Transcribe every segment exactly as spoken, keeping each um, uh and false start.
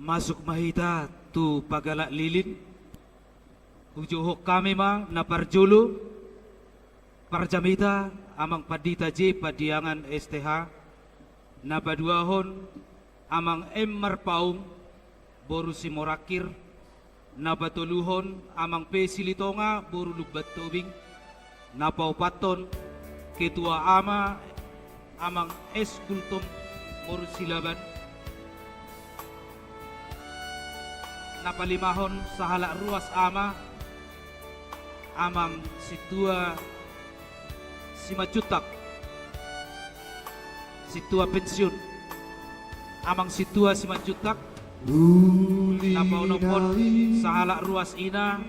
Masuk ma hita tu panggalak lilin. Hujohon hami ma na parjolo, parjamita Amang Pandita J Pandiangan S T H, na paduahon Amang M Marpaung boru Simorangkir, na patoluhon Amang P Silitonga boru Lumban Tobing, na paopathon Ketua Ama Amang S Gultom boru Silaban, na palimahon sahalak ruas ama Amang Sintua Simanjuntak, Sintua pensiun, Amang Sintua Simanjuntak. Na paonomhon sahalak ruas ina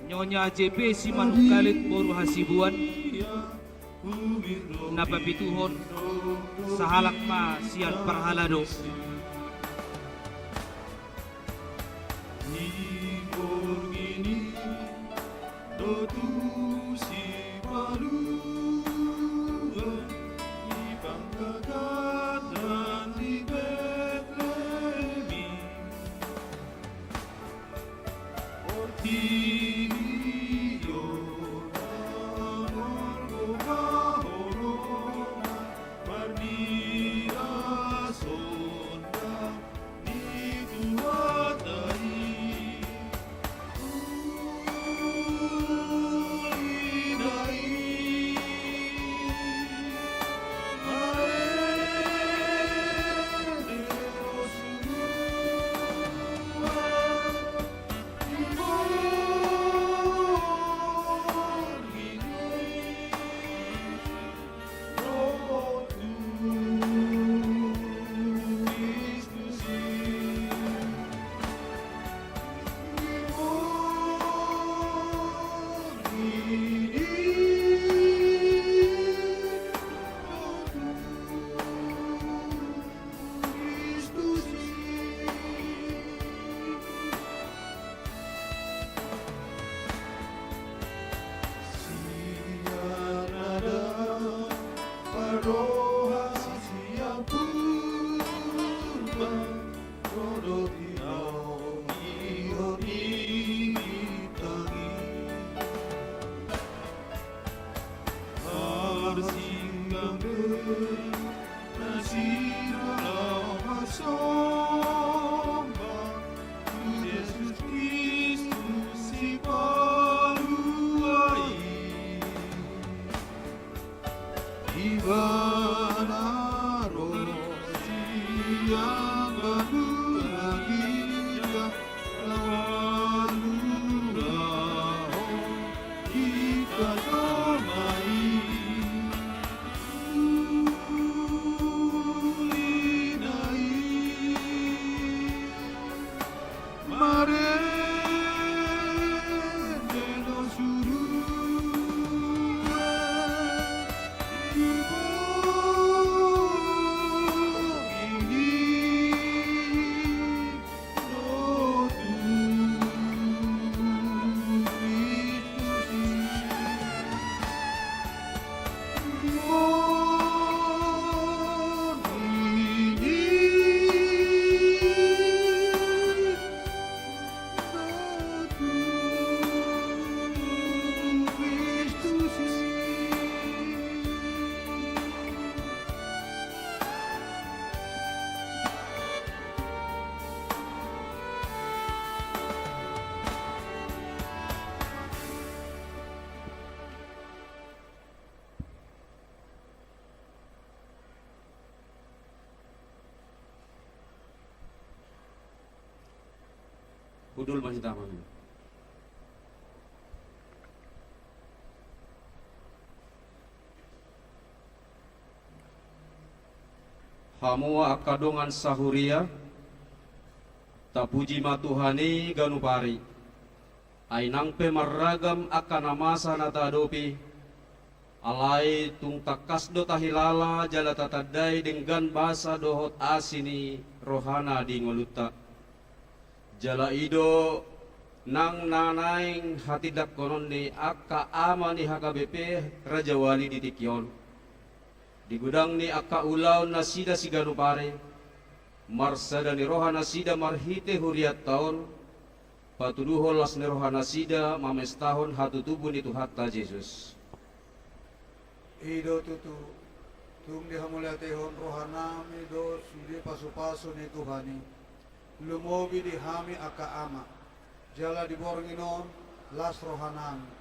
Nyonya J P Simanungkalit boru Hasibuan. Na papituhon sahalak ma sian parhalado. Hundul ma hita, Amang. Hamu angka dongan sahuria, tapuji ma Tuhan i ganup ari. Ai nang pe marragam angka na masa na taadopi, alai tung tangkas do tahilala jala tatandai denggan basa dohot asi ni rohana di ngolunta. Jala i do nang na naeng hatindangkonon ni angka ama ni H K B P Rajawali di tingki on. Di godang ni angka ulaon nasida siganup ari, Marsada ni roha nasida marhite hurianta on, patuduhon las ni roha nasida mamestahon hatutubu ni Tuhanta Jesus. I do tutu, tung dihamauliatehon rohanami do sude pasupasu ni Tuhan i, lumobi di hami angka ama, jala di borngin on las rohanami.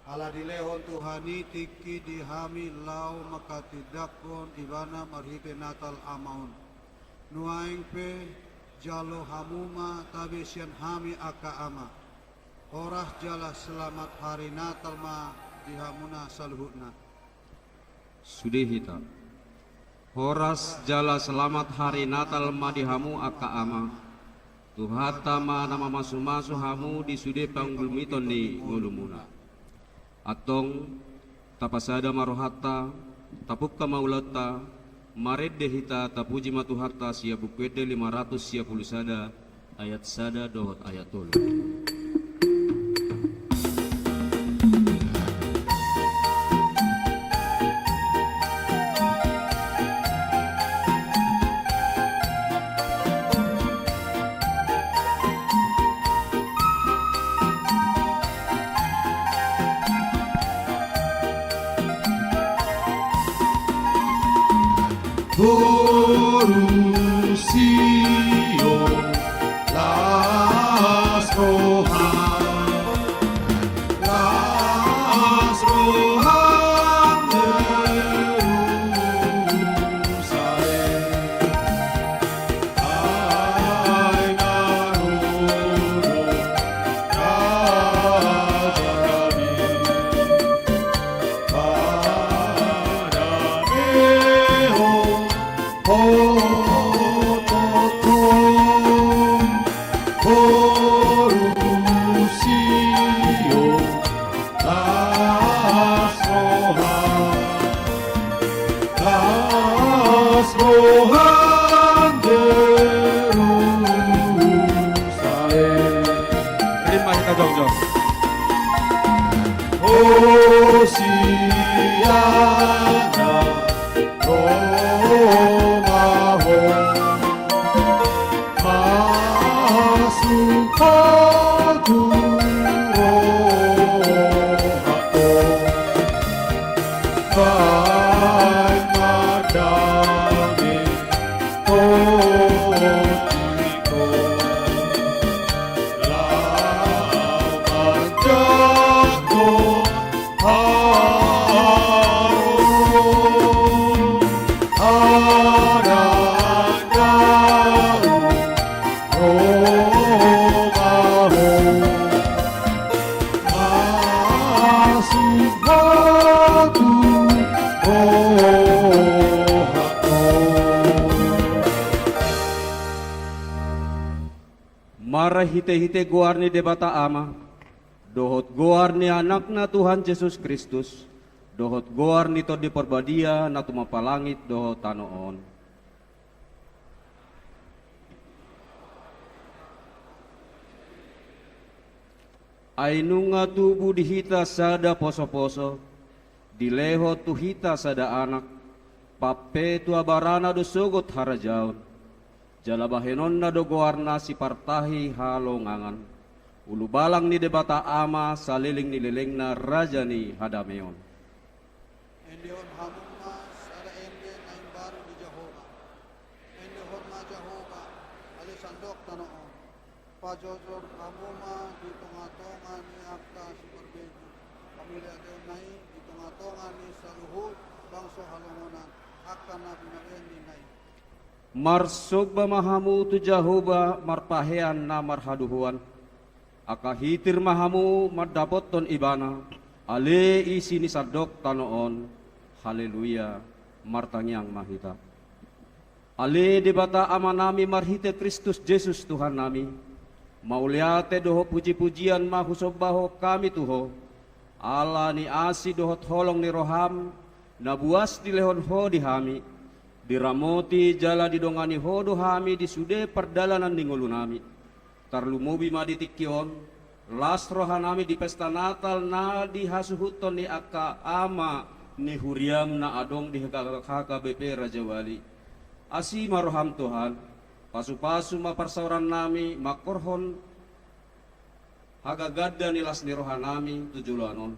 Ala dilehon Tuhan i tingki di hami laho manghatindanghon Ibana marhite Natal Ama on. Nuaeng pe jalo hamu ma tabe sian hami angka ama. Horas jala selamat hari Natal ma di hamuna saluhutna. Sude hita. Horas jala selamat hari Natal ma di hamu angka ama. Tuhanta ma na mamasumasu hamu di sude panggulmiton ni ngolumuna. Antong, tapasada ma rohanta, tapungka ma ulaonta, marende hita, tapuji ma Tuhanta sian Buku Ende lima ratus sia pulu sada, ayat sada dohot ayat tolu. Boru Sion, las roham, las roham Jerusalem. Ai na ro do Raja Daud, padanehon hototmon, boru Sion, las roham, las roham Jerusalem. Rima hita jongjong. Hosiana. Ro ma ho, masuk ho tu rohangku, baen ma dame tondiku. Marhitehite goar ni Debata Ama, dohot goar ni Anakna Tuhan Jesus Kristus, dohot goar ni Tondi Parbadia na tumompa langit dohot tano on. Ai nunga tubu di hita sada posoposo, dilehon tu hita sada Anak, pampetua barana do sogot harajaon. Jala bahenonna do goarna sipartahi halongangan, ulubalang ni Debata Ama saleleng ni lelengna, raja ni hadameon. Endehon hamu ma sada ende na imbaru di Jahowa. Endehon ma Jahowa, ale sandok tano on. Pajojor hamu ma di tongatonga ni angka siparbegu. Hamuliateonna i di tongatonga ni saluhut bangso halongonan, angka na binahen ni na i. Marsomba ma hamu tu Jahowa marpahean na marhadohoan. Angka hitir ma hamu mandapothon Ibana, ale isi ni sandok tano on. Haleluya. Martangiang ma hita. Ale Debata Amanami marhite Kristus Jesus Tuhannami, mauliate dohot pujipujian ma husombahon hami tu Ho, ala ni asi dohot holong ni roham, na buas dilehon Ho di hami, diramoti jala didongani Ho do hami di sude pardalanan ni ngolunami. Tarlumobi ma di tingki on, las rohanami di pesta Natal na dihasuhuthon ni angka ama ni huriam na adong di H K B P Rajawali. Asi ma roham Tuhan, Pasupasu ma parsaorannami mangkorhon hagaganda ni las ni rohanami tu joloan on.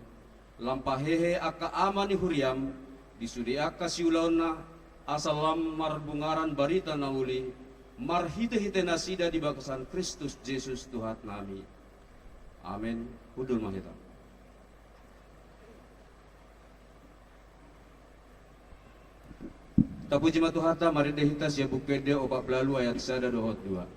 Lam pahehe angka ama ni huriam di sude angka siulaonna, asa lam marbungaran barita na uli marhitehite nasida di bagasan Kristus Jesus Tuhannami. Amen. Hundul ma hita. Tapuji ma Tuhanta, marende hita sian Buku Ende opat pulu ualu ayat sada dohot dua.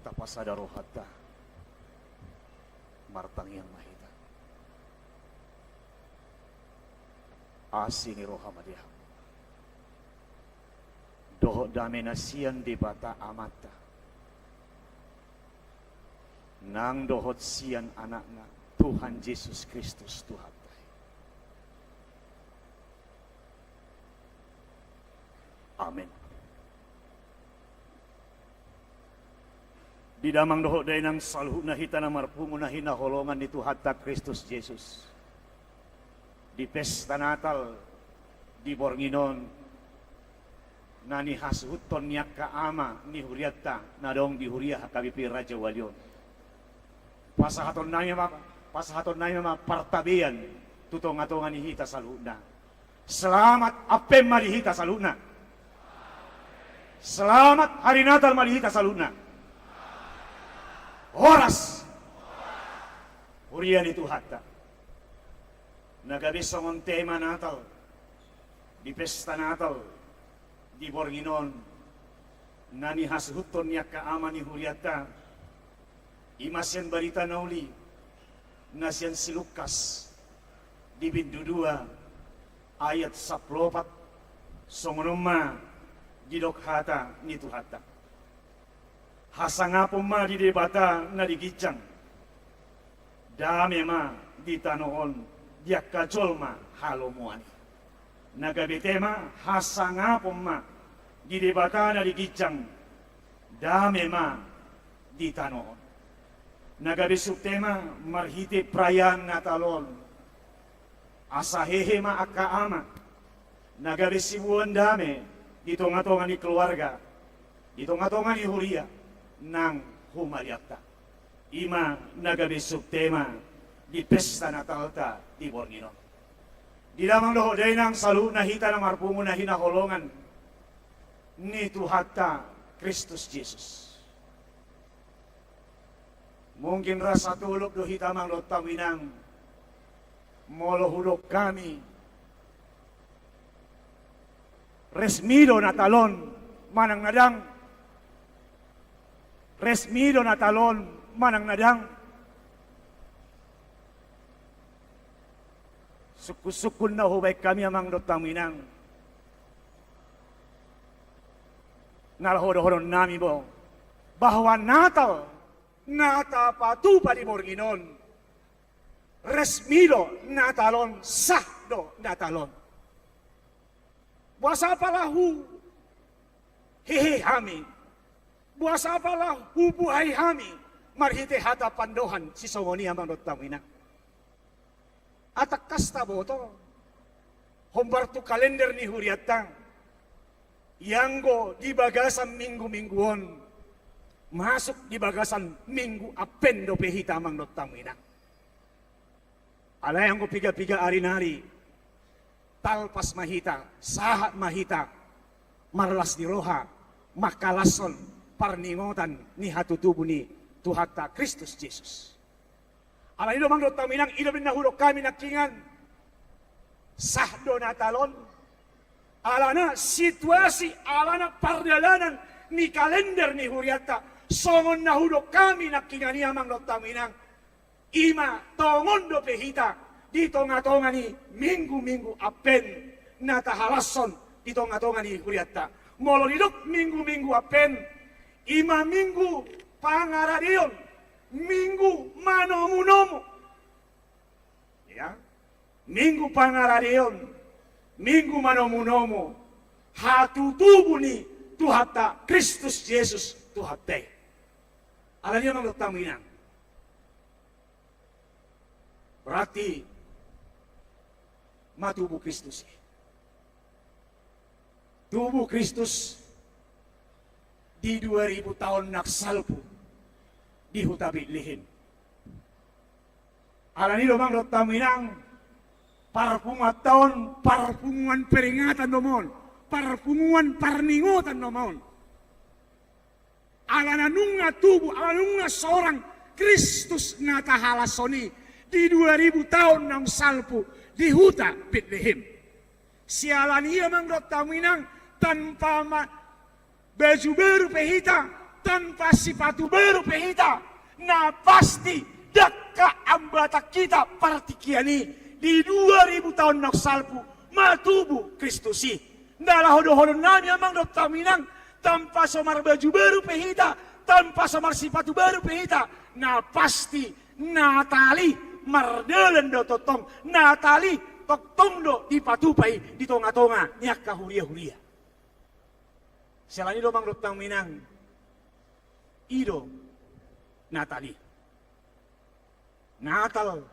Tapasada rohanta. Martangiang ma hita. Asi ni roha ma di hamu. Dohot dame na sian Debata Amanta, nang dohot sian Anakna, Tuhan Jesus Kristus, Tuhanta. Amen. Di damang dohot dainang saluhutna hita na marpungu na hinaholongan ni Tuhanta Kristus Jesus. Di pesta Natal di borngin on, na nihasuhuthon ni angka ama ni hurianta na adong di huria H K B P Raja Wali on. Pasahatonnami ma, pasahatonnami ma partabean tu tongatonga ni hita saluhutna. Selamat Advent ma di hita saluhutna. Selamat Hari Natal ma di hita saluhutna. Horas. Huria ni Tuhanta. Na gabe songon tema Natal di pesta Natal di borngin on, na nihasuhuthon ni angka ama ni hurianta, i ma sian barita na uli na sian si Lukas di bindu dua ayat sampulu opat, songon on ma didok hata ni Tuhanta. Hasangapon ma di Debata na di ginjang, dame ma di tano on di angka jolma halomoan i. Na gabe tema, hasangapon ma di Debata na di ginjang, dame ma di tano on. Na gabe subtema, marhite perayaan Natal on, asa hehe ma angka ama, na gabe siboan dame di tongatonga ni keluarga, di tongatonga ni huria nang humaliangta. I ma na gabe subtema di pesta Natalta di borngin on. Di damang dohot dainang saluhutna hita na marpungu na hinaholongan ni Tuhanta Kristus Jesus. Mungkin rasa tolop do hita amang dohot hamu inang, molo hudok hami, resmi do Natal on manang na dang? Resmi do Natal on manang na dang? Sungkunsungkun na hubaen hami amang dohot hamu inang, na laho dohononnami bo, bahwa Natal na tapatupa di borngin on, resmi do Natal on, sah do Natal on. Boasa apala huhehe hami, boasa apala hubuhai hami marhite hata pandohan sisongon i amang dohot hamu inang? Ai tangkas taboto, hombar tu kalender ni hurianta, Ianggo di bagasan minggu-minggu on, masuk di bagasan minggu Advent dope hita amang dohot hamu inang. Alai anggo piga-piga ari nari, talpas ma hita, sahat ma hita, marlas ni roha, mangkalashon parningotan ni hatutubu ni Tuhanta Kristus Jesus. Alani do amang dohot hamu inang, i do umbahen na hudok hami nangkiningan, sah do Natal on, alana situasi, alana pardalanan ni kalender ni hurianta, songon na hudok hami nangkiningan i amang dohot hamu inang, i ma tongon dope hita di tonga-tonga ni minggu-minggu Advent na tahalashon di tonga-tonga ni hurianta. Molo didok minggu-minggu Advent, i ma minggu pangaradeon, minggu manomu-nomu. Ya, minggu pangaradeon, minggu manomu-nomu hatutubu ni Tuhanta Kristus Jesus Tuhanta i. Alani i amang dohot hamu inang, berarti ma tubu Kristus i. Tubu Kristus di dua ribu taon na salpu di huta Betlehem. Alani i do amang dohot hamu inang, parpunguanta on parpunguan peringatan do ma on, parpunguan parningotan do ma on. Alana nunga tubu, alana nunga sorang Kristus na tahalashon i di dua ribu taon naung salpu di huta Betlehem. Siala ni i amang dohot hamu inang, tanpa ma-, baju baru pe hita, tanpa sipatu baru pe hita, na pasti dangka ambatan hita partingkian i di dua ribu taon naung salpu ma tubu Kristus i. Nda laho dohonon nami amang dohot hamu inang, tanpa so marbaju baru pe hita, tanpa so marsipatu baru pe hita, na pasti Natal i mardalan do tongtong, Natal i tongtong do dipatupa i di tonga-tonga ni angka huria-huria. Siala ni i do amang dohot hamu inang, i do Natal i. Natal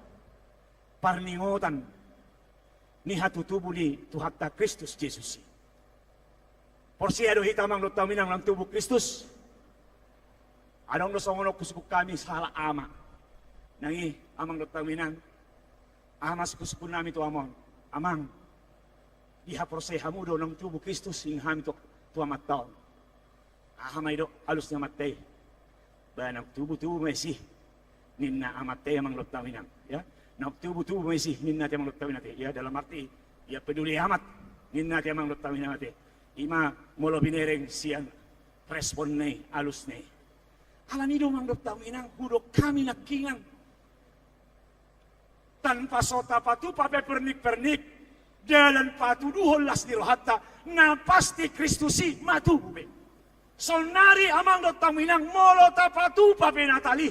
parningotan ni hatutubu ni Tuhanta Kristus Jesus i. Porsea do hita amang dohot hamu inang naung tubu Kristus. Adong do songon on husungkun hami sahalak ama. Nang i amang dohot hamu inang, aha ma sihusungkun nami tu ama on? Amang, dihaporsea hamu do naung tubu Kristus inganan hami tu, tu amanta on. Aha ma didok alus ni amanta i? Ba naung tubu-tubu ma disi, ninna amanta i amang dohot hamu inang. Ya, naung tubu-tubu ma disi, ninna ate amang dohot hamu inang ate. Ya, dalam arti, ya peduli amat, ninna ate amang dohot hamu inang ate. I ma molo binereng sian responna i, alusna i. Alani i do amang dohot hamu inang, hudok hami nangkiningan, tanpa so tapatupa pe pernik-pernik, dalan patuduhon las ni rohanta, na pasti Kristus i ma tubu be. Saonnari amang dohot hamu inang, molo tapatupa pe Natal i,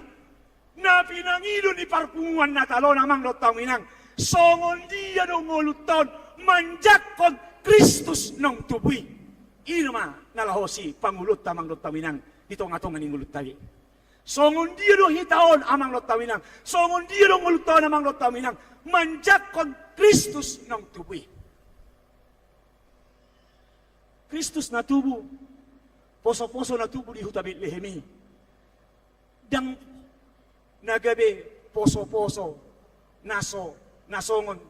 na pinangido ni parpunguan Natal on amang dohot hamu inang, songon dia do ngolunta on manjangkon Kristus naung tubu i. I ma na laho sipangoluonta amang dohot hamu inang di tonga-tonga ni ngolunta i. Songon dia do hita on amang dohot hamu inang, songon dia do ngolunta on amang dohot hamu inang, manjangkon Kristus naung tubu i. Kristus na tubu, poso-poso na tubu di huta Betlehem i, ndang na gabe poso-poso na so, na songon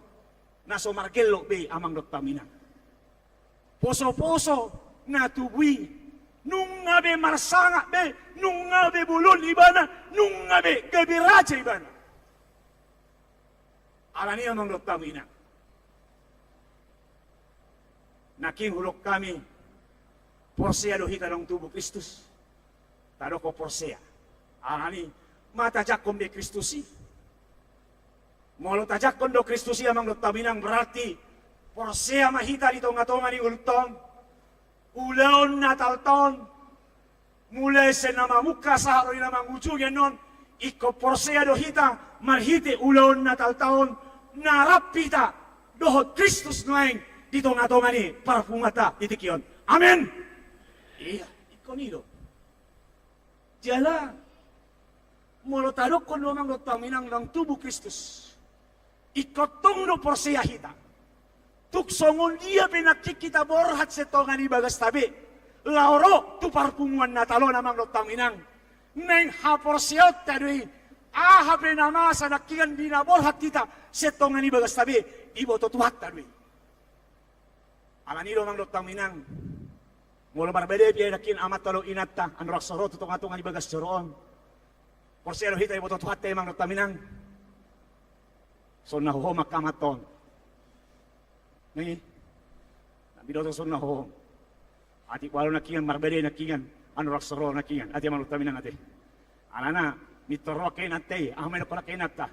na so margellok be amang dohot hamu inang. Poso-poso na tubu i, nunga be marsangap be, nunga be bolon ibana, nunga be gabe raja ibana. Alani i amang dohot hamu inang, nangkin hudok hami, porsea do hita naung tubu Kristus? Tadokhon porsea. Alani i, ma tajangkon be Kristus i? Molo tajangkon do Kristus i amang dohot hamu inang, berarti porsea ma hita di tonga-tonga ni ngolunta on. Ulaon Natalta on, mulai sian na mamungka sahat ro di na mangujungi annon, ingkon porsea do hita marhite ulaon Natalta on, na rap hita dohot Kristus nuaeng di tonga-tonga ni parpunguanta di tingki on. Amen. Ia, ingkon i do. Jala molo tadokhon do amang dohot hamu inang naung tubu Kristus, ingkon tong do porsea hita. Tung songon dia pe nangkin hita borhat sian tonga ni bagasta be, laho ro tu parpunguan Natal on, amang dohot hamu inang, naeng haporseaonta do i. Aha pe na masa nangkiningan di na borhat hita sian tonga ni bagasta be, diboto Tuhanta do i. Alani do, amang dohot hamu inang, molo marbadai pe nangkin amanta dohot inanta, andorang so ro tu tonga-tonga ni bagas joro on, porsea do hita diboto Tuhanta i, amang dohot hamu inang. Songon na hohom angka amanta on. Nai, na binoto songon na hohom. Atik boha do nangkiningan marbadai nangkiningan, andorang so ro nangkiningan, ate, amang dohot hamu inang, ate. Alana mintor ro angka inanta i, aha ma didokkon angka inanta?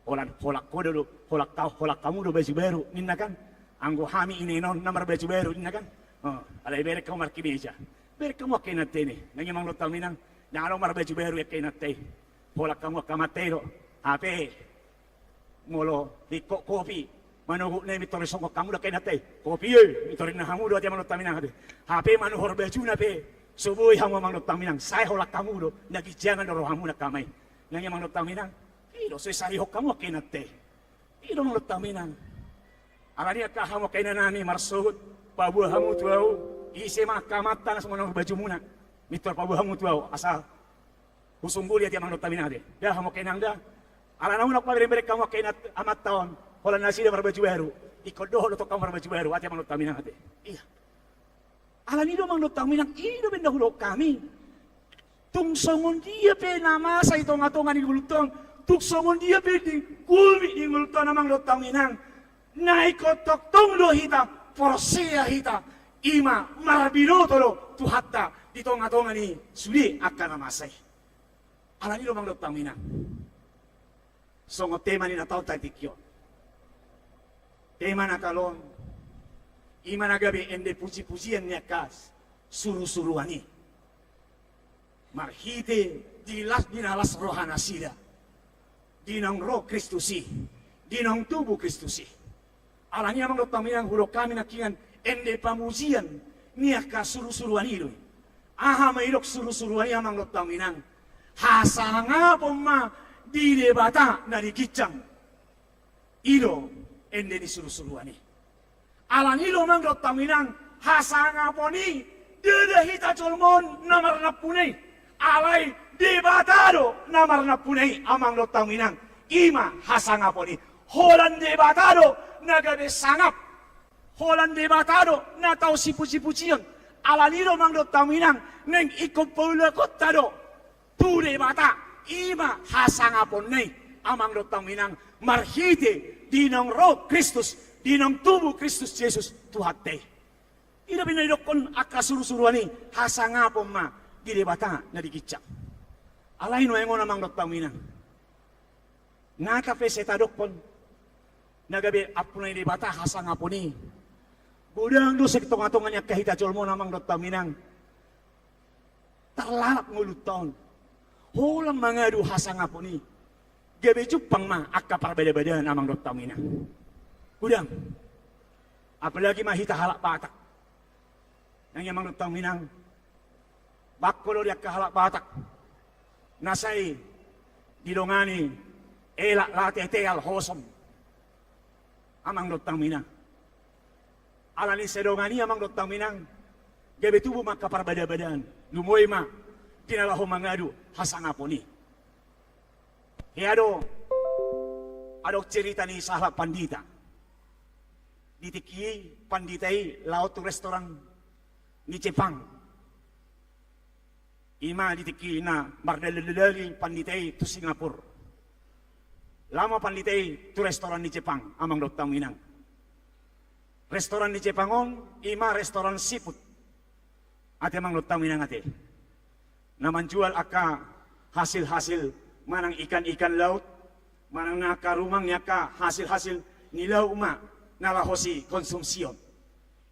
Holan, holan ho do, holan, holan hamu do baju baru, ninna kan. Anggo hami ina-ina on na marbaju baru, ninna kan. O, alai bereng hamu markemeja, bereng hamu angka inanta i. Nai, amang dohot hamu inang, ndang adong marbaju baru angka inanta i. Holan hamu angka amanta i do. Hape molo ringkot kopi, manogot na i mintor disonggot hamu do angka inanta i. Kopi e, mintor ninna hamu do, ate, amang dohot hamu inang, ate. Hape manuhor bajuna pe so boi hamu, amang dohot hamu inang, sai holan hamu do, na ginjangan do rohamuna angka ama i. Nai, amang dohot hamu inang, i do so isarihon hamu angka inanta i. I do, amang dohot hamu inang. Alani i angka hamu angka inanami, marsogot, paboa hamu tu ahu, ise ma angka amanta na so manuhor bajumuna, mintor paboa hamu tu ahu asa husungguli, ate, amang dohot hamu inang, ate. Da hamu angka inang da. Alana unang pabereng-bereng hamu angka inanta, amanta on, holan nasida marbaju baru, ingkon dohot do tong hamu marbaju baru, ate, amang dohot hamu inang, ate. Ia. Alani do, amang dohot hamu inang, i do baen na hudokhon hami. Tung songon dia pe na masa di tonga-tonga ni ngolunta on, tung songon dia pe di gulmit ni ngolunta on, amang dohot hamu inang, na ingkon tongtong do hita porsea hita, i ma marbinoto do Tuhanta di tonga-tonga ni sude angka na masa i. Alani do, amang dohot hamu inang, songon tema ni Natalta di tingki on, tema Natal on, i ma na gabe ende puji-pujian ni angka suru-suruan i. Marhite di las, di na las rohanasida, di naung ro Kristus i, di naung tubu Kristus i. Alani i, amang dohot hamu inang, hudokhon hami nangkiningan ende pamujian ni angka suru-suruan i do i. Aha ma didok suru-suruan i, amang dohot hamu inang? Hasangapon ma di Debata na di ginjang. I do ende ni suru-suruan i. Alani i do, amang dohot hamu inang, hasangapon i, ndada hita jolma on na marnampuna i. Alai Debata do na marnampuna i, amang dohot hamu inang. I ma hasangapon i. Holan Debata do na gabe sangap. Holan Debata do na tau sipuji-pujion. Alani i do, amang dohot hamu inang, naeng ingkon paulakonta do tu Debata, i ma hasangaponna i, amang dohot hamu inang, marhite di naung ro Kristus, di naung tubu Kristus Jesus Tuhanta i. I do baen na didokkon angka suru-suruan i, hasangapon ma di Debata na di ginjang. Alai nuaeng on, amang dohot hamu inang, nunga pe sai tadokkon na gabe ampunan ni Debata hasangapon i, godang do sian tonga-tonga ni angka hita jolma on, amang dohot hamu inang, tarlalap ngolunta on, holan mangadu hasangapon i, gabe jumpang ma angka parbada-badaan, amang dohot hamu inang. Godang. Apalagi ma hita halak Batak. Nai, amang dohot hamu inang, bangko do di angka halak Batak na sai didongani elak, lateteal, hosom, amang dohot hamu inang. Alani sai dongan i, amang dohot hamu inang, gabe tubu ma angka parbada-badaan, lumobi ma di na laho mangadu hasangapon i. Hea do, adong cerita ni sahalak pandita. Di tingki i pandita i laho tu restoran ni Jepang. I ma di tingki na mardalal-dalali pandita i tu Singapura. Laho ma pandita i tu restoran ni Jepang, amang dohot hamu inang. Restoran ni Jepang on i ma restoran seafood, ate, amang dohot hamu inang, ate. Na manjual angka hasil-hasil manang ikan-ikan laut, manang na angka rumang ni angka hasil-hasil ni laut ma na laho sikonsumsion.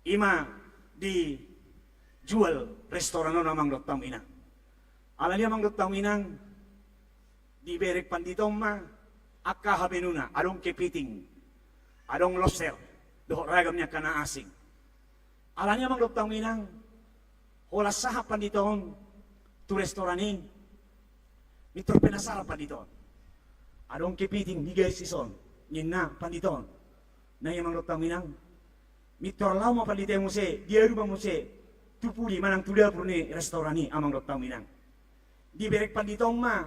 I ma dijual restoran on, amang dohot hamu inang. Alani i, amang dohot hamu inang, dibereng pandita on ma angka habeenuna, adong kepiting, adong lobster, dohot ragam ni angka na asing. Alani i, amang dohot hamu inang, holan sahat pandita on tu restoran i, mintor penasaran pandita on. Adong kepiting, digaris dison, ninna pandita on. Nai, amang dohot hamu inang, Mintor laho ma pandita i muse, diadu ma muse tu pudi manang tu dapur ni restoran i, amang dohot hamu inang. Dibereng pandita on ma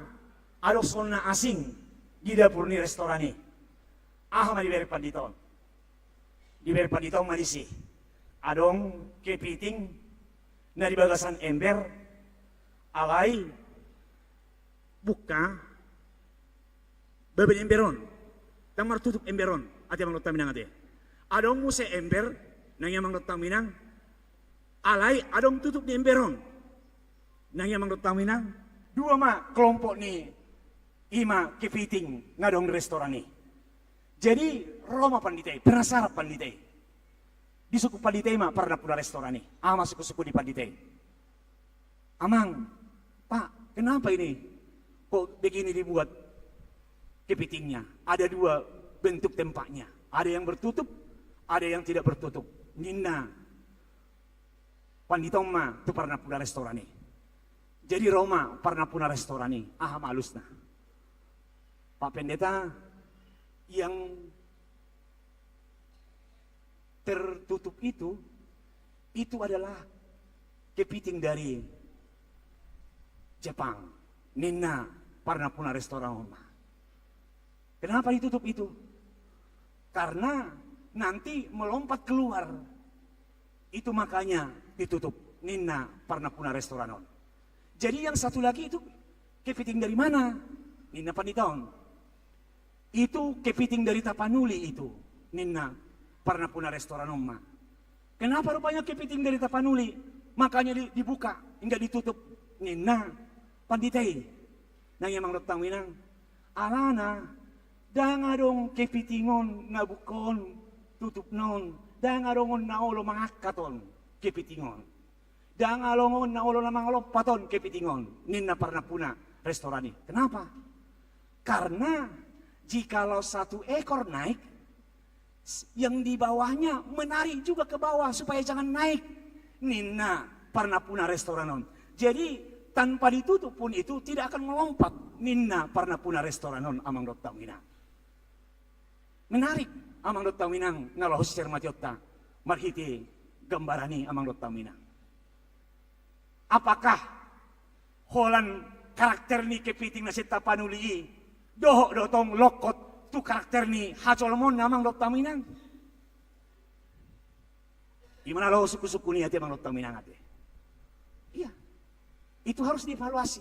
adong songon na asing di dapur ni restoran i. Aha ma dibereng pandita on? Dibereng pandita on ma disi adong kepiting na di bagasan ember, alai buka baba ni ember on, ndang martutup ember on, ate amang dohot hamu inang ate. Adong muse ember, nang i amang dohot hamu inang, alai adong tutup ni ember on, nang i amang dohot hamu inang. Dua ma kelompok ni i ma kepiting na adong di restoran i. Jadi ro ma pandita i, penasaran pandita i. Disungkun pandita i ma parnampuna restoran i. Aha ma sungkun-sungkun ni pandita i? Amang, Pak, kenapa ini kok begini dibuat kepitingnya? Ada dua bentuk tempatnya. Ada yang bertutup, ada yang tidak bertutup. Ninna pandita on ma tu parnampuna restoran i. Jadi ro ma parnampuna restoran i, aha ma alusna? Pak Pendeta, yang tertutup itu, itu adalah kepiting dari Jepang, ninna parnampuna restoran on ma. Kenapa ditutup itu? Karena nanti melompat keluar. Itu makanya ditutup, ninna parnampuna restoran on. Jadi yang satu lagi itu kepiting dari mana? Ninna pandita on. Itu kepiting dari Tapanuli itu, ninna parnampuna restoran on ma. Kenapa rupanya kepiting dari Tapanuli? Makanya di-, dibuka, enggak ditutup, ninna pandita i. Nang i amang dohot hamu inang, alana ndang adong kepiting on na buka on, tutupna on, ndang adong on na olo mangangkat on kepiting on. Ndang adong on na olo na mangalompat on kepiting on, ninna parnampuna restoran i. Kenapa? Karena jikalau satu ekor naik, s-, yang di bawahnya menarik juga ke bawah supaya jangan naik, ninna parnampuna restoran on. Jadi tanpa ditutup pun itu tidak akan melompat, ninna parnampuna restoran on, amang dohot hamu inang. Menarik, amang dohot hamu inang, na laho sisermationta marhite gambaran i, amang dohot hamu inang. Apakah holan karakter ni kepiting na sian Tapanuli i dohot do tong longkot tu karakter ni hajolmaonna, amang dohot hamu inang? I ma na laho sungkun-sungkun i, ate amang dohot hamu inang ate. Iya. Itu harus dievaluasi.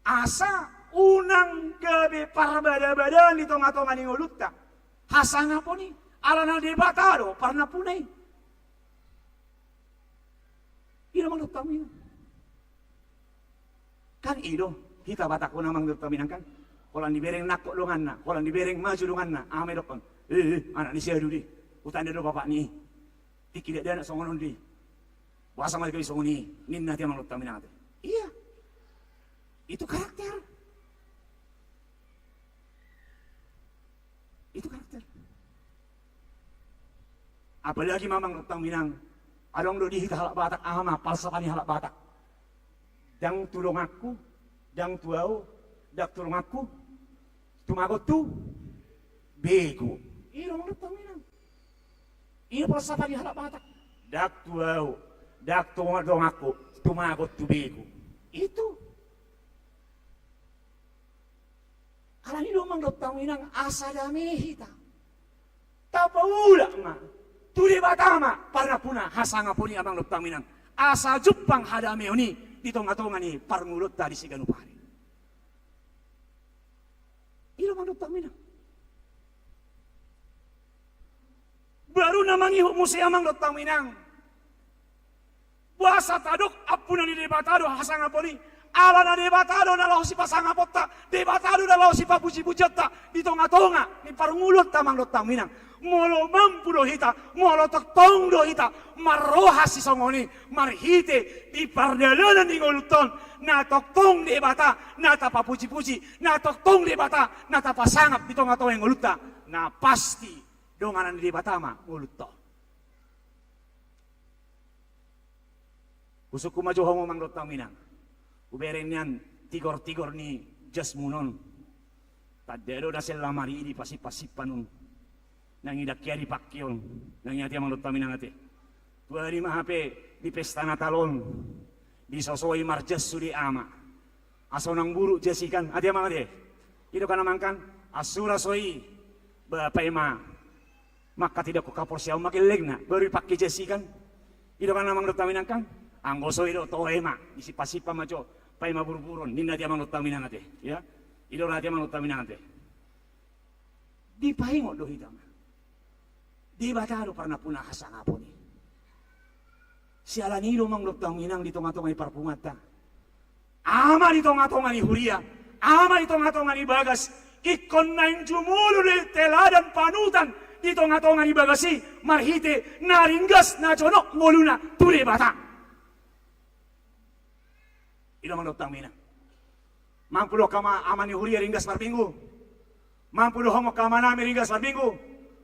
Asa unang gabe parbada-badaan di tonga-tonga ni ngolunta hasangapon i, alana Debata do parnampuna i. I do, amang dohot hamu inang. Kan i do hita Batak on, amang dohot hamu inang, kan. Holan dibereng nangkok donganna, holan dibereng maju donganna, aha ma didokkon? Eh, eh, anak ni si Adu di, hutanda do bapakni i. Tingki dakdanak songon on di, boasa ma gabe songon i, ninna, ate amang dohot hamu inang ate. Iya. Itu karakter. Itu karakter. Apalagi ma, amang dohot hamu inang, adong do di hita halak Batak, aha ma, palsapa ni halak Batak. Ndang tu donganku, ndang tu ahu, ndang tu donganku, tumagon tu begu. I do, amang dohot hamu inang. I do palsapa ni halak Batak. Ndang tu ahu, ndang tu donganku, tumagon tu begu. Itu. Alani i do, amang dohot hamu inang, asa dame hita, tapaulak ma tu Debata ma parnampuna hasangapon i, amang dohot hamu inang, asa jumpang hadameon i di tonga-tonga ni parngoluonta di siganup ari. I do, amang dohot hamu inang. Baru na mangihut muse, amang dohot hamu inang, boasa tadok ampunan ni Debata do hasangapon i. Alana Debata do na laho sipasangaponta, Debata do na laho sipapuji-pujionta di tonga-tonga ni parngoluonta, amang dohot hamu inang. Molo mampu do hita, molo tongtong do hita marroha sisongon i, marhite di pardalanan ni ngolunta on, na tongtong Debata na tapapuji-puji, na tongtong Debata na tapasangap di tonga-tonga ni ngolunta, na pasti donganan ni Debata ma ngolunta on. Husungkun ma jo hamu, amang dohot hamu inang. Hubereng nian tigor-tigor ni jasmuna on. Tanda do na sella mari i di pasipan-sipan on. Nang i dang hea dipangke on, nang i ate amang dohot hamu inang ate. Tu ari ma hape di pesta Natal on, disosoi marjas sude ama. Asa unang buruk jas i kan, ate amang ate. I do kan amang kan, asa sura so i, ba paima mangkatindangkon haporseaon ma gellengna, baru dipangke jas i kan. I do kan amang dohot hamu inang kan. Anggo so i do toe ma, disipasimpa ma jo, paima burburon, ninna ate amang dohot hamu inang ate. Ya. I do ra ate amang dohot hamu inang ate. Dipaingot do hita ma. Debata do parnampuna hasangapon i. Siala ni i do amang dohot hamu inang di tongatonga ni parpunguanta. Ama di tongatonga ni huria, ama di tongatonga ni bagas, ingkon naeng jumolo do i teladan panutan di tongatonga ni bagas i, marhite na ringgas na jonok ngoluna tu Debata. I do amang dohot hamu inang. Mampu do hamu ama ni huria ringgas marminggu? Mampu do hamu angka amanami ringgas marminggu?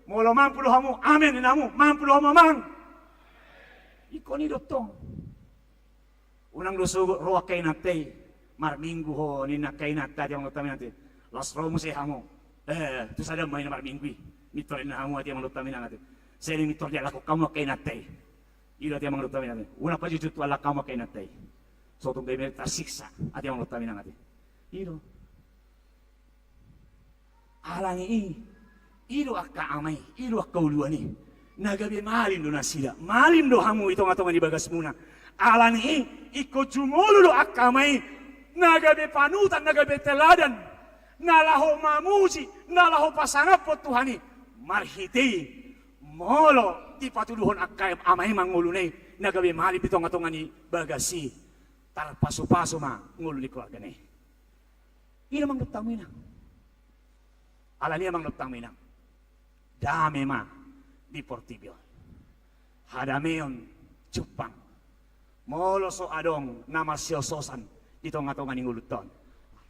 Molo mampu do hamu, amen ninna hamu, mampu do hamu amang? Ingkon i do tong. Unang do sogot ro angka inanta i, marminggu ho ninna angka inanta ate amang dohot hamu inang ate. Laos ro muse hamu. Eh, tu sada ma i na marminggu i. Mintor ninna hamu ate amang dohot hamu inang ate. Sai mintor dialap hamu angka inanta i. I do ate amang dohot hamu inang ate. Unang pajujut tu alap hamu angka inanta i. So tung gabe tarsiksa ate amang dohot hamu inang ate. I do. Alani i, i do angka ama i, i do angka uluan i. Na gabe malim do nasida, malim do hamu i tongatonga ni bagasmuna. Alani i, ingkon jumolo do angka ama i, na gabe panutan, na gabe teladan, na laho mamuji, na laho pasangaphon Tuhan i. Marhite i, molo dipatuduhon angka ama i ma ngoluna i, na gabe malim di tongatonga ni bagas i, tarpasupasu ma ngolu ni keluargana i. I do amang dohot hamu inang. Alani i amang dohot hamu inang, dame ma di portibi on. Hadameon jumpang molo so adong na marsiososan di tongatonga ni ngolunta on.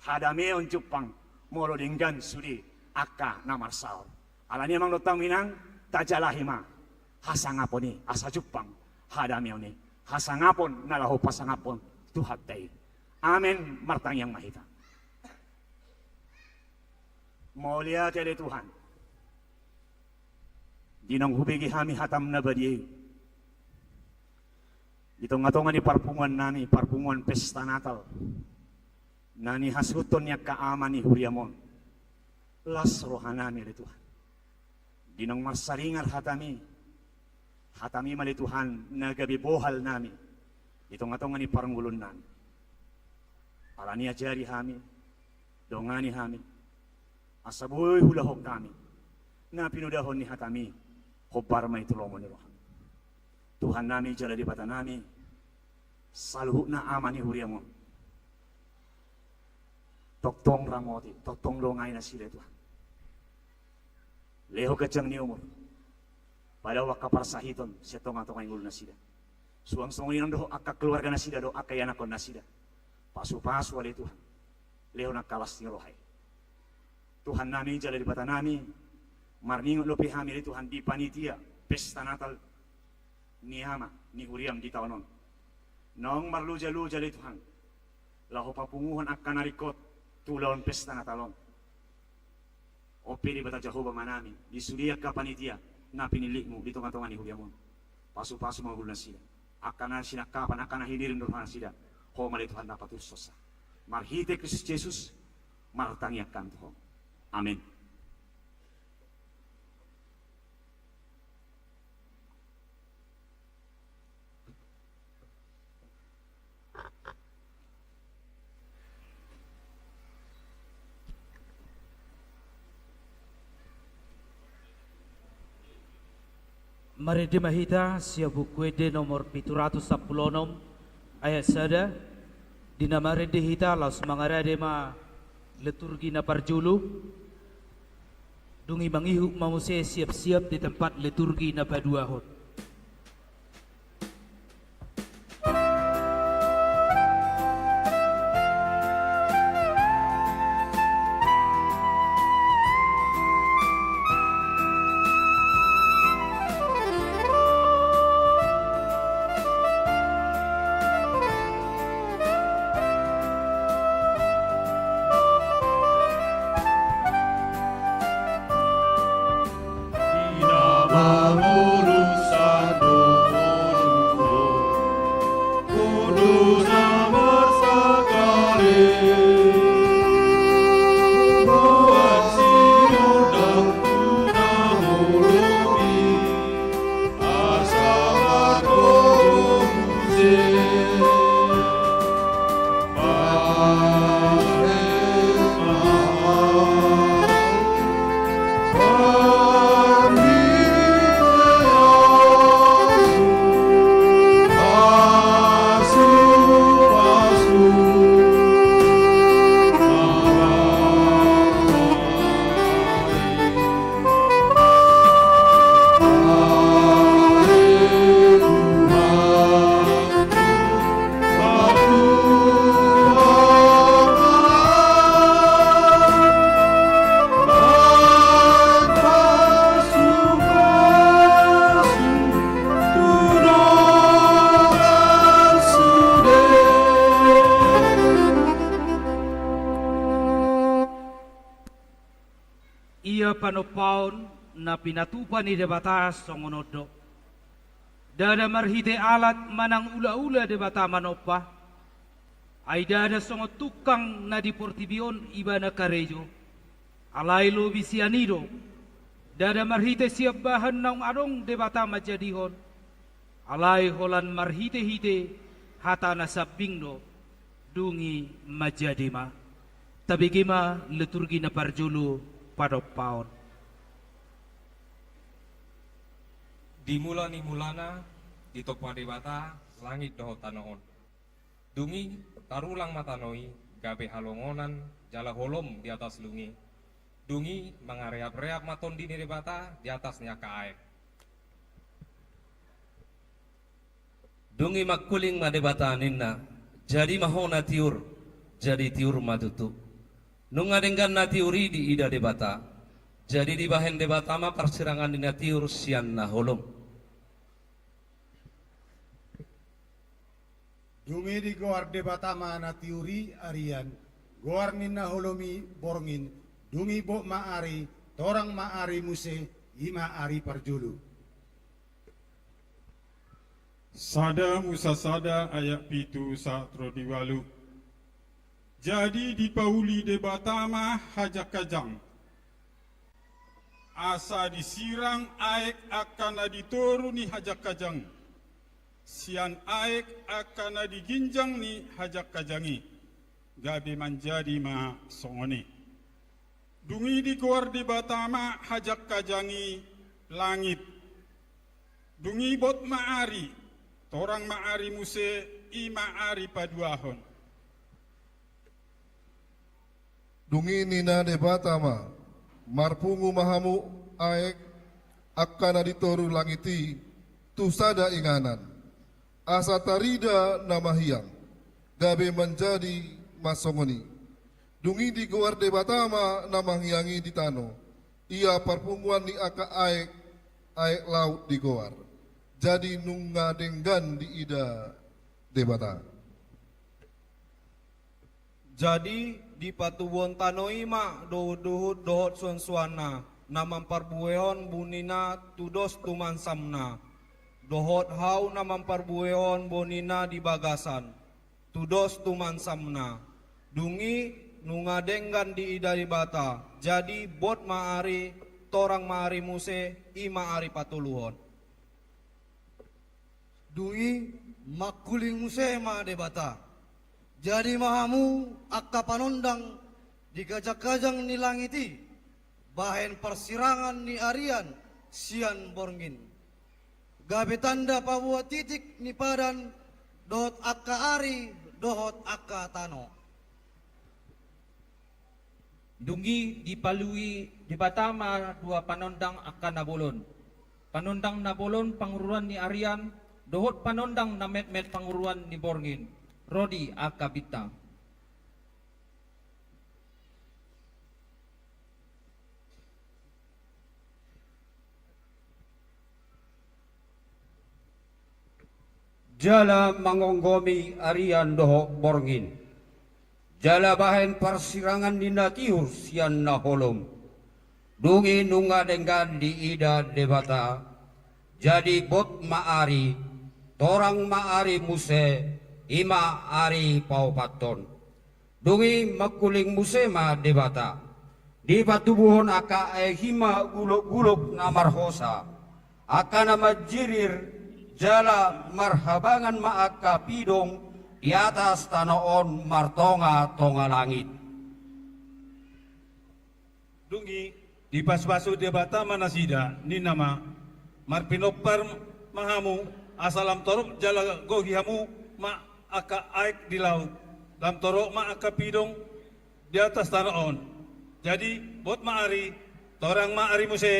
Hadameon jumpang molo denggan sude angka na marsaor. Alani i amang dohot hamu inang, tajalahi ma hasangapon i asa jumpang hadameon i, hasangapon na laho pasangaphon Tuhanta i. Amen. Martangiang ma hita. Mauliate ale Tuhan. Di naung hubege hami hatam na badia i di tongatonga ni parpunguan nami, parpunguan pesta Natal na nihasuhuton ni angka ama ni huriam on. Las rohanami ale Tuhan. Di naung marsaringar hatami, hatami ma ale Tuhan na gabe bohal nami di tongatonga ni parngoluon nami. Alani i ajari hami, dongani hami, asa boi huulahon hami na pinodahon ni hatami, hombar ma i tu lomo ni roham. Tuhan nami jala Debata nami, saluhutna ama ni huriam on tongtong ramoti, tongtong dongai nasida Tuhan. Lehon ganjang ni umur, padao angka parsahiton sian tongatonga ni ngolu nasida. Suang songon i nang dohot angka keluarga nasida dohot angka ianakhon nasida. Pasupasu ale Tuhan, lehon angka las ni roha i. Tuhan nami jala Debata nami, marningot dope hami ale Tuhan di panitia pesta Natal ni ama ni huriam di taon on. Naung marlojaloja ale Tuhan laho papunguhon angka na ringkot tu ulaon pesta Natal on. On pe Debata Jahowa Amanami, di sude angka panitia na pinillitmu di tongatonga ni huriam on, pasupasu ma ngolu nasida. Angka na sinangkapan, angka na hinirim ni roha nasida, Ho ma ale Tuhan na patushonsa. Marhite Kristus Jesus martangiang hami tu Ho. Amen. Marende ma hita sian Buku Ende nomor pitu ratus sampulu onom, ayat sada. Di na marende hita, laos mangarade ma liturgi na parjolo. Dung i mangihut ma muse, siap-siap di tempat liturgi na paduahon. Ia panompaon na pinatupa ni Debata songon on do. Ndada marhite alat manang ulaula Debata manompa, ai ndada songon tungkang na di portibi on ibana karejo, alai lobi sian i do. Ndada marhite siambahan naung adong Debata manjadihon, alai holan marhitehite hata na sambing do, dung i manjadi ma. Tabege ma liturgi na parjolo panompaon. Di mula ni mulana ditompa Debata langit dohot tano on. Dung i tarulang ma tano i gabe halongonan jala holom di atas lungi. Dung i mangareapreap ma Tondi ni Debata di atas ni angka aek. Dung i mangkuling ma Debata ninna, jadi ma ho na tiur, jadi tiur ma tutu. Nunga denggan na tiur i diida Debata. Jadi dibahen Debata ma parsirangan ni na tiur sian na holom. Dung i digoar Debata ma na tiur i arian, goar ni na holom i borngin. Dung i bot ma ari, torang ma ari muse, i ma ari parjolo. Sada Musa sada ayat pitu sahat ro di ualu. Jadi dipauli Debata ma hajangkajang, asa disirang aek angka na di toru ni hajangkajang, sian aek angka na di ginjang ni hajangkajang i, gabe manjadi ma songon i. Dung i digoar Debata ma hajangkajang i langit. Dung i bot ma ari, torang ma ari muse, i ma ari paduahon. Dung i ninna Debata ma, marpungu ma hamu aek angka na di toru langit i tu sada inganan, asa tarida na mahiang, gabe manjadi ma songon i. Dung i digoar Debata ma na mahiang i di tano, ia parpunguan ni angka aek, aek laut digoar. Jadi nunga denggan diida Debata. Jadi dipatubuhon tano i ma duhutduhut dohot suansuanna, na mamparbuehon bonina tudos tu mansamna, dohot hau na mamparbuehon bonina di bagasan tudos tu mansamna. Dung i nunga denggan diida Debata, jadi bot ma ari, torang ma ari muse, i ma ari patoluhon. Dung i mangkuling muse ma Debata. Jadi ma hamu angka panondang di kajangkajang ni langit i, bahen parsirangan ni arian sian borngin, gabe tanda paboa titik ni padan dohot angka ari dohot angka tano. Dung i dipalui Debata ma dua panondang angka na bolon. Panondang na bolon panguruan ni arian, dohot panondang na metmet panguruan ni borngin, ro di angka bintang. Jala mangomgomi arian dohot borngin, jala bahen parsirangan ni na tiur sian na holom. Dung i nunga denggan diida Debata, jadi bot ma ari, torang ma ari muse, i ma ari paopathon. Dung i mangkuling muse ma Debata. Dipatubuhon angka aek i ma gulokgulok na marhosa, angka na manjirir, jala marhabangan ma angka pidong di atas tano on martongatonga langit. Dung i dipasupasu Debata ma nasida, ninna ma, marpinompar ma hamu, asa lam torop jala gohi hamu ma angka aek di laut, lam torop ma angka pidong di atas tano on. Jadi bot ma ari, torang ma ari muse,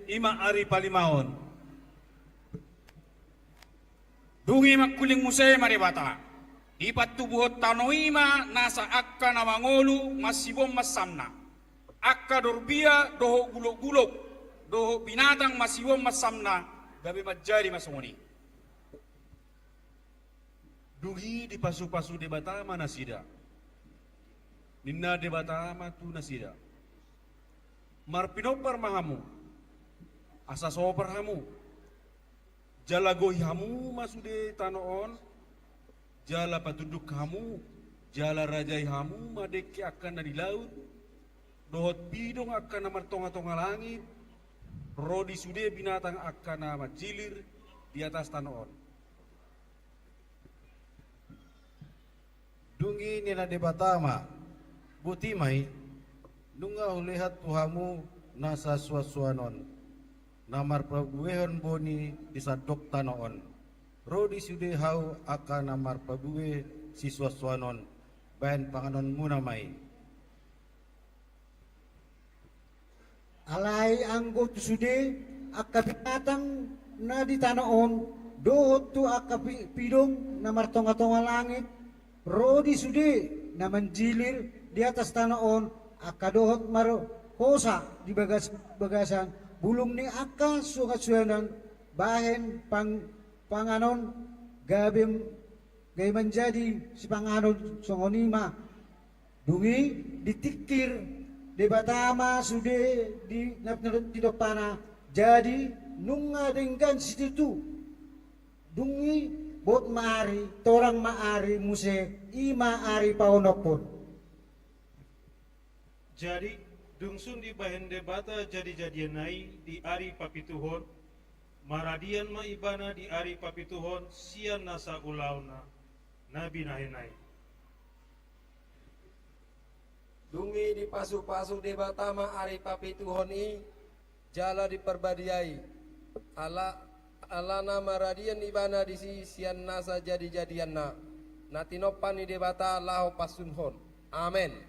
i ma ari palimaon. Dung i mangkuling muse ma Debata. Dipatubuhon tano i ma nasa angka na mangolu masiboan mansamna, angka dorbia dohot gulokgulok, dohot binatang masiboan mansamna, gabe manjadi ma songon i. Dung i dipasupasu Debata ma nasida. Ninna Debata ma tu nasida, Marpinompar ma hamu, asa sopar hamu, jala gohi hamu ma sude tano on, jala patunduk hamu, jala rajai hamu ma dengke angka na di laut, dohot pidong angka na martonga-tonga langit, ro di sude binatang angka na manjilir di atas tano on. Dung i ninna Debata ma, boti ma i, nunga hulehan tu hamu na sasuansuan on, na marpabuehon boni di sandok tano on. Ro di sude hau angka na marpabue sisuansuan on, bahen panganonmuna ma i. Alai anggo tu sude angka binatang na di tano on, dohot tu angka pi-, pidong na martonga-tonga langit, ro di sude na manjilir di atas tano on, angka dohot marhosa di bagas-, bagasan bulung ni angka suansuanan, bahen pang-, panganon gabe, gabe manjadi sipanganon songon i ma. Dung i ditingkir Debata ma sude di na, na, di dompana, jadi nunga denggan situtu. Dung i bot ma ari, torang ma ari muse, i ma ari paonomhon. Jadi, dung sun dibahen Debata jadijadianna i di ari papituhon, maradian ma ibana di ari papituhon sian nasa ulaonna na binahenna i. Dung i dipasupasu Debata ma ari papituhon i, jala diparbadiai, ala, alana maradian ibana disi sian nasa jadijadianna, na tinompa ni Debata laho pansunhon. Amen.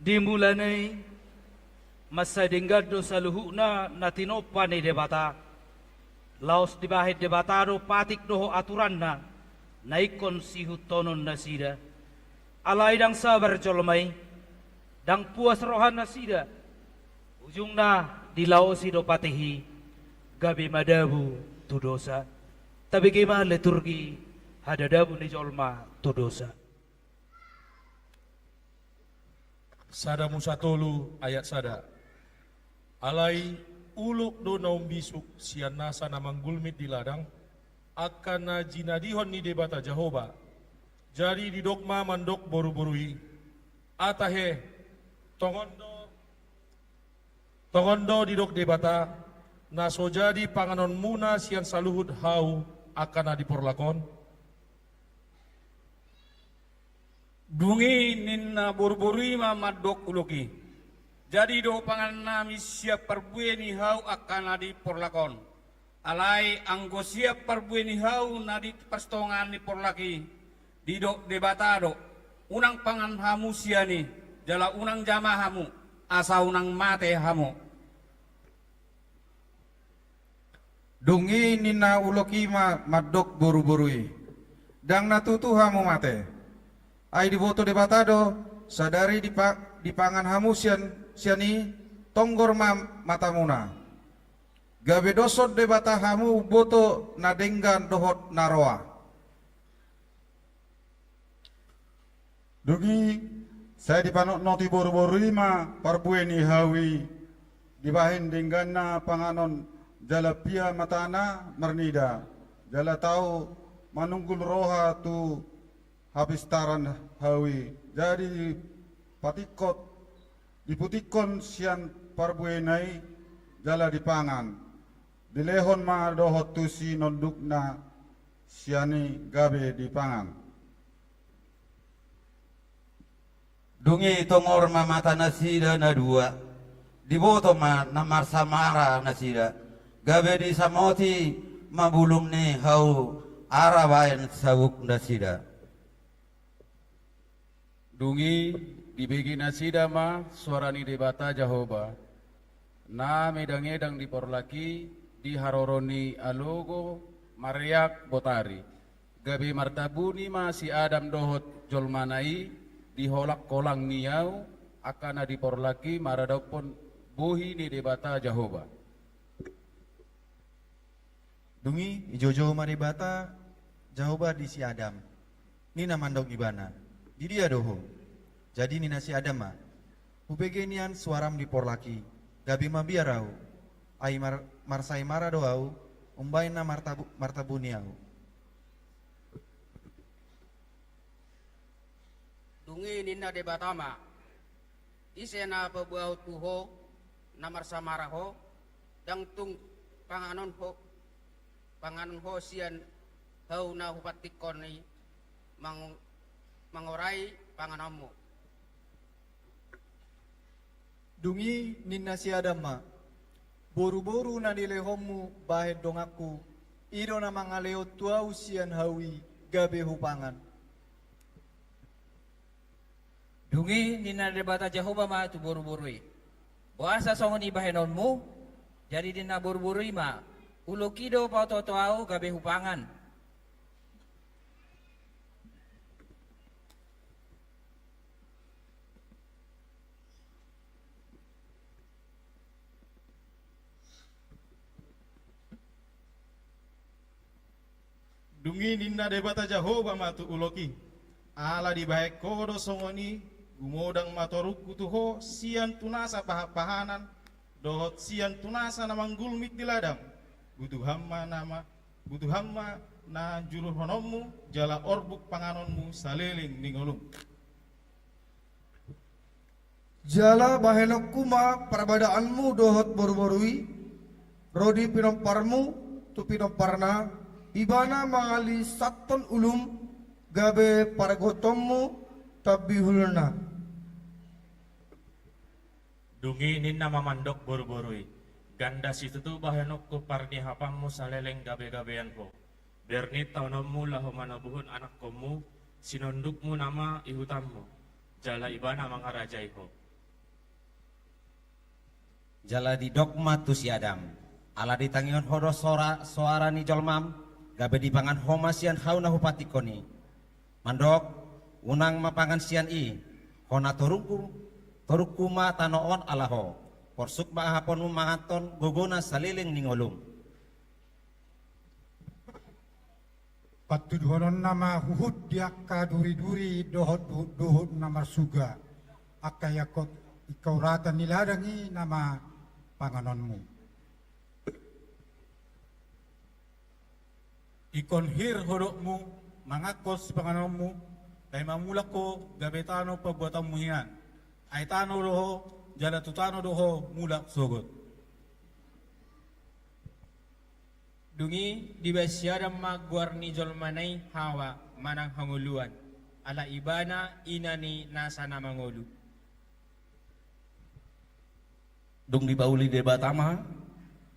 Di mulana i, mansai denggan do saluhutna na tinompa ni Debata. Laos dibahen Debata do patik dohot aturanna, na ingkon siihuthonon nasida. Alai ndang sabar jolma i, ndang puas roha nasida. Ujungna dilaosi do patih i, gabe madabu tu dosa. Tabege ma liturgi hadadabu ni jolma tu dosa. Sada Musa tolu ayat sada. Alai ulok do na umbisuk sian nasa na manggulmit di ladang, angka na jinadihon ni Debata Jahowa. Jadi didok ma mandok boruboru i, atahe, tongon do, tongon do didok Debata, na so jadi panganonmuna sian saluhut hau angka na di porlak on? Dung i ninna boruboru i ma mandok ulok i, jadi do pangannami sian parbue ni hau angka na di porlak on. Alai anggo sian parbue ni hau na di parsitongaan ni porlak i, didok Debata do, unang pangan hamu sian i, jala unang jama hamu, asa unang mate hamu. Dung i ninna ulok i ma mandok boruboru i, ndang na tutu hamu mate. Ai diboto Debata do, sadari dipa-, dipangan hamu sian, sian i, tonggor ma matamuna. Gabe doshon Debata hamu umboto na denggan dohot na roa. Dung i, sai dipanotnoti boruboru i ma parbue ni hau i, dibahen dengganna panganon, jala pia matana marnida, jala tau manunggul roha tu hapistaran hau i. Jadi patingkot, diputikkon sian parbuena i jala dipangan. Dilehon ma dohot tu sinondukna sian i gabe dipangan. Dung i tongor ma mata nasida na dua, diboto ma na marsamara nasida, gabe disamoti ma bulung ni hau ara baen sabuk nasida. Dung i dibege nasida ma soara ni Debata Jahowa, na medang-edang di porlak i di haroro ni alogo mareak botari, gabe martabuni ma si Adam dohot jolmana i di holang-holang ni au, angka na di porlak i maradophon bohi ni Debata Jahowa. Dung i dijou-jou ma Debata Jahowa di si Adam. Ninna mandok ibana, "Di dia do ho?" Jadi ninna si Adam ma, "Hubege nian soaram di porlak i, gabe mabiar au. Ai mar-, marsaemara do au, umbahen na martabu-, martabuni au." Dung i ninna Debata ma, "Ise na paboahon tu ho na marsamara ho? Ndang tung panganon ho, panganon ho sian hau na hupantingkon i mangu-, mangorai panganonmu." Dung i ninna si Adam ma, "Boru-boru na nilehonmu bahen donganku, i do na mangalehon tu au sian hau i gabe hupangan." Dung i ninna Debata Jahowa ma tu boru-boru i, "Boasa songon i bahenonmu?" Jadi ninna boru-boru i ma, "Ulok i do paoto-oto au gabe hupangan." Dung i ninna Debata Jahowa ma tu ulok i, "Ala dibahen ho do songon i, gumodang ma torungku tu ho sian tu nasa pahan-pahanan, dohot sian tu nasa na manggulmit di ladang, butuhon ma nama, butuhon ma na julurhononmu, jala orbuk panganonmu saleleng ni ngolum. Jala bahenonku ma parbadaanmu dohot boru-boru i, ro di pinomparmu tu pinomparna, ibana mangalisathon ulum gabe pargotonmu tambihulna." Dung i ninna ma mandok boru-boru i, "Ganda situtu bahenonku parniahapanmu saleleng gabe-gabean ho. Berni taononmu laho manobuhon anakkonmu, sinondukmu nama ihutanmu, jala ibana mangarajai ho." Jala didok ma tu si Adam, "Ala ditangihon ho do sora-, soara ni jolmam, gabe dipangan ho ma sian hau na hupantingkon i. Mandok, unang ma pangan sian i, hona torungku, torungku ma tano on ala ho, porsuk ma ahaponmu manganhon gogona saleleng ni ngolum." Patuduhononna ma huhut di angka duri-duri dohot duhut-duhut na marsuga, angka iangkot ingkon uratan ni ladang i nama panganonmu. Ingkon hir hodokmu manganhon sipanganonmu, paima mulak ho gabe tano pambuatanmu hian. Ai tano do ho, jala tu tano do ho mulak sogot. Dung i dibahen si Adam ma goar ni jolmana i Hawa manang hangoluan, ala ibana ina ni nasa na mangolu. Dung dipauli Debata ma,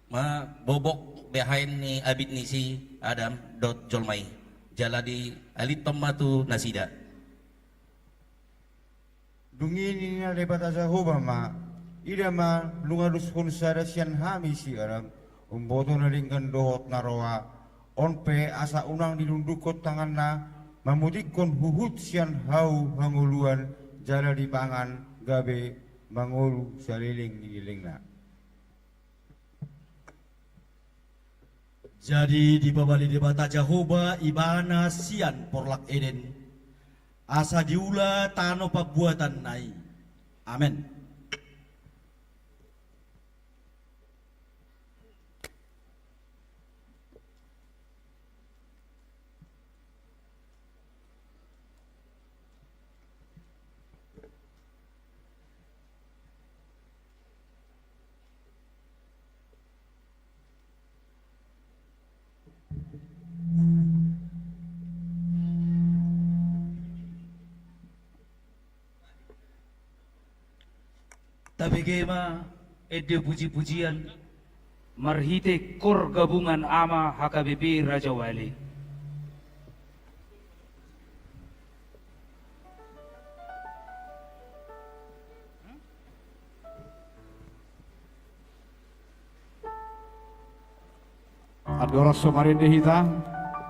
ma bobok behaen ni abit ni si Adam dohot jolma i, jala dialithon ma tu nasida. Dung i ninna Debata Jahowa ma, "Ida ma, nunga dos hon sada sian hami si Adam, umboto na denggan dohot na roa, on pe asa unang dinundukkon tanganna, mamutikkon huhut sian hau hangoluan, jala dipangan gabe mangolu saleleng ni lelengna." Jadi dipabali Debata Jahowa ibana sian porlak Eden, asa diula tano pambuatanna i. Amen. Tabege ma ende puji-pujian marhite kor gabungan ama H K B P Rajawali. Andorang so marende hita,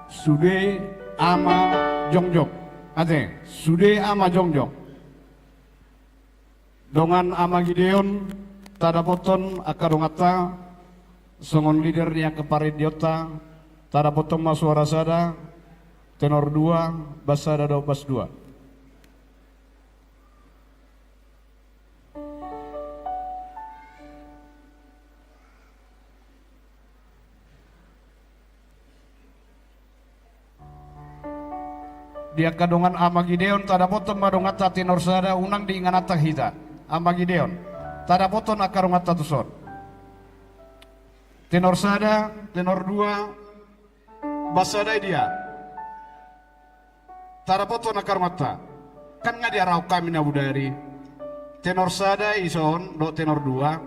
sude ama jongjong. Ate, sude ama jongjong. Dongan ama Gideon, tadapothon angka donganta songon leader ni angka parendeonta, tadapothon ma suara sada, tenor dua, bas sada dohot bas dua. Di angka dongan ama Gideon, tadapothon ma donganta tenor sada, unang diingananta hita. Ama Gideon, tadapothon angka donganta tuson. Tenor sada, tenor dua, bas sada i dia. Tadapothon angka donganta. Kan nga diarahon hami na bodari. Tenor sada ison dohot tenor dua.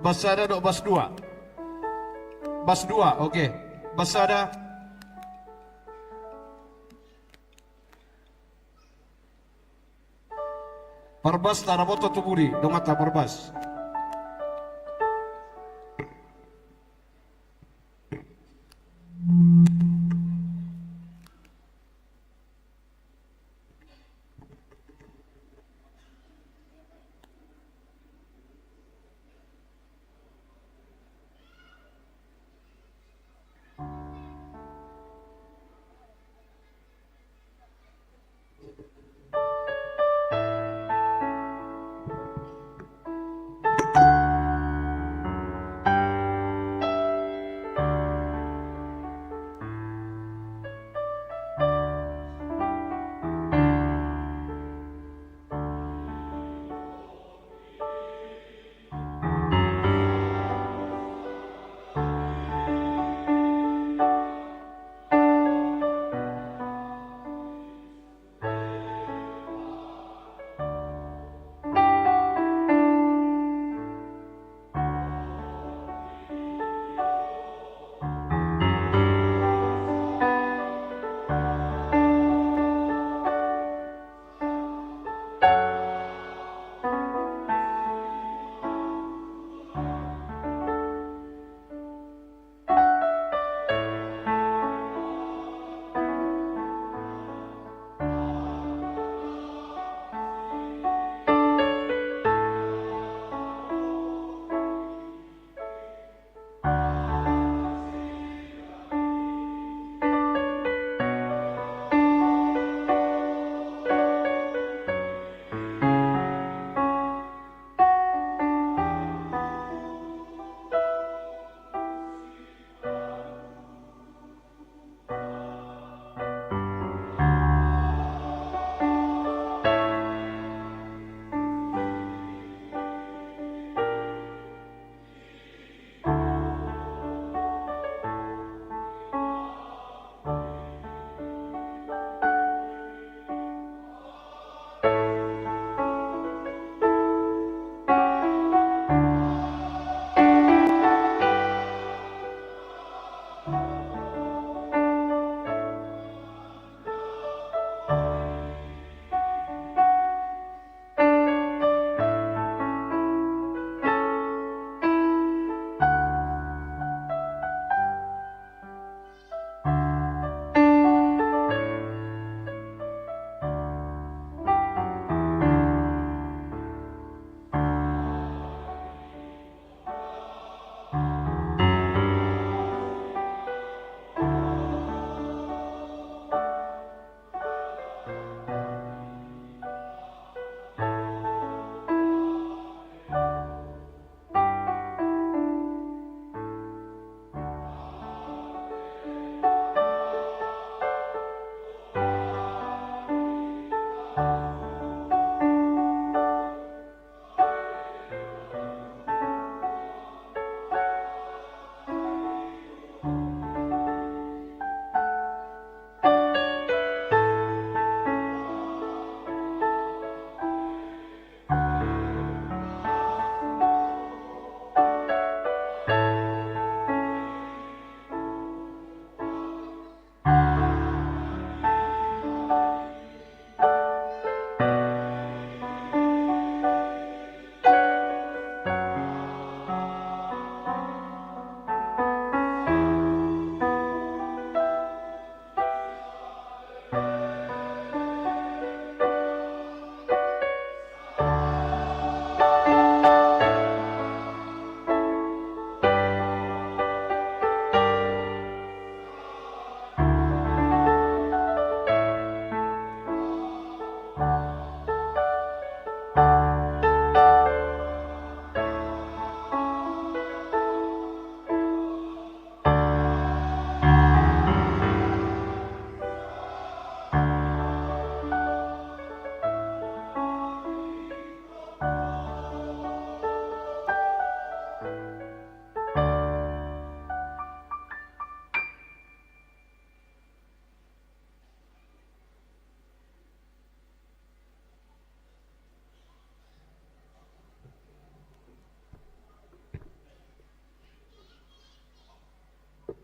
Bas sada dohot bas dua. Bas dua, oke. Bas sada. Parbas, tadapothon tu budi donganta, parbas.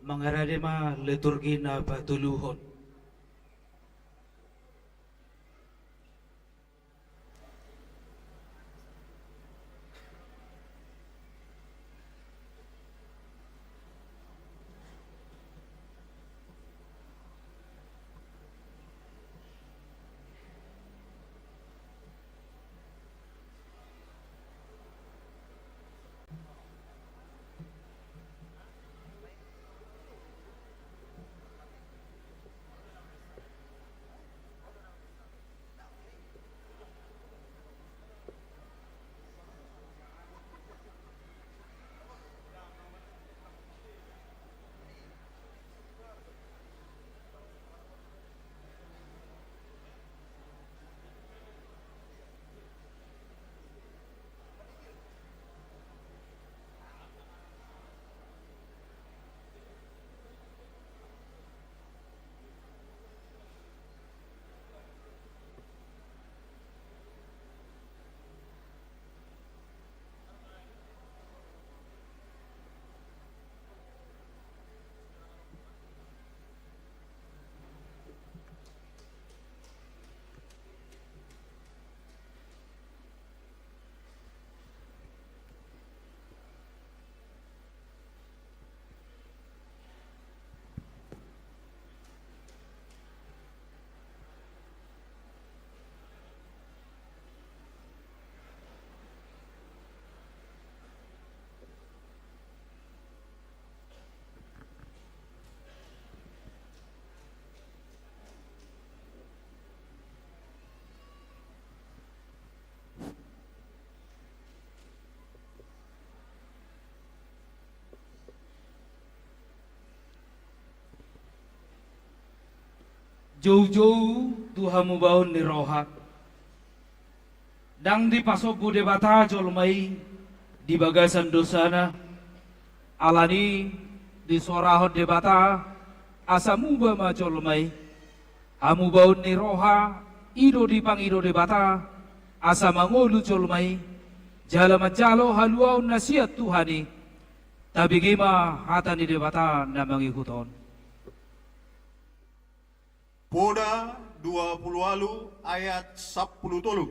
Mangarade ma liturgi na patoluhon. Joujou tu hamubaon ni roha. Ndang dipasombu Debata jolma i di bagasan dosana. Alani i disorahon Debata asa muba ma jolma i. Hamubaon ni roha i do dipangido Debata asa mangolu jolma i jala manjalo haluaon na sian Tuhan i. Tabege ma hata ni Debata na mangihut on. Poda dua pulu ualu ayat sampulu tolu.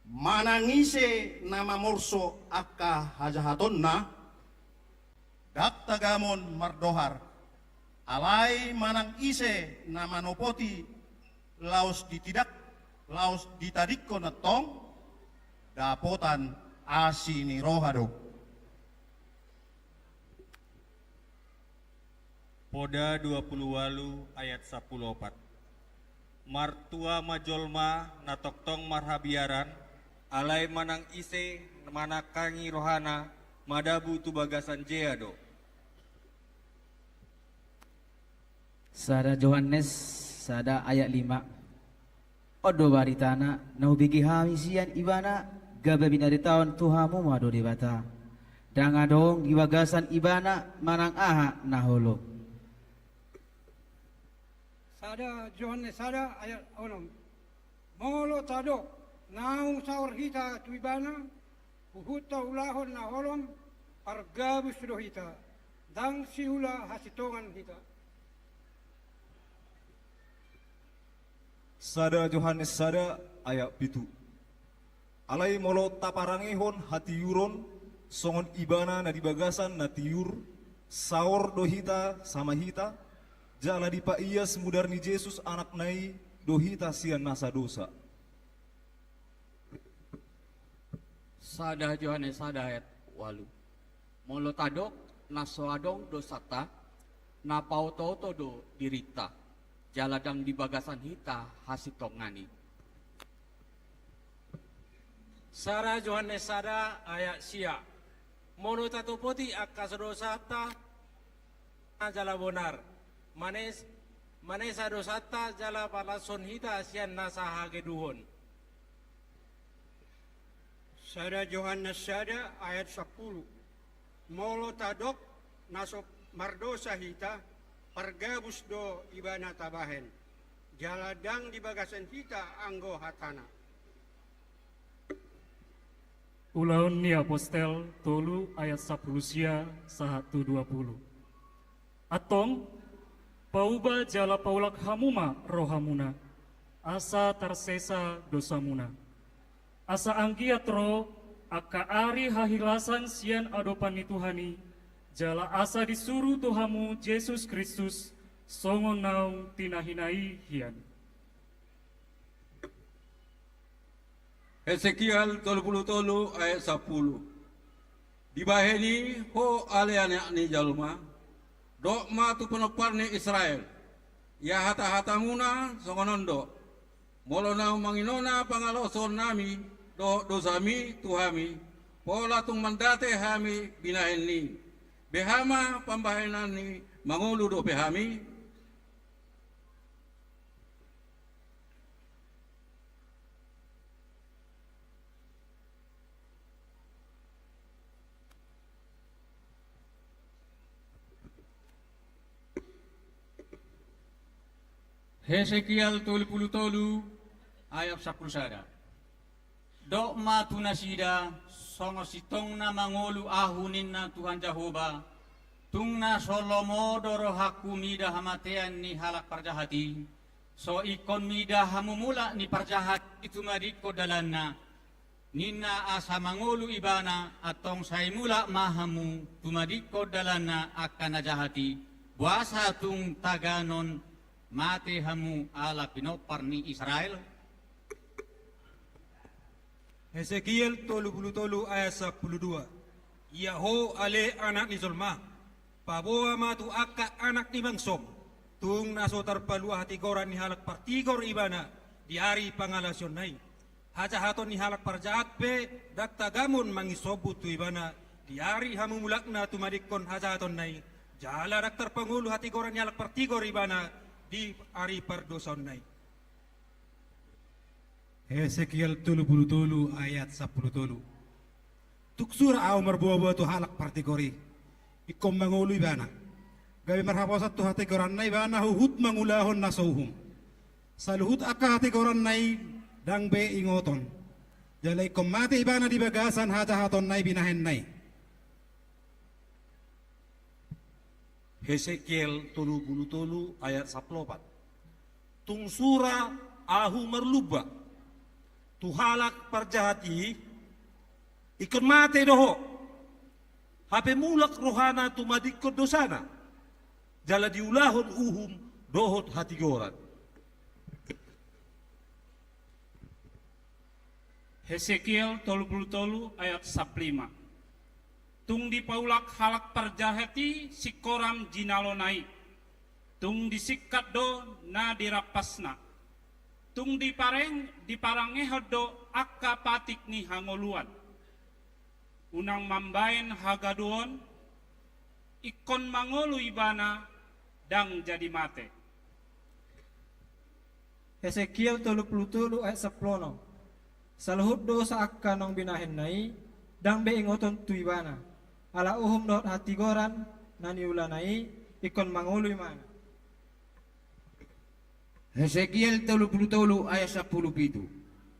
Manang ise na mamorso angka hajahatonna, ndang tagamon mardohar. Alai manang ise na manopoti laos ditidak, laos ditadingkon antong, dapotan asi ni roha do. Poda dua pulu ualu ayat sampulu opat. Martua ma jolma na tongtong marhabiaran, alai manang ise manangkangi rohana madabu tu bagasan jea do. Sada Johannes sada ayat lima. On do baritana na hubege hami sian Ibana, gabe binaritaon tu hamu ma do Debata. Ndang adong di bagasan Ibana manang aha na holom. Sada Johannes sada ayat onom. Molo tadok naung saor hita tu Ibana, huhut taulahon na holom, pargabus do hita, ndang siula hasintongan hita. Sada Johannes sada ayat pitu. Alai molo taparangehon hatiuron, songon Ibana na di bagasan na tiur, saor do hita sama hita, jala dipaias mudar ni Jesus Anakna i do hita sian nasa dosa. Sada Johannes sada ayat ualu. Molo tadok na so adong dosanta, na paotooto do dirinta, jala ndang di bagasan hita hasintongan i. Sada Johannes sada ayat sia. Molo tatopoti angka dosanta jala bonar, manes, manesa dosanta jala palashon hita sian nasa hageduhon. Sada Johannes sada ayat sampulu. Molo tadok na so mardosa hita, pargabus do Ibana tabahen, jala ndang di bagasan hita anggo hatana. Ulaon ni Apostel tolu ayat sampulu sia sahat tu dua pulu. Antong, pauba jala paulak hamu ma rohamuna, asa tarsesa dosamuna. Asa anggiat ro angka ari hahilasan sian adopan ni Tuhan i, jala asa disuru tu hamu Jesus Kristus songon naung tinahinai hian. Hesekiel tolu pulu tolu ayat sapulu. Dibahen i, ho ale anak ni jolma, dok ma tu pinompar ni Israel: Ia hatahatamuna songon on do: Molo naung manginona pangalaosion nami dohot dosami tu hami, pola tung mandate hami binahen ni i, beha ma pambahenan ni mangolu dope hami? Hesekiel tolu pulu tolu ayat sapulu sada. Dok ma tu nasida: Songon sintongna mangolu ahu, ninna Tuhan Jahowa, tung na so lomo do rohangku mida hamatean ni halak parjahat i, so ingkon mida hamu mulak ni parjahat i tumadingkon dalanna, ninna, asa mangolu ibana. Antong sai mulak ma hamu tumadingkon dalanna angka na jahat i, boasa tung taganon mate hamu ala pinompar ni Israel? Hesekiel tolu pulu tolu ayat sapulu dua. Ia ho ale anak ni jolma, paboa ma tu angka anak ni bangsom, tung na so tarpalua hatigoran ni halak partigor ibana di ari pangalaosionna i. Hajahaton ni halak parjahat pe ndang tagamon mangisombut tu ibana di ari hamumulakna tumadingkon hajahatonna i, jala ndang tarpangolu hatigoran ni halak partigor ibana di ari pardosaonna i. Hesekiel tolu pulu tolu ayat sapulu tolu. Tung sura ahu marboaboa tu halak partigor i, ingkon mangolu ibana, gabe marhaposan tu hatigoranna ibana huhut mangulahon na so uhum. Saluhut angka hatigoranna i ndang be ingoton, jala ingkon mate ibana di bagasan hajahatonna i binahenna i. Hesekiel tolu pulu tolu ayat sapulu opat. Tung sura ahu marlumba tu halak parjahat i, ingkon mate do ho, hape mulak rohana tumadingkon dosana, jala diulahon uhum dohot hatigoran. Hesekiel tolu pulu tolu ayat sapulu lima. Tung dipaulak halak parjahat i singkoram jinalona i, tung disingkat do na dirampasna, tung dipareng-, diparangehon do angka patik ni hangoluan. Unang mambaen hagadoon, ingkon mangolu ibana, ndang jadi mate. Hesekiel tolu pulu tolu ayat sapulu onom. Saluhut dosa angka naung binahenna i, ndang be ingoton tu ibana. Ala uhum dohot hatigoran na niulana i, ingkon mangolu ibana. Hesekiel tolu pulu tolu ayat sapulu pitu.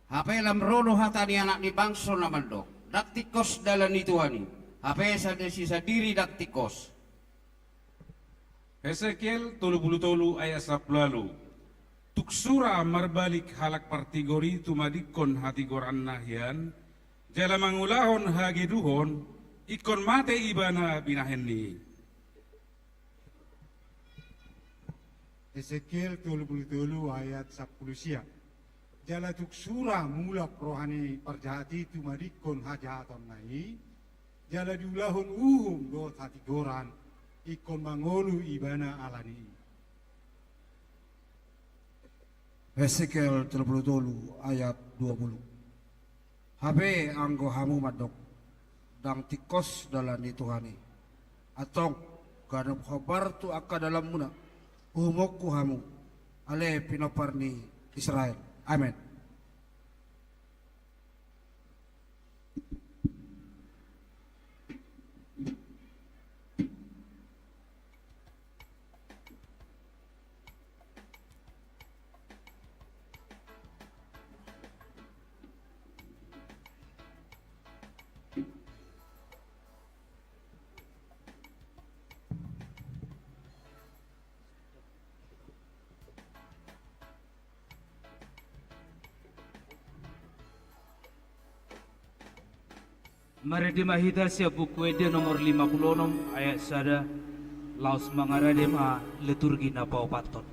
Hape lam ro do hata ni anak ni bangso na mandok: Ndang tingkos dalan ni Tuhan i, hape sandiri-sandiri ndang tingkos. Hesekiel tolu pulu tolu ayat sapulu ualu. Tung sura marbalik halak partigor i tumadingkon hatigoranna hian, jala mangulahon hageduhon, ingkon mate ibana binahen ni i. Hesekiel tolu pulu tolu ayat sapulu sia. Jala tung sura mulak roha ni parjahat i tumadingkon hajahatonna i, jala diulahon uhum dohot hatigoran, ingkon mangolu ibana ala ni i. Hesekiel tolu pulu tolu ayat dua pulu. Hape anggo hamu mandok: Ndang tingkos dalan ni Tuhan i, antong, ganup hombar tu angka dalanmuna uhumku hamu, ale pinompar ni Israel. Amen. Marende ma hita sian Buku Ende nomor lima pulu onom ayat sada, laos mangarade ma liturgi na paopathon.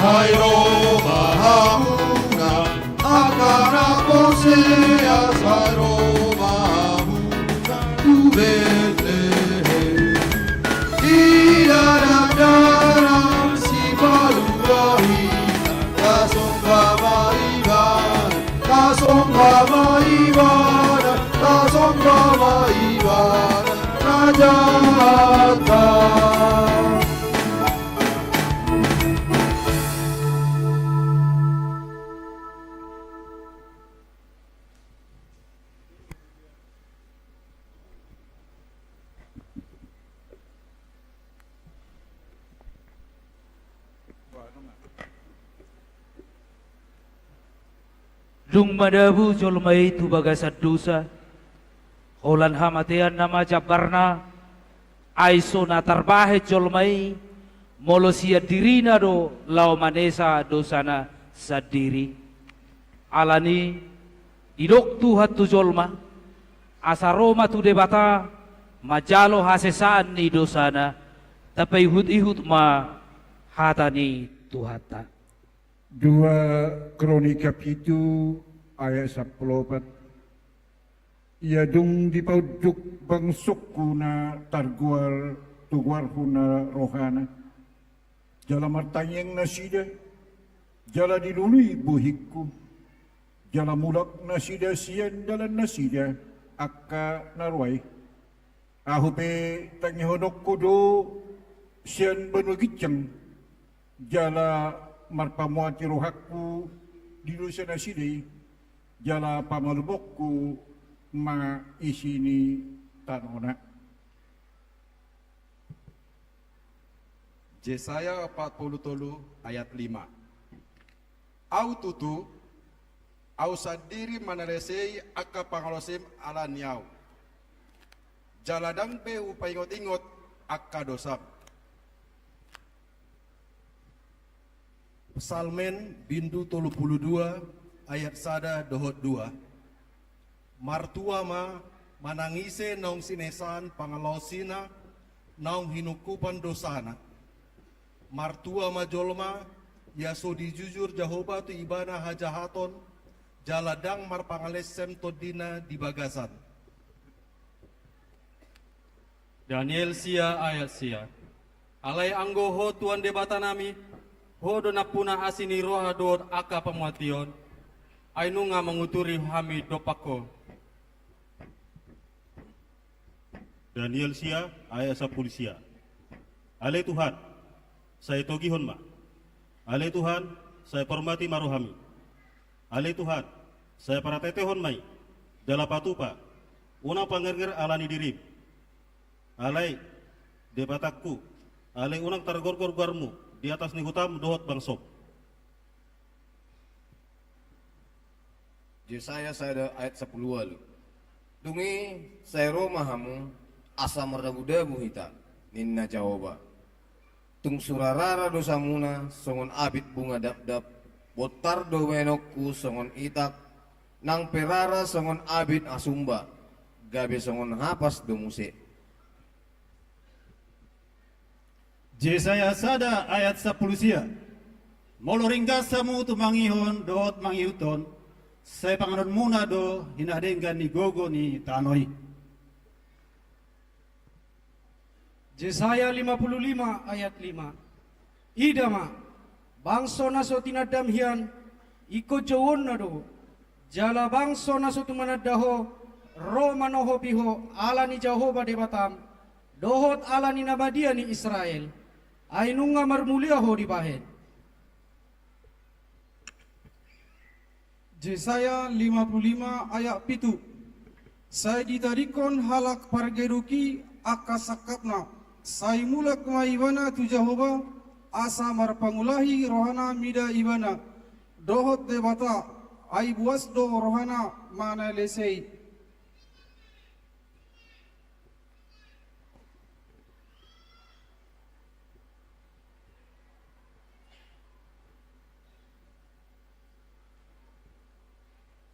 Sai ro ma hamuna, angka na porsea, sai ro ma hamuna tu Betlehem. Di dalan-dalan sipalua hita, tasomba ma Ibana, tasomba ma Ibana, tasomba ma Ibana, Rajanta. Dung madabu jolma i tu bagasan dosa, holan hamatean nama jambarna, ai so na tarbahen jolma i, molo sian dirina do laho manesa dosana sandiri. Alani, didok Tuhan tu jolma, asa ro ma tu Debata, manjalo hasesaan ni dosana, tapaihut-ihut ma hata ni Tuhanta. Dua Kronika pitu ayat sampulu opat. Ia dung dipaunduk bangsongku na targoar tu goarhu na rohana, jala martangiang nasida, jala dilului bohingku, jala mulak nasida sian dalan nasida angka na roa i. Ahu pe tangihononku do sian banua ginjang, jala marpamuati rohangku di dosa nasida i, jala pamalumhonku ma isi ni tanona. Jesaya opat pulu tolu ayat lima. Au tutu, au sandiri manalesei angka pangalaosim ala ni au, jala ndang be hupaingot-ingot angka dosam. Psalmen bindu tolu pulu dua ayat sada dohot dua. Martua ma manang ise naung sinesaan pangalaosina, naung hinungkupan dosana. Martua ma jolma, ia so dijujur Jahowa tu ibana hajahaton, jala ndang marpangalessem tondina di bagasan. Daniel sia ayat sia. Alai anggo Ho Tuhan Debatanami, Ho do nampuna asi ni roha dohot angka pamuation, ai nunga manguturi hami dompak Ho. Daniel sia ayat sampulu sia. Ale Tuhan, sai togihon ma. Ale Tuhan, sai pormati ma rohami. Ale Tuhan, sai parateatehon ma i, jala patupa, unang pangernger ala ni dirim. Alai, Debatangku, ale unang targorgor goarmu di atas ni hutam dohot bangsom. Jesaya sada ayat sampulu ualu. Dung i sai ro ma hamu, asa mardabudabu hita, ninna Jahowa. Tung sura rara dosamuna songon abit bunga dabdab, bontar do baenonku songon itak, nang pe rara songon abit asumba, gabe songon hapas do muse. Jesaya sada ayat sampulu sia. Molo ringgas hamu tumangihon dohot mangihuthon, sai panganonmuna do hinadenggan ni gogo ni tano i. Jesaya lima pulu lima ayat lima. Ida ma, bangso na so tinandam hian, ingkon jouonna do, jala bangso na so tumananda ho, ro manohopi ho ala ni Jahowa Debatam, dohot ala ni na badia ni Israel, ai nunga marmulia ho dibahen. Jesaya lima pulu lima ayat pitu. Sai ditadingkon halak pargeduk i angka sangkapna, sai mulak ma ibana tu Jahowa, asa marpangulahi rohana mida ibana, Dohot Debata, ai buas do rohana manalesei.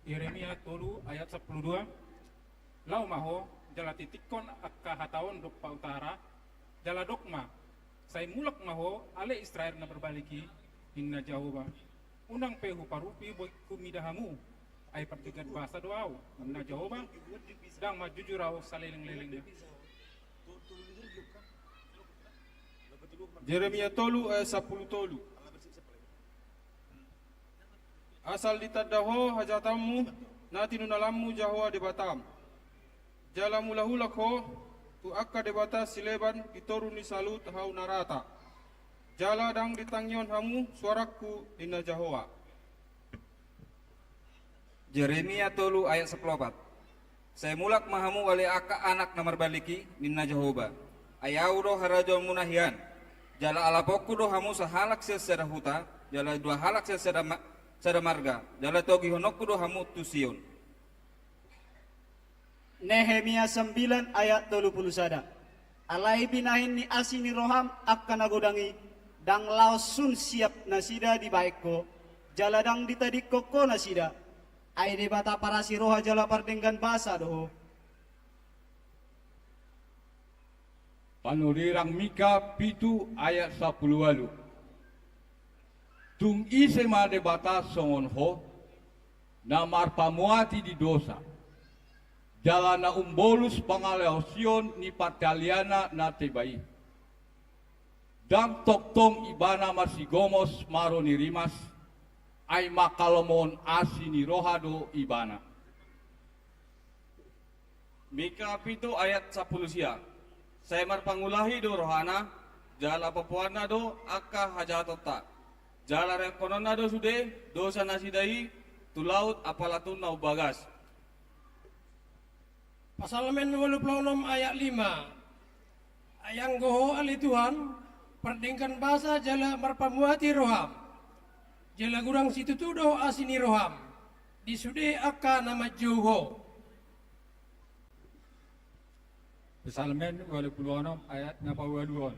Yeremia tolu ayat sampulu dua. Laho ma ho, jala titikkon angka hata on dompak utara, jala dok ma: Sai mulak ma ho, ale Israel na marbalik i, ninna Jahowa. Unang pe huparupi boitku mida hamu, ai pardenggan basa do ahu, ninna Jahowa, ndang manjujur ahu salelenglelengna. Yeremia tolu ayat sampulu tolu. Asal ditanda ho hajahatonmu na tinunalanmu Jahowa Debatam. Jala mulak-ulak ho tu angka debata sileban di toru ni saluhut hau na rata. Jala ndang ditangihon hamu suarangku, ninna Jahowa. Jeremia tolu ayat sampulu opat. Sai mulak ma hamu ale angka anak na marbalik i, ninna Jahowa. Ai ahu do harajaonmuna hian. Jala alaponku do hamu sahalak sian sada huta, jala dua halak sian sada ma-, sada marga, jala togihononku do hamu tu Sion. Nehemia sambilan ayat tolu pulu sada. Alai binahen ni asi ni roham angka na godang i, ndang laos sun siap nasida dibahen ho, jala ndang ditadingkon ho nasida. Ai Debata parasi roha jala pardenggan basa do ho. Panurirang Mika pitu ayat sampulu ualu. Tung ise ma Debata songon ho, na marpamuati di dosa, jala na umbolus pangalaosion ni partalianna na teba i? Ndang tongtong ibana marsigomos maroni rimas, ai mangkalomohon asi ni roha do ibana. Mika pitu ayat sampulu sia. Sai marpangulahi do rohana, jala popoanna do angka hajahatonta, jala rehononna do sude dosa nasida i tu laut apala tu na umbagas. Psalmen ualu pulu onom ayat lima. Ai anggo ho ale Tuhan, pardenggan basa jala marpamuati roham, jala godang situtu do asi ni roham di sude angka na manjou ho. Psalmen ualu pulu onom ayat na paualuhon.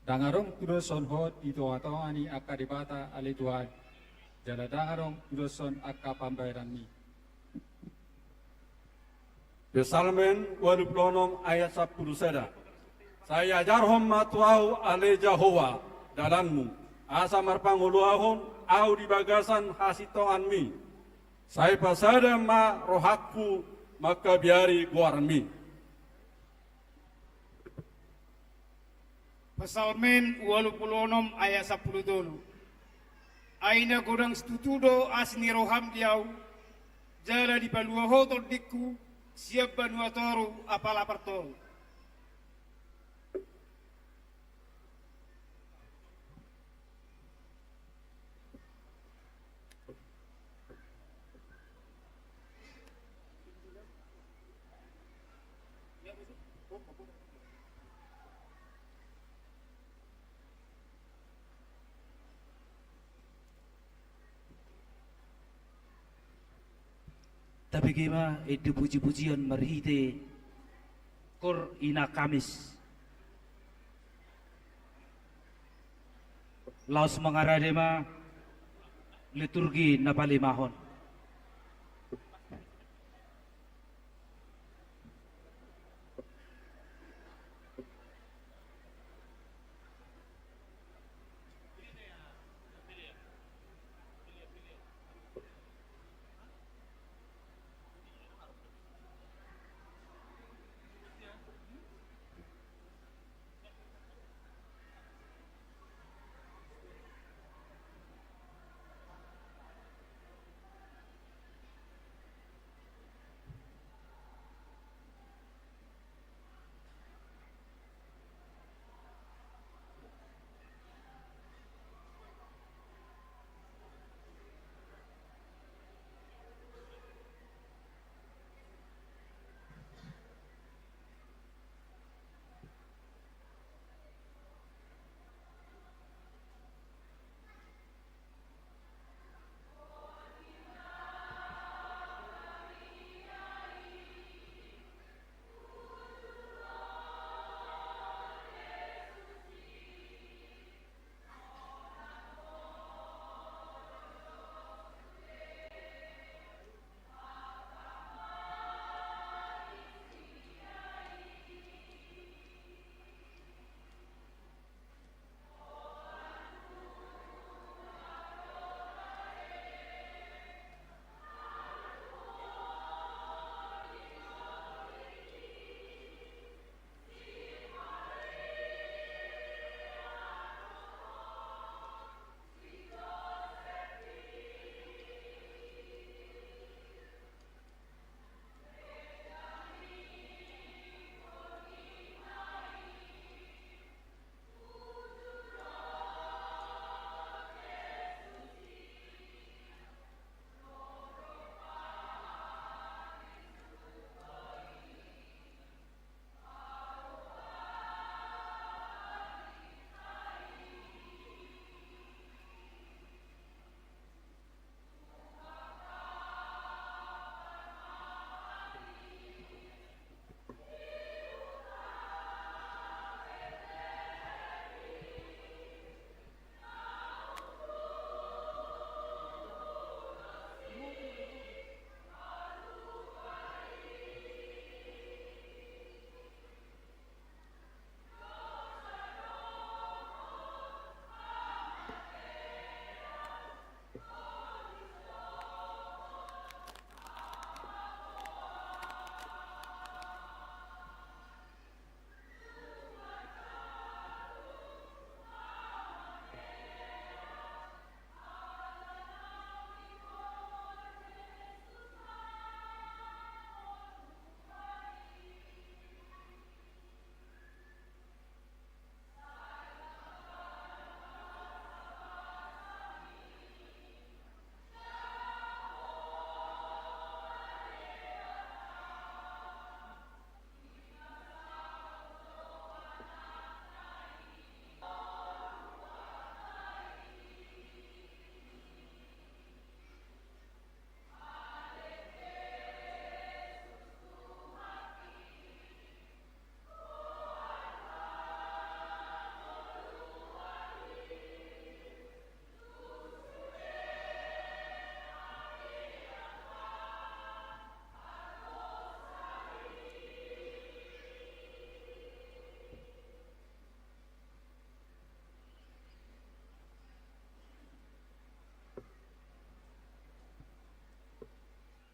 Ndang adong tudoshon ho di tongatonga ni angka debata ale Tuhan, jala ndang adong tudoshon angka pambahenanmi. Psalmen ualu pulu onom ayat sampulu sada. Sai ajarhon ma tu ahu ale Jahowa dalanmu, asa marpangoluhon ahu di bagasan hasintonganmi. Sai pasada ma rohangku mangkabiari goarmi. Psalmen ualu pulu onom ayat sampulu tolu. Ai na godang situtu do asi ni roham di ahu, jala dipalua ho tondingku sian banua toru apala partoru. Tabege ma ende pujipujian marhite kor ina Kamis. Laos mangarade ma liturgi na palimahon.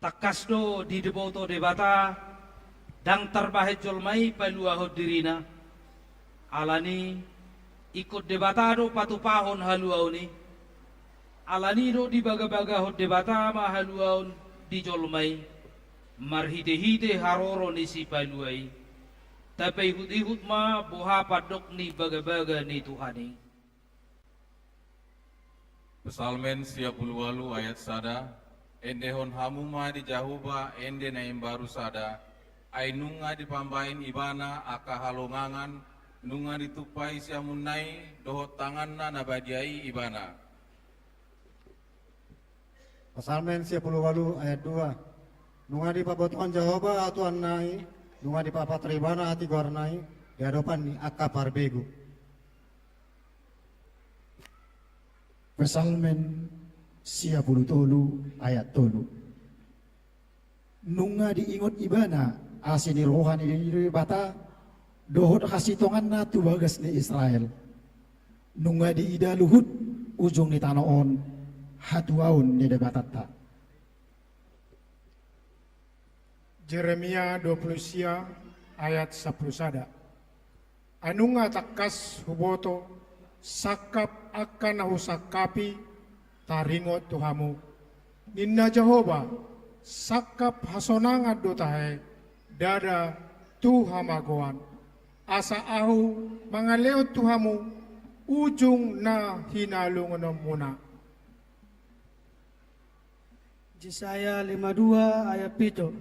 Tangkas do diboto Debata, ndang tarbahen jolma i paluahon dirina. Alani, ingkon Debata do patupahon haluaon i. Alani do dibagabagahon Debata ma haluaon di jolma i, marhitehite haroro ni Sipalua i. Tapaihutihut ma boha pandok ni bagabaga ni Tuhan i. Psalmen sia pulu ualu ayat sada. Endehon hamu ma di Jahowa ende na imbaru sada, ai nunga dipambahen Ibana angka halongangan, nunga ditumpai siamunna i dohot tanganna na badia i Ibana. Psalmen sia pulu ualu ayat dua. Nunga dipabotohon Jahowa hatuaonna i, nunga dipapatar Ibana hatigoarna i di adopan ni angka parbegu. Psalmen sia pulu tolu ayat tolu. Nunga diingot Ibana asi ni roha ni Debata dohot hasintonganna tu bagas ni Israel. Nunga diida luhut ujung ni tano on hatuaon ni Debatanta. Jeremia dua pulu sia ayat sampulu sada. Ai nunga tangkas huboto sangkap angka na husangkapi taringot tu hamu, ninna Jahowa, sangkap hasonangan do tahe, ndada tu hamagoan, asa ahu mangalehon tu hamu ujung na hinalungunonmuna. Jesaya lima dua ayat pitu.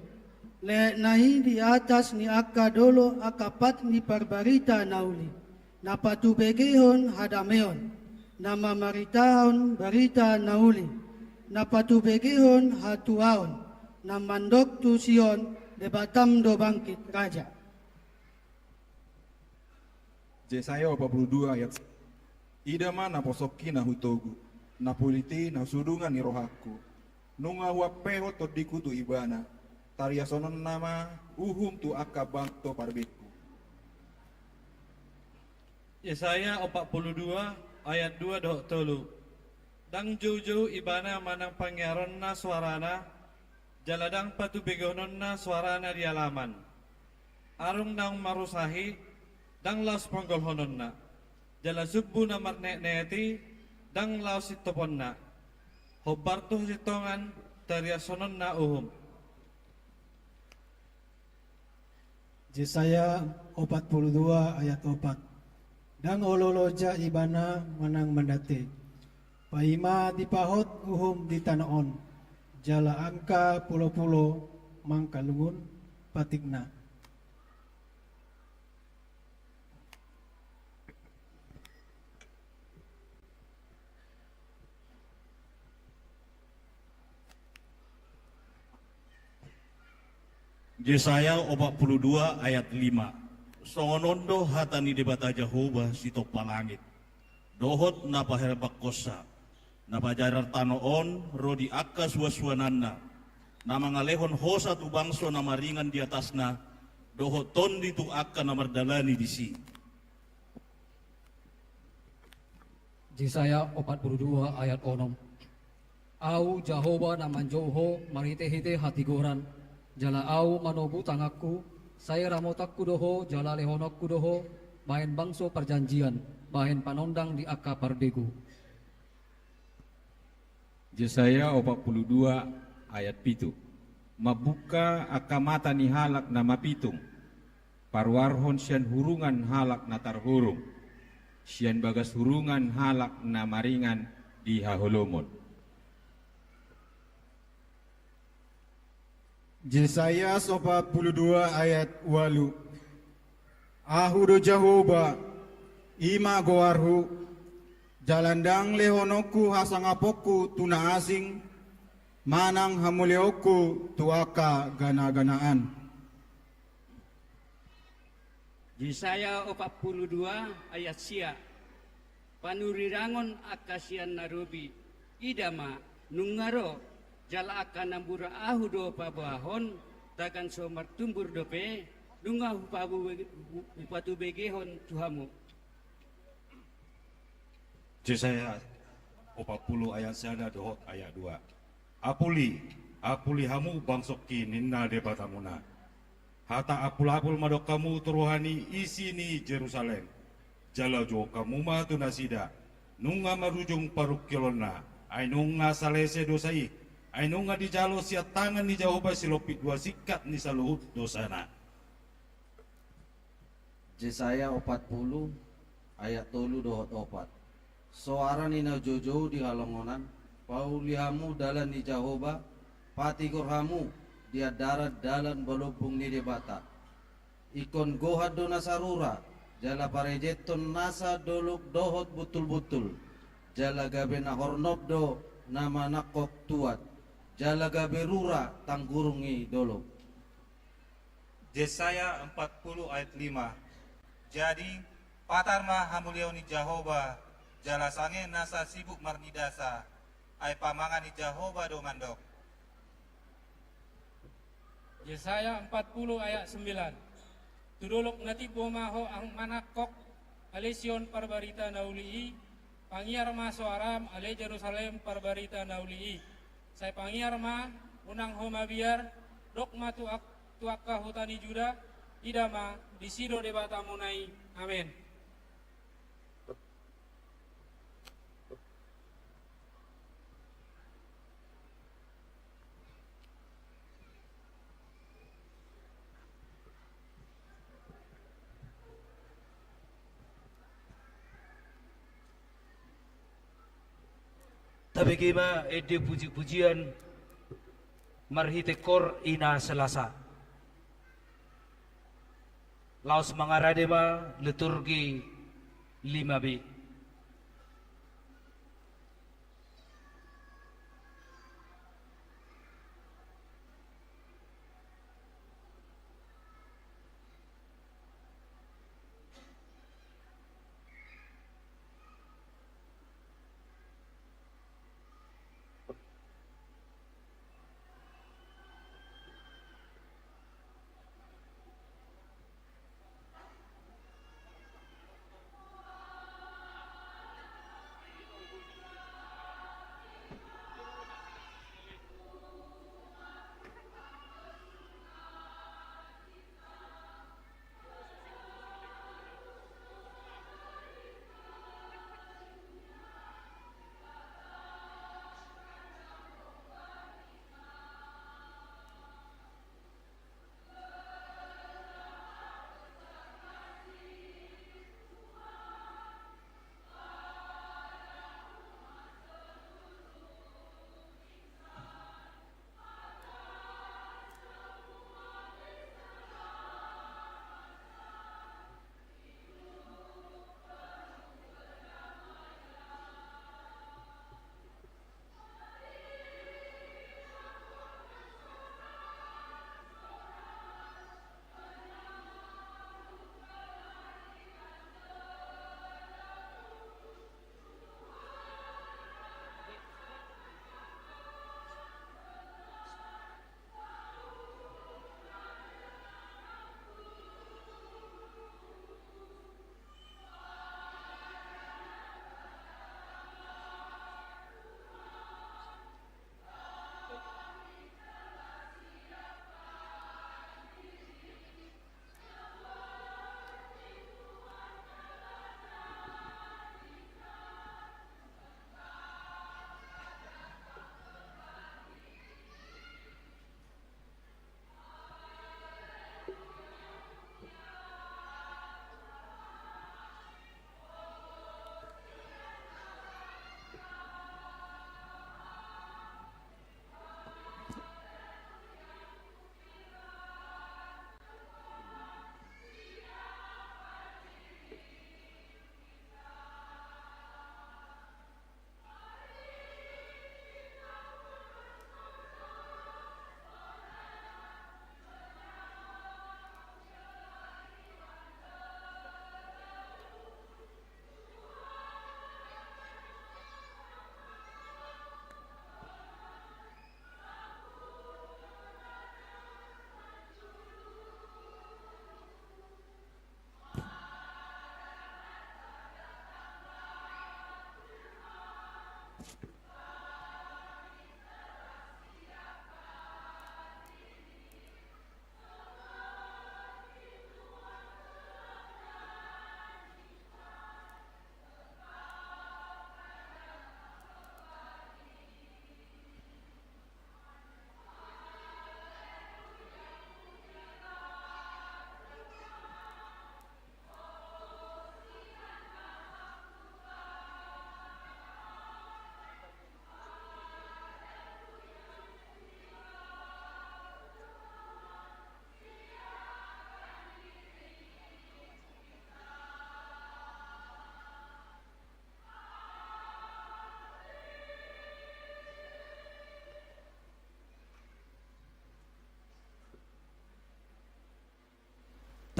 Lehekna i di atas ni angka dolok angka pat ni parbarita na uli, na patubegehon hadameon, na mamaritahon barita na uli, na patubegehon hatuaon, na mandok tu Sion, Debatam do bangkit, raja. Jesaya opat pulu dua ayat sada. Ida ma naposongki na hutogu, na pulit i na husudungan ni rohangku. Nunga huampehon tondingku tu Ibana, tariashononna ma uhum tu angka bangso parbegu. Jesaya opat pulu dua ayat dua dohot tolu. Ndang joujou Ibana manang pangiaronna soarana, jala ndang patubegehononna soarana di alaman. Arung naung marusahi, ndang laos ponggolhononna, jala sumbu na marnetnet i, ndang laos sintoponna. Hombar tu hasintongan, tariashononna uhum. Jesaya opat pulu dua ayat opat. Ndang olo loja Ibana manang mandate, paima dipahot uhum di tano on, jala angka pulopulo mangkalungun patikna. Jesaya opat pulu dua ayat lima. Songon on do hata ni Debata Jahowa sitompa langit dohot na paherbangkonsa, na pajajar tano on ro di angka suansuananna, na mangalehon hosa tu bangso na maringan di atasna, dohot tondi tu angka na mardalani disi. Jesaya opat pulu dua ayat onom. Ahu Jahowa na manjou ho marhitehite hatigoran, jala Ahu manogu tanganku, sai ramotanku do ho jala lehononku do ho bahen bangso parjanjian, bahen panondang di angka parbegu. Jesaya opat pulu dua ayat pitu. Mambuka angka mata ni halak na mapitung, paruarhon sian hurungan halak na tarhurung, sian bagas hurungan halak na maringan di haholomon. Jesaya opat pulu dua ayat ualu. Ahu do Jahowa, i ma goarhu, jala ndang lehononku hasangaponku tu na asing, manang hamuliaonku tu angka ganaganaan. Jesaya opat pulu dua ayat sia. Panurirangon angka sian na robi, ida ma, nunga ro, jala angka na mura Ahu do paboahon, tagan so martumbur dope, nunga hupabu-, hu-, hupatubegehon tu hamu. Jesaya opat pulu ayat sada dohot ayat dua. Apuli, Ampuli hamu bangsongki ninna Debatamuna. Hata ampulapul ma dohot hamu tu roha ni isi ni Jerusalem. Jala jouon hamu ma tu nasida, nunga marujung parungkilonna, ai nunga salese dosa i, ai nunga dijalo sian tangan ni Jahowa silompit dua singkat ni saluhut dosana. Jesaya opat pulu ayat tolu dohot opat. Soara ni na joujou di halongonan, pauli hamu dalan ni Jahowa, patigor hamu di andaran dalan balombung ni Debata. Ingkon gohan do nasa rura, jala parejenhon nasa dolok dohot buntul-buntul, jala gabe na hornop do na manangkok tuat, jala gabe rura tanggurung ni dolok. Jesaya empat puluh ayat lima. Jadi, patar ma hamuliaon ni Jahowa, jala sange nasa sibuk marnidasa, ai pamangan ni Jahowa do mandok. Jesaya empat puluh ayat sembilan. Tu dolok na timbo ma ho ang manangkok, ale Sion parbarita na uli i, pangiar ma soaram, ale Jerusalem parbarita na uli i. Sai pangiar ma, unang ho mabiar, dok ma tu ak-, tu angka huta ni Juda, ida ma, disi do Debatamuna i. Amen. Tabege ma ende puji-pujian marhite kor ina Selasa. Laos mangarade ma liturgi lima B.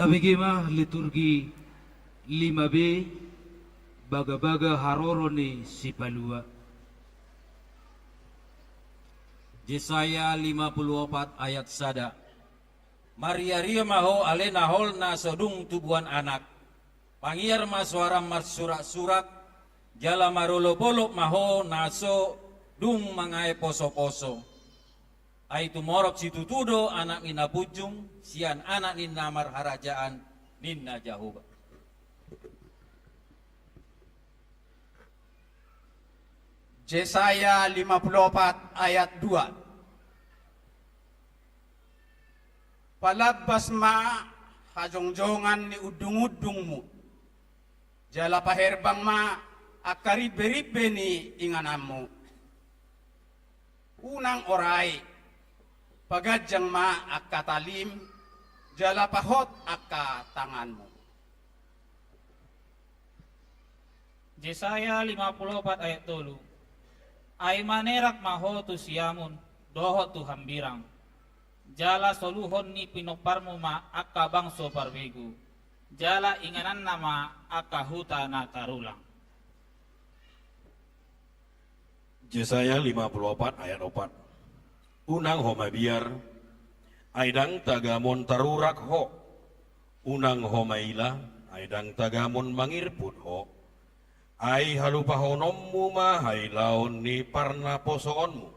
Tabege ma liturgi lima B, bagabaga haroro ni Sipalua. Jesaya lima puluh opat ayat sada. Marriaria ma ho ale na hol na so dung tubuan anak. Pangiar ma soara marsuraksurak, jala marolopolop ma ho na so dung mangae posoposo. Ai tumorop situtu do anak ni na punjung sian anak ni na marharajaan, ninna Jahowa. Jesaya lima puluh opat ayat dua. Palambas ma hajongjongan ni undungundungmu, jala paherbang ma angka rimberimbe ni ingananmu. Unang orai, paganjang ma angka talim, jala pahot angka tanganmu. Jesaya lima puluh opat ayat tolu. Ai manerak ma ho tu siamun dohot tu hambirang, jala soluhon ni pinomparmu ma angka bangso parbegu, jala ingananna ma angka huta na tarulang. Jesaya lima puluh opat ayat opat. Unang ho mabiar, ai ndang tagamon tarurak ho. Unang ho maila, ai ndang tagamon mangirput ho. Ai halupahononmu ma hailaon ni parnaposoonmu,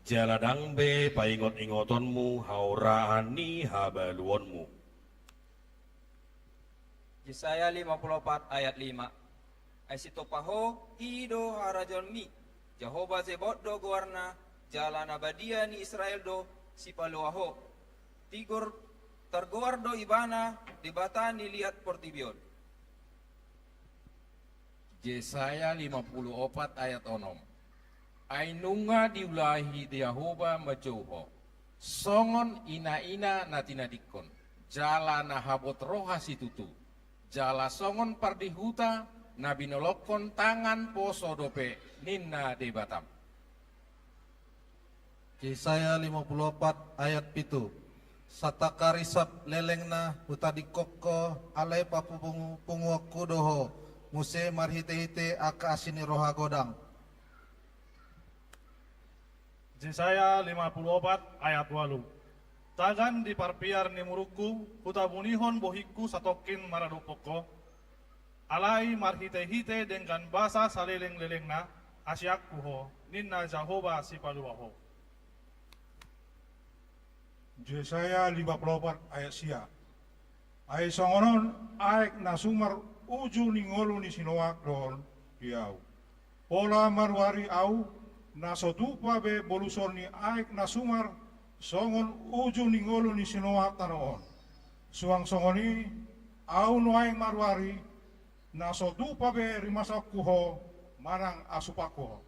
jala ndang be paingotingotonmu haoraan ni habaluonmu. Jesaya lima puluh opat ayat lima. Ai Sitompa ho i do harajaonmi, Jahowa Zebaot do goarna, jala na badia ni Israel do Sipalua ho. Tigor, targoar do ibana Debata ni liat portibi on. Jesaya lima puluh opat ayat onom. Ai nunga diulahi Jahowa manjou ho songon inaina na tinadingkon, jala na habot roha situtu, jala songon pardihuta na binolongkon tangan poso dope, ninna Debatam. Jesaya lima puluh opat ayat pitu. Satangkari sap lelengna hutadingkon ho, alai papungupunguonku do ho muse marhitehite angka asi ni roha godang. Jesaya lima puluh opat ayat ualu. Tagan di parpiar ni murungku, hutabunihon bohingku satongkin maradophon ho. Alai marhitehite denggan basa salelenglelengna, asianku ho, ninna Jahowa Sipalua ho. Jesaya lima puluh opat ayat sia. Ai songon on aek na sumar uju ni ngolu ni sinoak do on di ahu. Pola maruari ahu, na so tupa be boluson ni aek na sumar songon uju ni ngolu ni sinoak tano on. Suang songon i ahu nuaeng maruari, na so tupa be rimasaonku ho manang asupanku ho.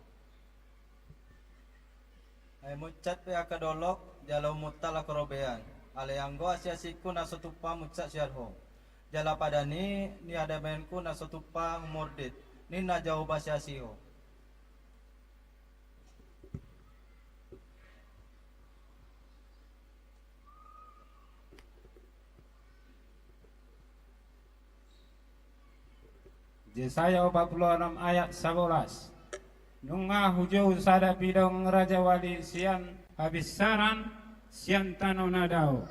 Ai munsat pe angka dolok jala ummunta laho robean, alai anggo asiasingku na so tupa munsat sian ho, jala padan i ni hadameonku na so tupa humordit, ninna Jahowa siasi ho. Jesaya opat pulu onom ayat sabolas. Nunga hujou sada pidong rajawali sian habinsaran, sian tano na dao.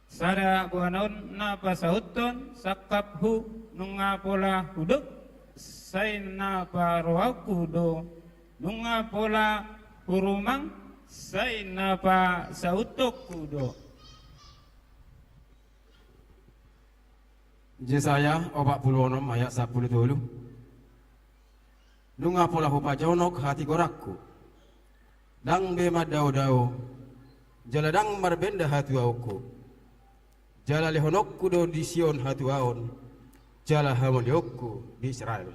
Sada boanon na pasauthon sangkaphu, nunga pola hudok, sai na parohaonku do, nunga pola hurumang, sai na pasauthonku do. Jesaya opat pulu onom ayat sampulu tolu. Nunga pola hupajonok hatigoranku, ndang be mandaodao, jala ndang marbenda hatuaonku, jala lehononku do di Sion hatuaon, jala hamaliaonku di Israel.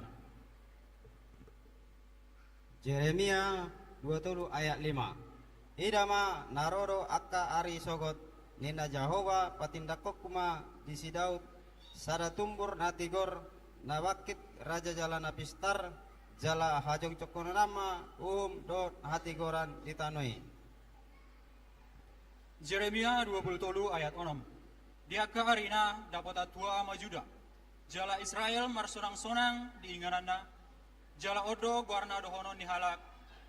Jeremia dua tolu ayat lima. Ida ma, na ro do angka ari sogot, ninna Jahowa, patindangkonku ma di si Daud sada tumbur na tigor, na bangkit raja jala na pistar, jala hajongjongkononna ma uhum dohot hatigoran di tano i. Jeremia dua pulu tolu ayat onom. Di angka arina dapotan tua ma Juda, jala Israel marsonang-sonang di ingananna, jala on do goarna dohonon ni halak,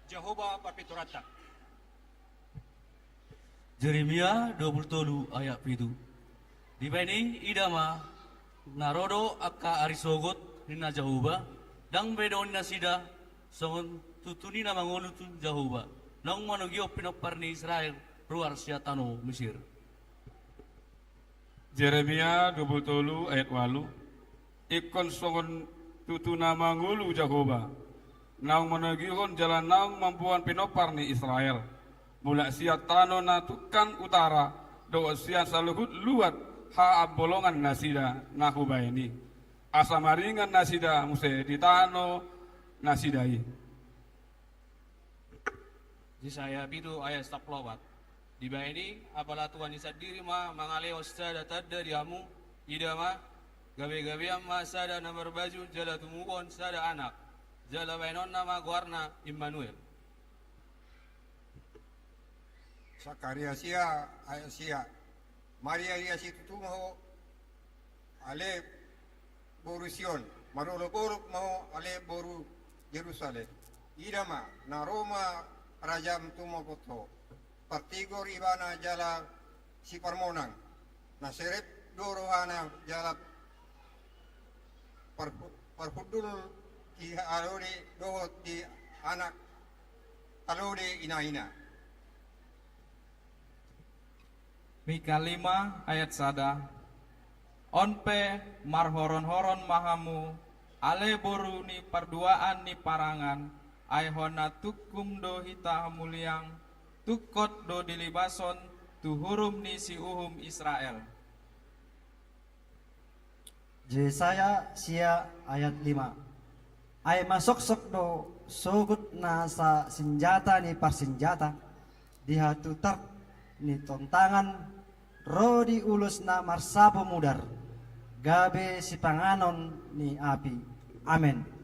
Jahowa parpintoranta. Jeremia dua pulu tolu ayat pitu. Dibaen i ida ma, na ro do angka ari sogot, ninna Jahowa, ndang be dohonon ni nasida songon tutu ni na mangolu tu Jahowa, naung manogihon pinompar ni Israel ruar sian tano Mesir. Jeremia dua pulu tolu ayat ualu. Ingkon songon tutu na mangolu Jahowa, naung manogihon jala naung mamboan pinompar ni Israel, mulak sian tano na tungkan utara, dohot sian saluhut luat haambolongan nasida na hubaen i, asa maringan nasida muse di tano nasida i. Jesaya pitu ayat sampulu opat. Dibaen i, apala Tuhan i sandiri ma mangalehon sada tanda di hamu, ida ma, gabe-gabean ma sada na marbaju jala tumubuhon sada anak, jala baenonna ma goarna Immanuel. Sakaria sia ayat sia. Marria-ria situtu ma ho, ale boru Sion, marolop-olop ma ho, ale boru Jerusalem. Ida ma, na ro ma rajam tumopot ho. Partigor ibana jala siparmonang. Na serep do rohana jala parhu-, parhundul di alode dohot di anak alode inanana. Mika lima ayat sada. On pe marhoron-horon ma hamu, ale boru ni parduaan ni parangan, ai hona tungkung do hita hamuliang, tungkot do dilibashon tu hurum ni siuhum Israel. Jesaya sia ayat lima. Ai masoksok do sogot nasa sinjata ni parsinjata, di hatutar ni tontangan, ro di ulos na marsapo mudar, gabe sipanganon ni api. Amen.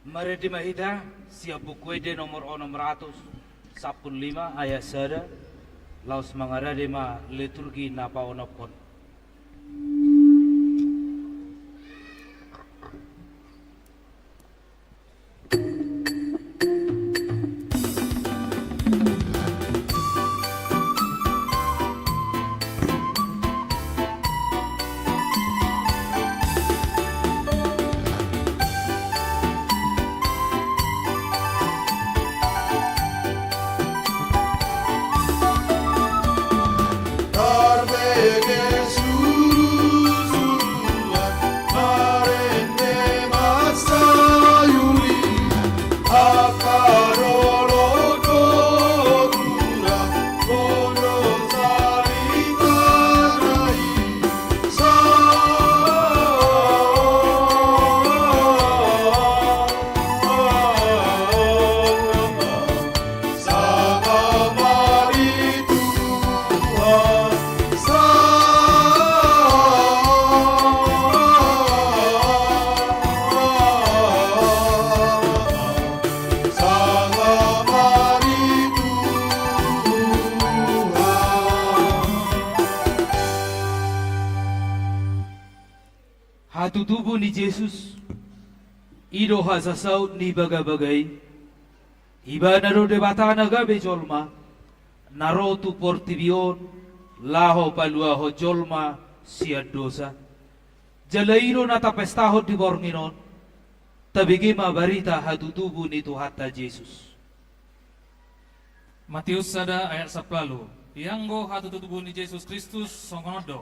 Marende ma hita sian Buku Ende nomor onom ratus sampulu lima ayat sada, laos mangarade ma liturgi na paonomhon. Hatutubu ni Jesus, i do hasasaut ni bagabaga i. Ibana do Debata na gabe jolma, na ro tu portibi on laho paluahon jolma sian dosa. Jala i do na tapestahon di borngin on. Tabege ma barita hatutubu ni Tuhanta Jesus. Matius sada ayat sampulu ualu. Ianggo hatutubu ni Jesus Kristus songon on do.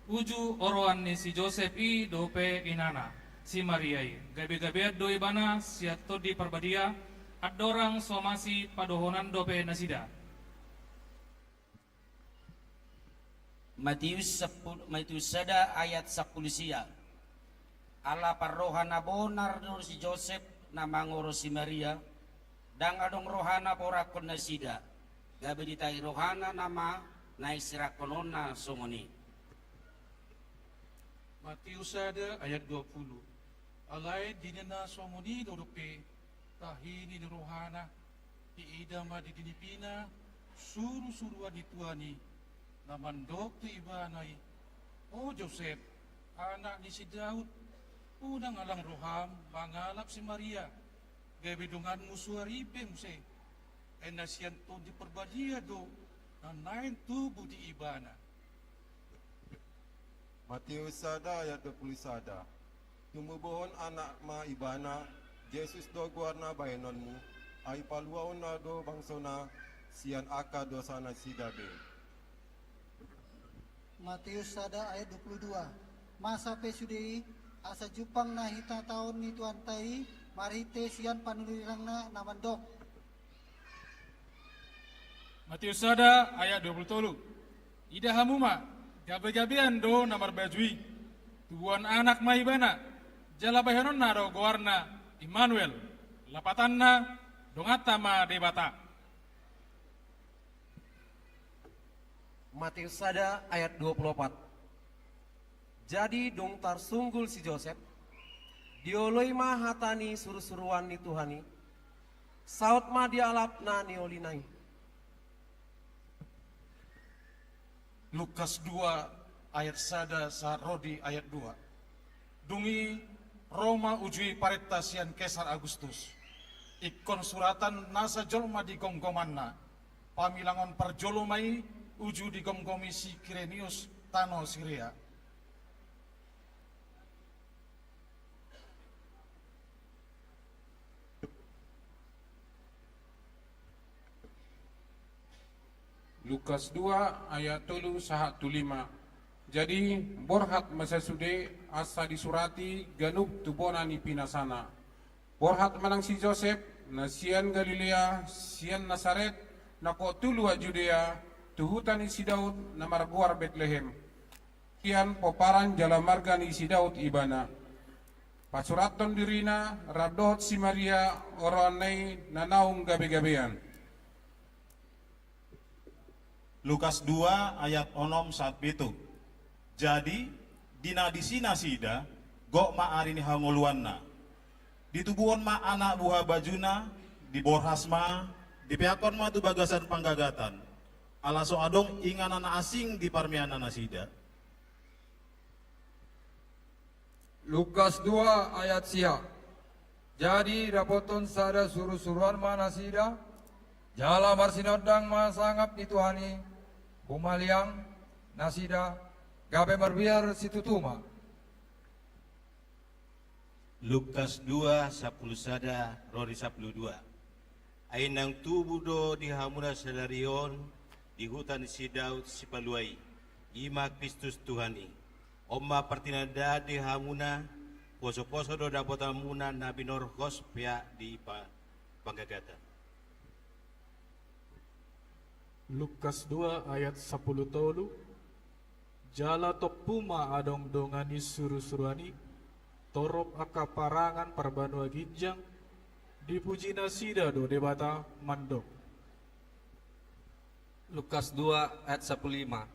Uju oroan ni si Josep i dope inana, si Maria i. Gabe-gabean do ibana sian Tondi Parbadia, andorang somasi padohonan dope nasida. Matius sampulu, Matius sada ayat sampulu sia. Ala parroha na bonar do si Josep na mangoro si Maria, ndang adong rohana porangkon nasida, gabe ditai rohana nama na isirangkononna songon i. Matius sada ayat dua pulu. Alai di na songon i do dope tahini ni rohana, diida ma di nipina surusuruan ni Tuhan i, na mandok tu ibana i: O Josep, anak ni si Daud, unang alang roham mangalap si Maria, gabe donganmu suari pe muse, ai na sian Tondi Parbadia do na naeng tubu di ibana. Matius sada ayat dua pulu sada. Tumubuhon anak ma ibana, Jesus do goarna bahenonmu, ai paluaonna do bangsona sian angka dosanasida be. Matius sada ayat dua pulu dua. Masa pe sude i, asa jumpang na hinatahon ni Tuhanta i marhite sian panurirangna na mandok. Matius sada ayat dua pulu tolu. Ida hamu ma, gabegabean do na marbaju i. Tubuan anak ma ibana, jala bahenonna do goarna Immanuel, lapatanna Donganta ma Debata. Matius sada ayat dua pulu opat. Jadi dung tarsunggul si Josep, dioloi ma hata ni surusuruan ni Tuhan i, saut ma dialap na niolina i. Lukas dua ayat sada sahat ro di ayat dua. Dung i ro ma uju i parenta sian Kesar Agustus. Ingkon suratan nasa jolma di gomgomanna. Pamilangon parjolo ma i uju digomgomi si Kirenius tano Siria. Lukas dua ayat tolu sahat tu lima. Jadi, borhat ma sasude asa disurati ganup tu bona ni pinasana. Borhat ma nang si Josep, na sian Galilea, sian Nasaret, na hot tu luat Judea, tu huta ni si Daud, na margoar Betlehem. Sian pomparan jala marga ni si Daud ibana. Pasurathon dirina, rap dohot si Maria, oroanna i na naung gabegabean. Lukas dua ayat onom sahat pitu. Jadi, di na disi nasida, gok ma ari ni hangoluanna. Ditubuhon ma anak buha bajuna, diborhas ma, dipeakhon ma tu bagasan panggagatan. Ala so adong inganan na asing di parmeanan nasida. Lukas dua ayat sia. Jadi dapothon sada surusuruan ma nasida, jala marsinondang ma sangap ni Tuhan i, humaliang nasida, gabe marbiar situtu ma. Lukas dua, sapulu sada ro di sapulu dua. Ai naung tubu do di hamuna sadari on di huta ni si Daud Sipalua i, i ma Kristus Tuhan i. On ma partinandaan di hamuna, posoposo do dapotanmuna na binorhos peak di pa-, panggagatan. Lukas dua ayat sapulu tolu. Jala tompu ma adong dongan ni surusuruan i, torop angka parangan parbanua ginjang, dipuji nasida do Debata mandok. Lukas dua ayat sapulu lima.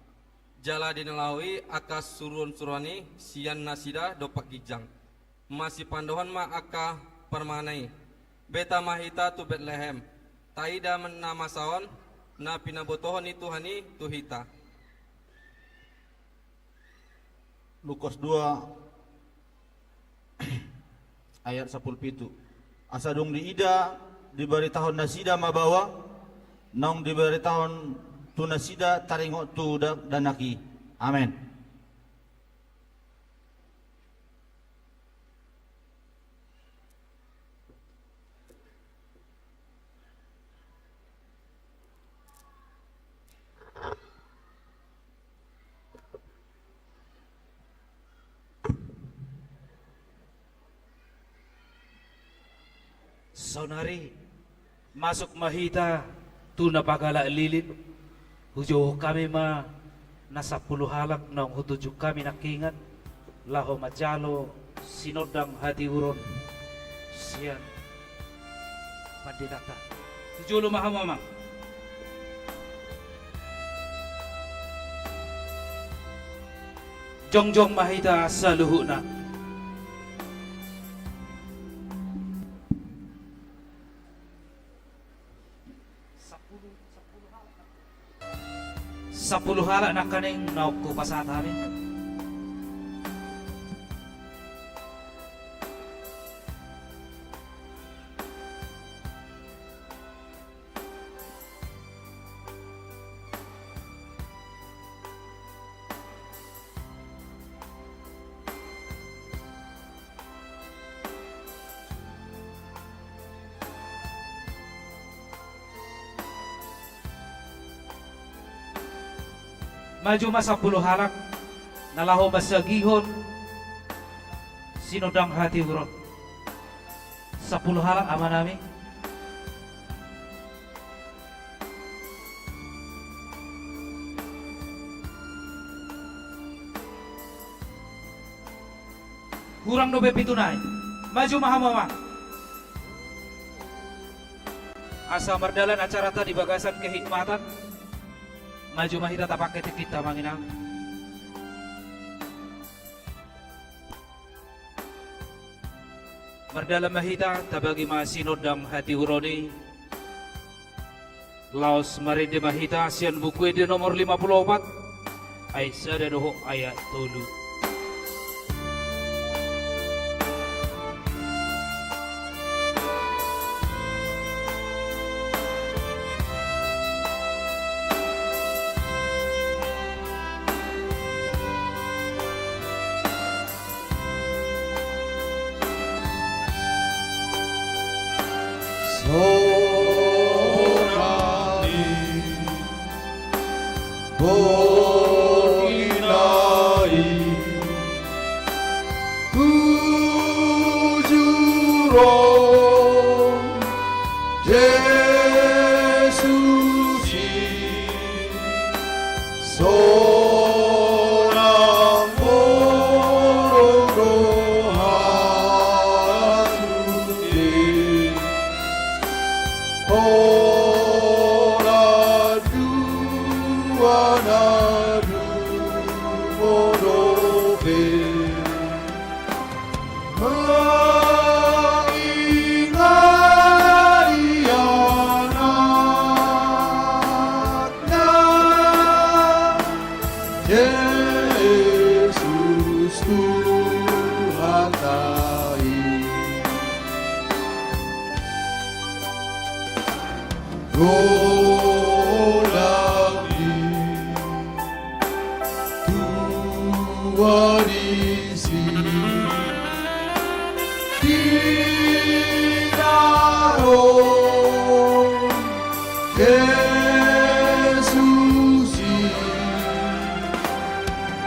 Jala di na laho i angka suruansuruan i sian nasida dompak ginjang. Masipandohan ma angka parmana i. Beta ma hita tu Betlehem. Taida ma na masa on, na pinabotohon ni Tuhan i tu hita. Lukas dua ayat sapulu pitu. Asa dung diida, dibaritahon nasida ma bahwa naung dibaritahon tu nasida taringot tu da-, dakdanak i. Amen. Saonari, masuk ma hita tu na panggalak lilin, hujou hami ma na sampulu halak naung hutunjuk hami nangkiningan, laho manjalo Sinondang hatiuron sian panditanta. Tu jolo ma hamu amang. Jongjong ma hita saluhutna. Sampulu halak nangkaning naung hupasahat hami. Maju ma sampulu halak na laho mansagihon sinondang hatiuron. Sampulu halak amanami. Hurang dope pitu nai. Maju ma hamu amang. Asa mardalan acaranta di bagasan kehikmatan. Maju ma hita tapangke tingkinta amang inang. Mardalan ma hita, tabagi ma sinondang hatiuron i. Laos marende ma hita sian Buku Ende nomor lima pulu opat, ayat sada dohot ayat tolu. Sonang ni borngin nai, hujur on Jesus i. Sonang borngin do hasude, holan dua na dumodop be. Mangingai anakna, Jesus Tuhanta i. Godang di tua disi, di daron Jesus i,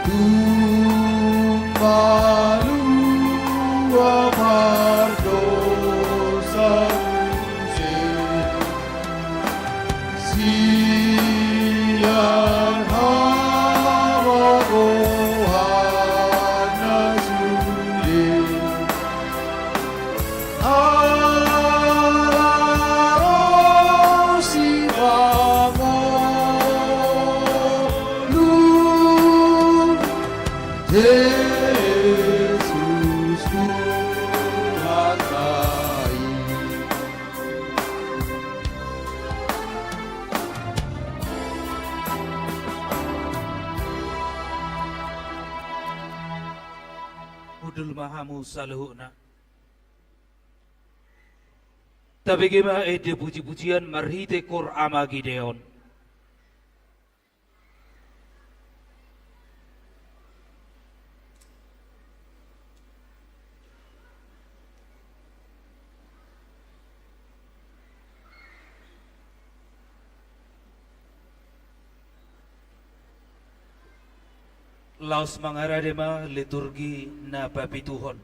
tung malua pardosa muse. Sian hamagoan na sude, ala ro sipangolu, Jesus Tuhanta i. Hundul ma hamu saluhutna. Tabege ma ende pujipujian marhite kor Ama Gideon. Laos mangarade ma liturgi na papituhon.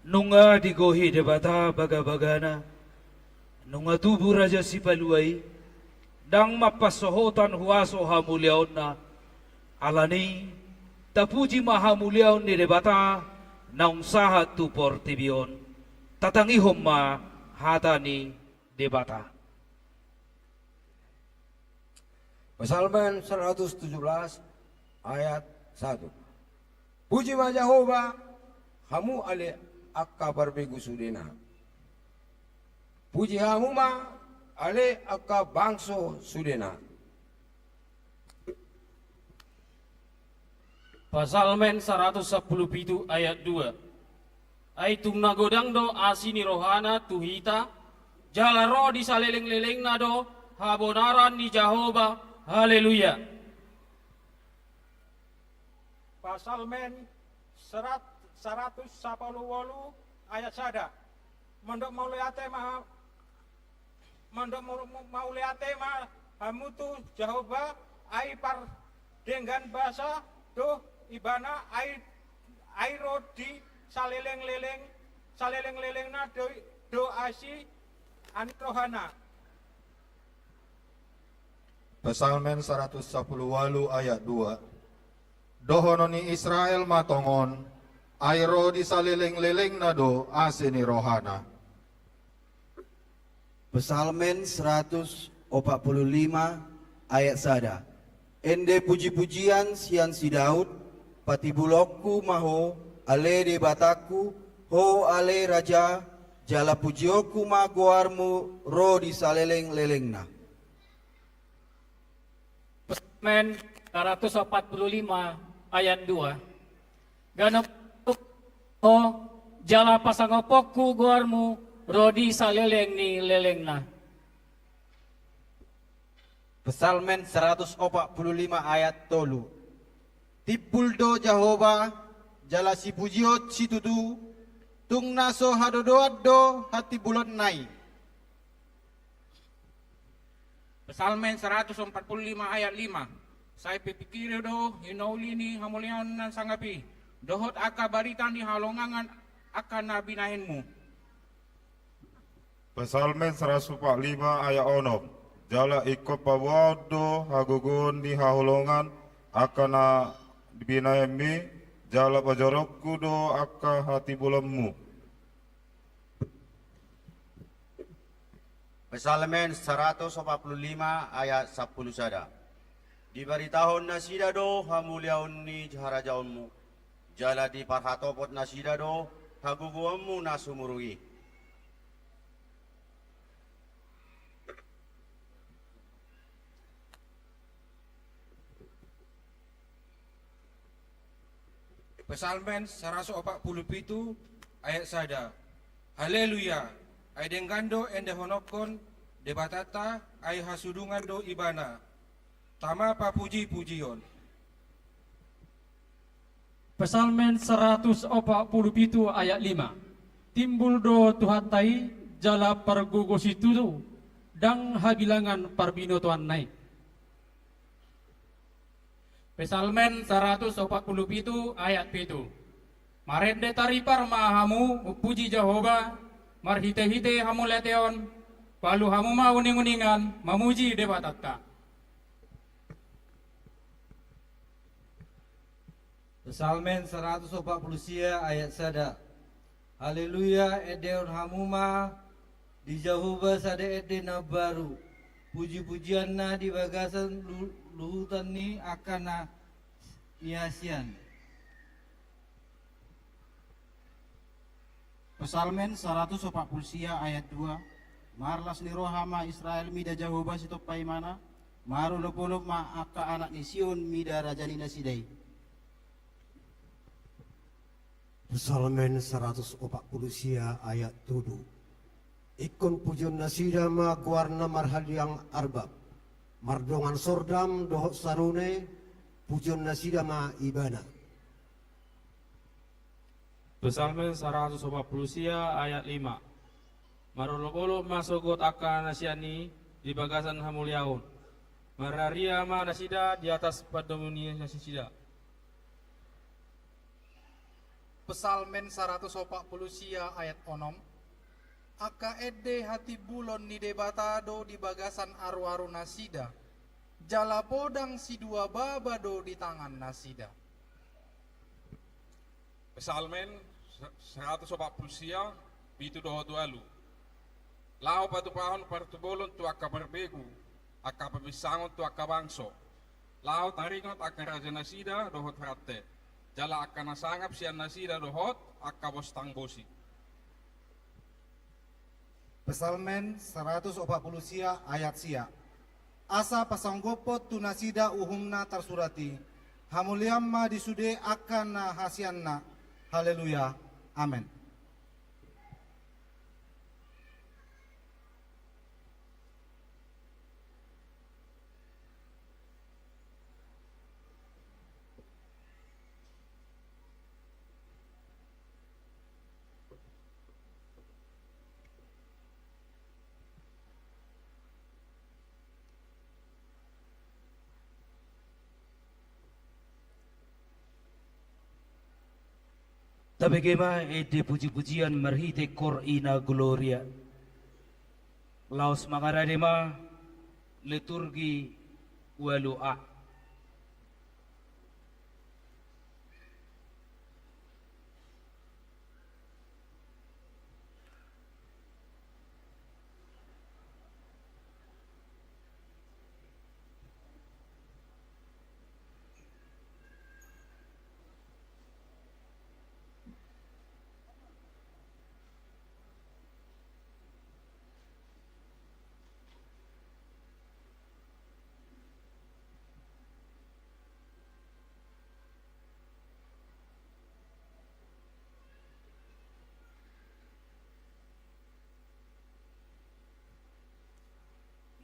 Nunga digohi Debata bagabagana, nunga tubu Raja Sipalua i, ndang mampasohotan huaso hamuliaonna. Alani, tapuji ma hamuliaon ni Debata naung sahat tu portibi on. Tatangihon ma hata ni Debata. Psalmen seratus tujuh belas ayat satu. Puji ma Jahowa, hamu ale angka parbegu sudena. Puji hamu ma ale angka bangso sudena. Psalmen saratus sampulu pitu ayat dua. Ai tung na godang do asi ni rohana tu hita, jala ro di saleleng-lelengna do habonaran ni Jahowa. Haleluya. Psalmen serat-, saratus sampulu wolu ayat sada. Mandok mauliate ma Mandok mau-, mau-, mauliate ma hamu tu Jahowa, ai pardenggan basa do Ibana, ai, ai ro di saleleng-leleng, saleleng-lelengna do, do asi ni rohana. Psalmen saratus sampulu wolu ayat dua. Dohonon ni Israel ma tongon, ai ro di saleleng-lelengna do asi ni rohana. Psalmen seratus opat puluh lima ayat sada. Ende puji-pujian sian si Daud, patibulonku ma Ho, ale Debatangku, Ho ale Raja, jala pujionku ma goarmu ro di saleleng-lelengna. Psalmen saratus opat puluh lima ayat dua. Ganup Ho, jala pasangaponku goarmu ro di saleleng ni lelengna. Psalmen saratus opat puluh lima ayat tolu. Timbul do Jahowa, jala sipujion situtu, tung na so hadodoan do hatimbulonna i. Psalmen saratus opat puluh lima ayat lima. Sai pipikiri do hinauli ni hamuliaon na sangap i, dohot angka barita ni halongangan angka na binahenmu. Psalmen saratus opat lima ayat onom. Jala ingkon paboaon do hagogoon ni haholongan angka na binahenmi, jala pajoronku do angka hatimbulonmu. Psalmen saratus opat puluh lima ayat sampulu sada. Dibaritahon nasida do hamuliaon ni harajaonmu, jala diparhatopot nasida do hagogoonmu na sumurung i. Psalmen saratus opat puluh pitu ayat sada. Haleluya! Ai denggan do endehononkon Debatanta, ai hasudungan do Ibana. Tama papuji-pujion. Psalmen saratus opat puluh pitu ayat lima. Timbul do Tuhanta i jala pargogo situtu, ndang habilangan parbinotoanna i. Psalmen saratus opat puluh pitu ayat pitu. Marende taripar ma hamu, puji Jahowa, marhite-hite hamuliateon, palu hamu ma uning-uningan mamuji Debatanta. Psalmen saratus opat puluh sia ayat sada. Haleluya, endehon hamu ma di Jahowa sada ende na baru, puji-pujianna di bagasan lu-, luhutan ni angka na niasian. Psalmen saratus opat puluh sia ayat dua. Marlas ni roha ma Israel mida Jahowa sitompa ibana, marolopolop ma angka anak ni Sion mida raja ni nasida i. Psalmen saratus opat puluh sia ayat tolu. Ingkon pujion nasida ma goarna marhadiang arbab, mardongan sordam dohot sarune, pujion nasida ma ibana. Psalmen saratus opat puluh sia ayat lima. Marolopolop ma sogot angka na sian i di bagasan hamuliaon. Marariak ma nasida di atas pandomu ni nasida. Psalmen saratus opat pulu sia ayat onom. Angka ende hatimbulon ni Debata do di bagasan aruarunasida, jala podang siduababa do di tangannasida. Psalmen saratus opat pulu sia, pitu dohot ualu. Laho patupahon partubolon tu angka parbegu, angka pabinsangon tu angka bangso. Laho taringot angka rajanasida dohot rante, jala angka na sangap sian nasida dohot angka bostang bosi. Psalmen saratus opat pulu sia ayat sia. Asa pasanggophon tu nasida uhumna tarsurat i, hamulian ma di sude angka na hasianna. Haleluya. Amen. Tabege ma ende pujipujian marhite Kor Ina Gloria. Laos mangarade ma liturgi ualu A.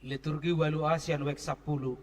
Liturgi ualu A sian wek sampulu.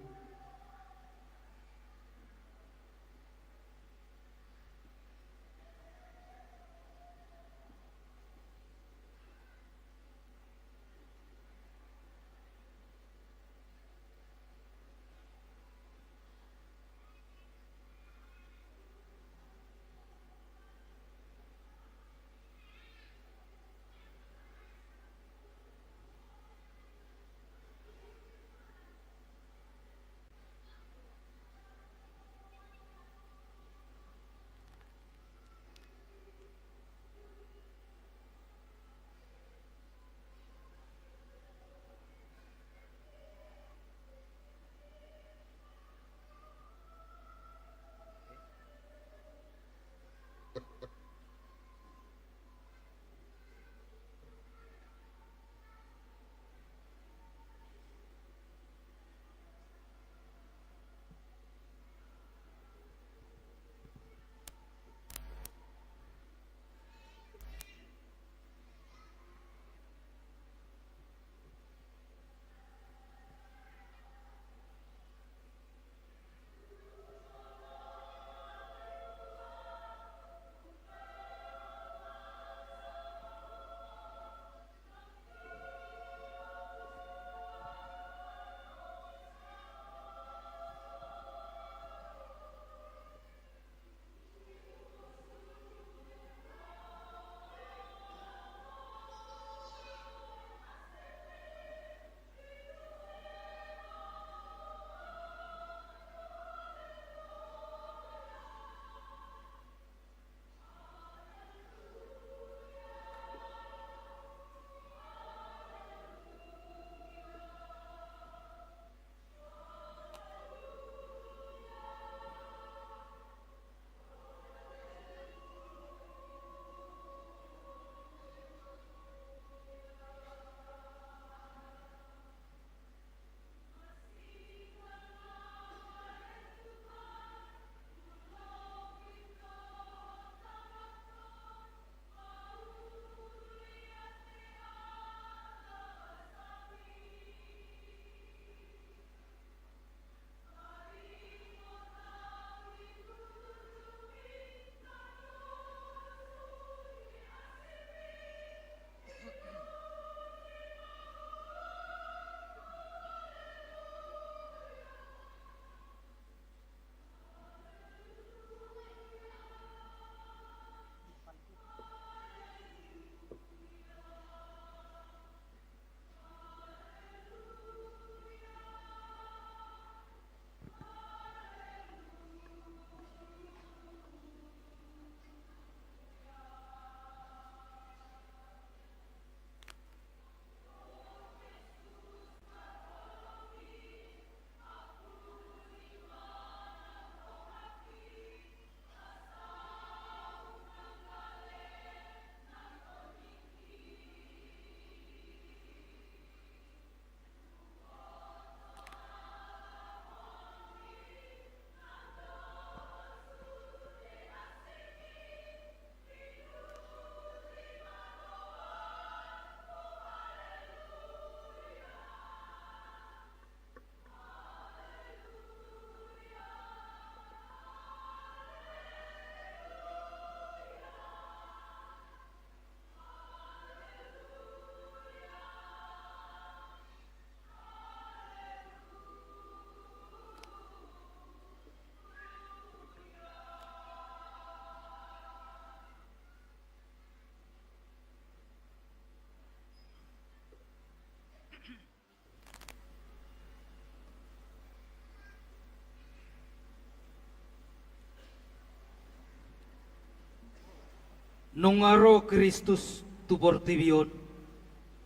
Nunga ro Kristus tu portibi on,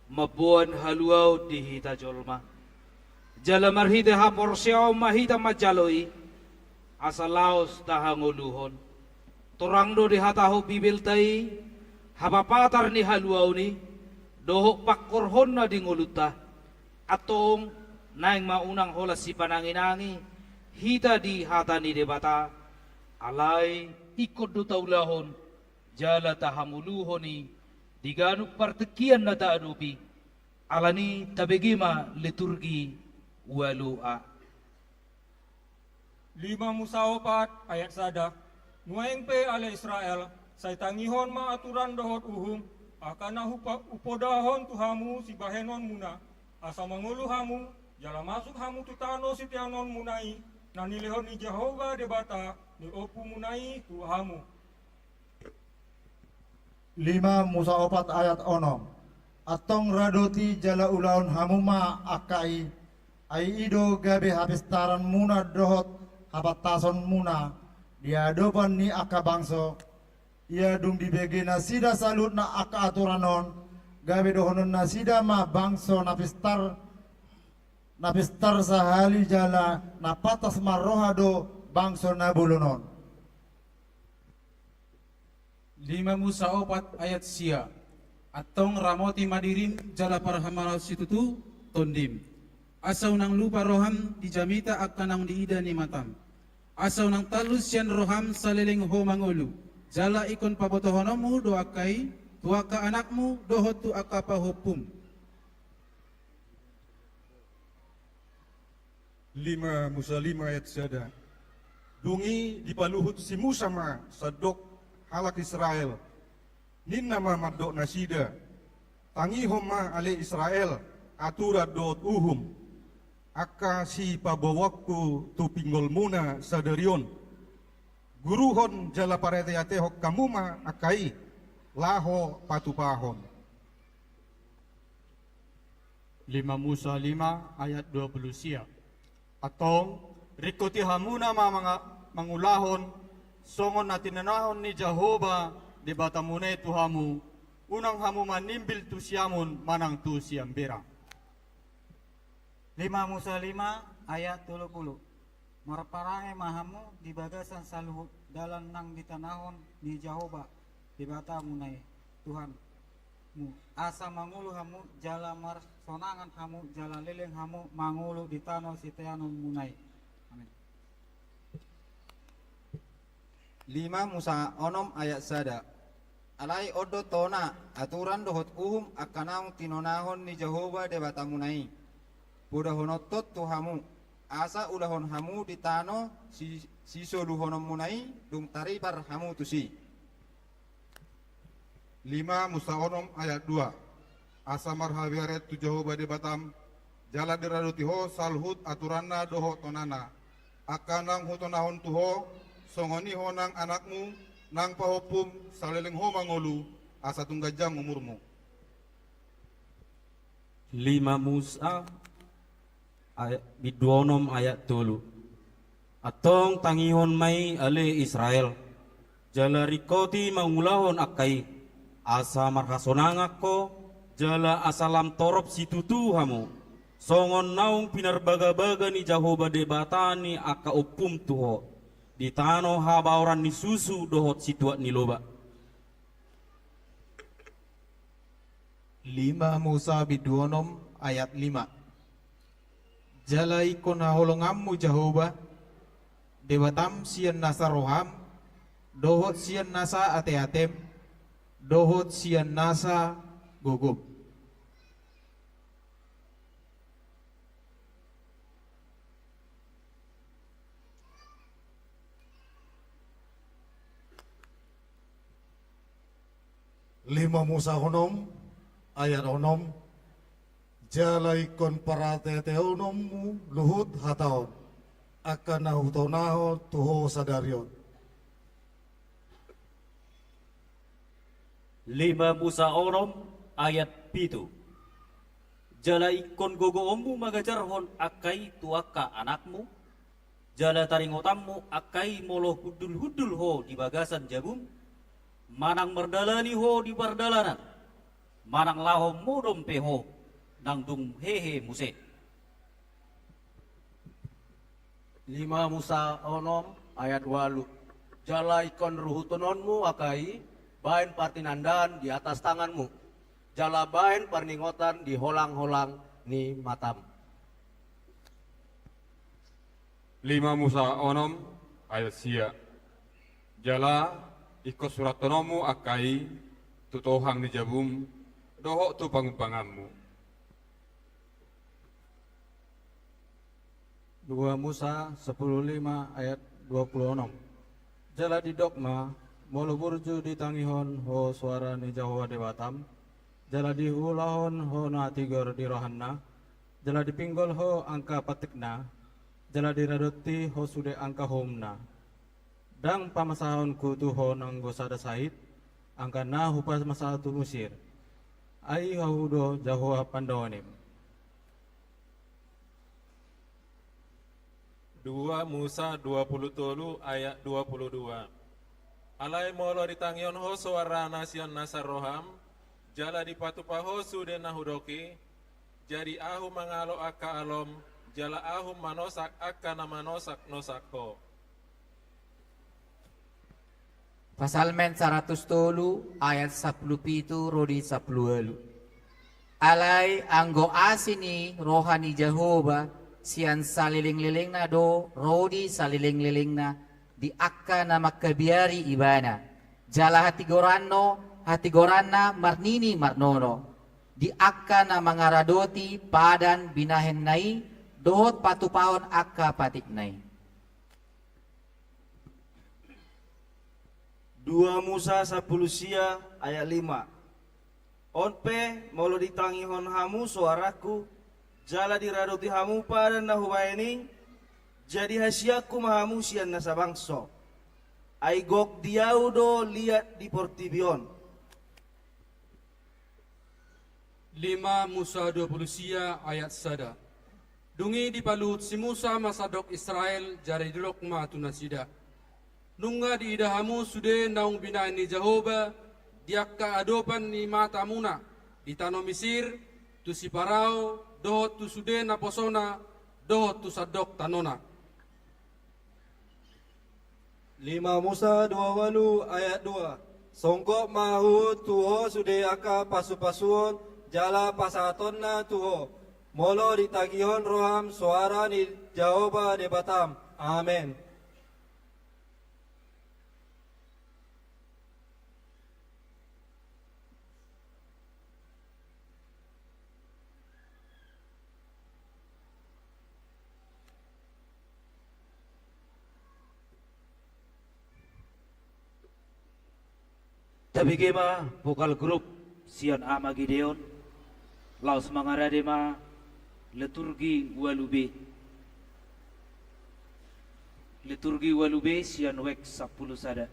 mamboan haluaon di hita jolma. Jala marhite haporseaon ma hita manjalo i, asa laos tahangoluhon. Torang do dihatahon Bibelta i, hapapatar ni haluaon i, dohot pangkorhonna di ngolunta. Antong, naeng ma unang holan sipananginangi hita di hata ni Debata, alai ingkon do taulahon, jala tahangoluhon i di ganup partingkian na taadopi. Alani tabege ma liturgi ualu a. Lima Musa opat ayat sada. Nuaeng pe ale Israel, sai tangihon ma aturan dohot uhum, angka na hupa-, hupodahon tu hamu sibahenonmuna, asa mangolu hamu, jala masuk hamu tu tano siteanonmuna i, na nilehon ni Jahowa Debata ni ompumuna i tu hamu. Lima Musa opat ayat onom. Antong radoti jala ulahon hamu ma angka i, ai i do gabe hapistaranmuna dohot hapantasonmuna di adopan ni angka bangso. Ia dung dibege nasida saluhutna angka aturan on, gabe dohonon nasida ma bangso na pistar, na pistar sahali jala na pantas marroha do bangso na bolon on. Lima Musa opat ayat sia. Antong ramoti ma dirim jala parhamalahon situtu tondim. Asa unang lupa roham di jamita angka naung diida ni matam. Asa unang tallus sian roham saleleng ho mangolu. Jala ingkon pabotohononmu do angka i, tu angka anakmu dohot tu angka pahompum. Lima Musa lima ayat sada. Dung i dipaluhut si Musa ma sandok halak Israel. Ninna ma mandok nasida, tangihon ma ale Israel, aturan dohot uhum, angka sipaboaonku tu pinggolmuna sadari on. Guruhon jala pareteatehon hamu ma angka i, laho patupahon. Lima Musa lima ayat dua puluh sia. Antong, ringkoti hamuna ma manga-, mangulahon, songon na tinonahon ni Jahowa Debatamuna i tu hamu, unang hamu manimbil tu siamun manang tu siamberang. Lima Musa lima ayat tolu puluh. Marparange ma hamu di bagasan saluhut dalan nang ditanahon ni Jahowa Debatamuna i, Tuhanmu, asa mangolu hamu jala marsonangan hamu jala leleng hamu mangolu di tano siteanonmuna i. Amin. Lima Musa onom ayat sada. Alai on do tona aturan dohot uhum angka naung tinonahon ni Jahowa Debatamuna i, podahononhon tu hamu, asa ulahon hamu di tano si-, sisoluhononmuna i, dung taripar hamu tusi. Lima Musa onom ayat dua. Asa marhabiaran tu Jahowa Debatam, jala diradoti ho saluhut aturanna dohot tonana, angka naung hutonahon tu ho, songon i ho nang anakmu, nang pahompum, saleleng ho mangolu, asa tung ganjang umurmu. Lima Musa ayat, bindu onom ayat tolu. Antong tangihon ma i ale Israel, jala ringkoti mangulahon angka i, asa marhasonangan ho, jala asa lam torop situtu hamu, songon naung pinarbagabaga ni Jahowa Debata ni angka ompum tu ho, di tano habaoran ni susu dohot situak ni loba. Lima Musa bindu onom ayat lima. Jala ingkon haholonganmu Jahowa Debatam sian nasa roham, dohot sian nasa ateatem, dohot sian nasa gogom. Lima Musa onom ayat onom. Jala ingkon parateatehononmu luhut hata on, angka na hutonahon tu ho sadari on. Lima Musa onom ayat pitu. Jala ingkon gogoonmu mangajarhon angka i tu angka anakmu, jala taringotanmu angka i molo hundulhundul ho di bagasan jabum, manang mardalani ho di pardalanan, manang laho modom pe ho, nang dung hehe muse. Lima Musa onom ayat ualu. Jala ingkon ruhutononmu angka i, baen partinandaan di atas tanganmu, jala baen parningotan di holangholang ni matam. Lima Musa onom ayat sia. Jala ingkon surathononmu angka i tu tohang ni jabum dohot tu pangumpanganmu. Dua Musa sampulu lima ayat dua pulu onom. Jala didok ma, molo burju ditangihon ho soara ni Jahowa Debatam, jala diulahon ho na tigor di rohana, jala dipinggol ho angka patikna, jala diradoti ho sude angka houmna. Ndang pamasahonku tu ho nanggo sada sahit, angka na hupamasa tu Misir. Ai Ahu do Jahowa pandonim. Dua Musa dua pulu tolu ayat dua pulu dua. Alai molo ditangihon ho soarana sian nasa roham, jala dipatupa ho sude na hudok i, jadi Ahu mangalo angka alom, jala Ahu manosak angka na manosaknosak ho. Psalmen saratus tolu ayat sampulu pitu ro di sampulu ualu. Alai anggo asi ni roha ni Jahowa sian salelenglelengna do ro di salelenglelengna di angka na mangkabiari ibana. Jala hatigoranno, hatigoranna marnini marnono di angka na mangaradoti padan binahenna i dohot patupahon angka patikna i. Dua Musa sampulu sia ayat lima. On pe, molo ditangihon hamu soarangku, jala diradoti hamu padan na hubaen i, jadi hasianku ma hamu sian nasa bangso. Ai gok di Ahu do liat di portibi on. Lima Musa dua pulu sia ayat sada. Dung i dipaluhut si Musa ma sandok Israel, jala didok ma tu nasida: Nunga diida hamu sude naung binahen ni Jahowa di angka adopan ni matamuna di tano Misir, tu si Parao dohot tu sude naposona, dohot tu sandok tanona. Lima Musa dua ualu ayat dua. Songgop ma huhut tu ho sude angka pasupasuon jala pasahatonna tu ho, molo ditangihon roham soara ni Jahowa Debatam. Amen. Tabege ma vokal grup sian Ama Gideon, laos mangarade ma liturgi ualu B. Liturgi ualu B sian wek sampulu sada.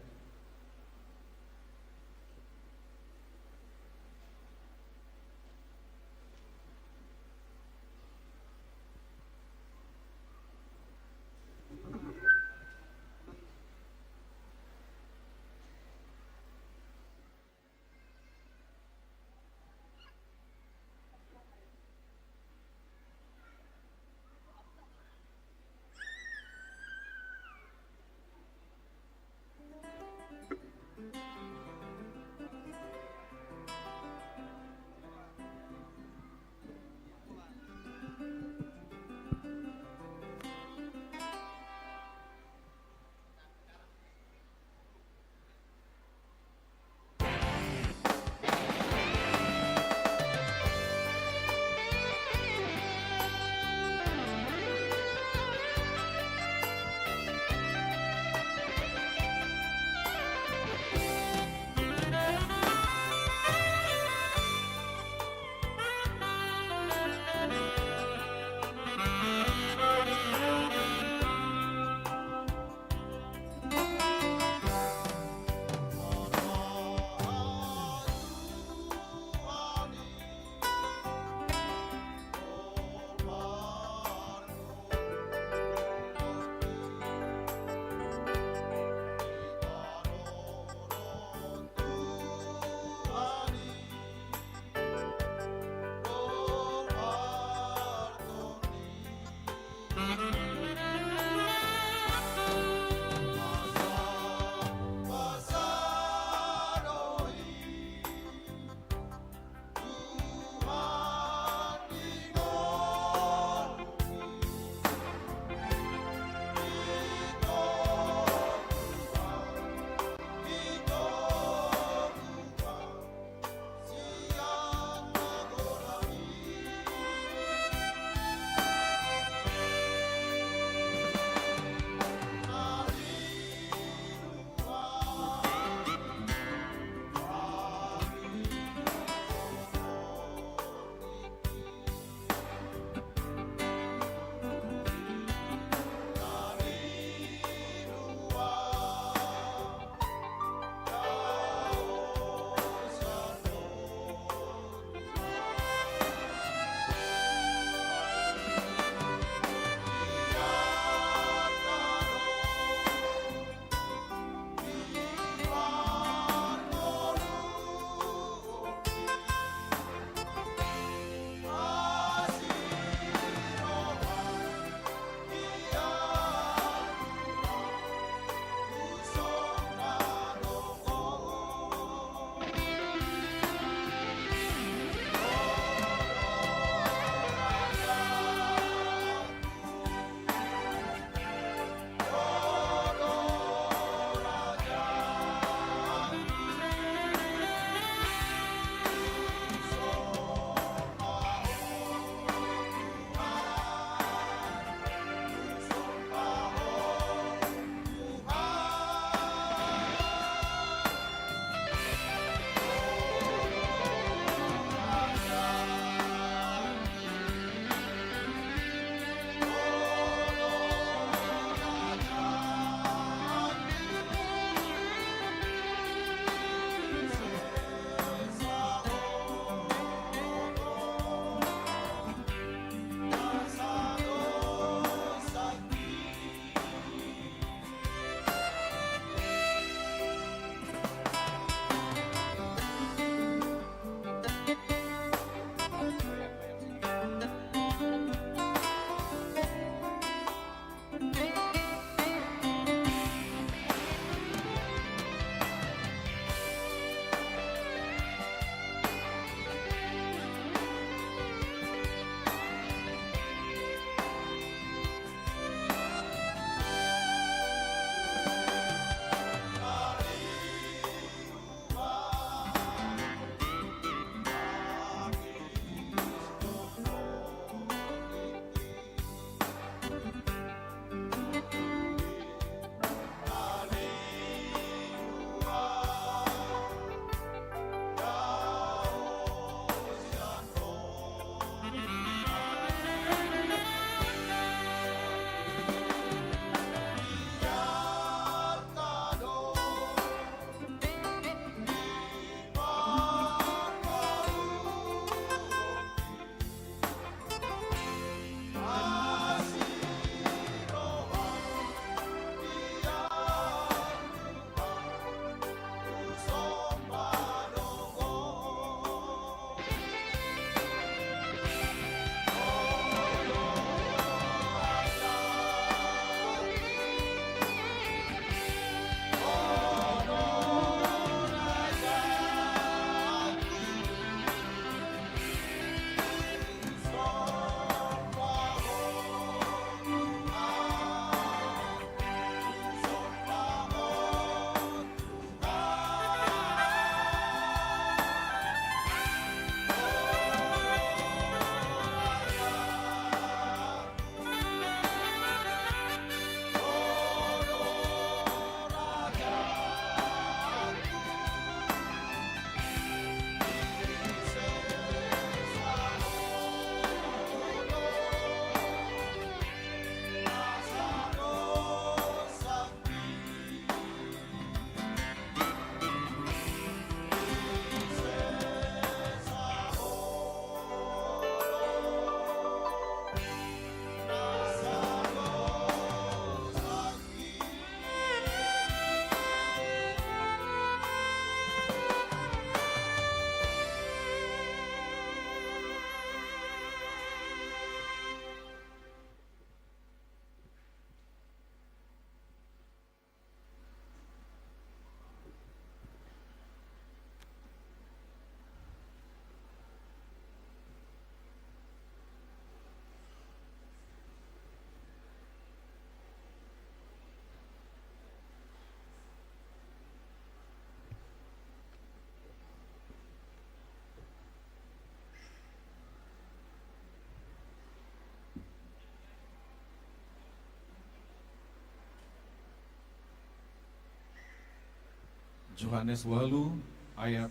Johannes ualu ayat.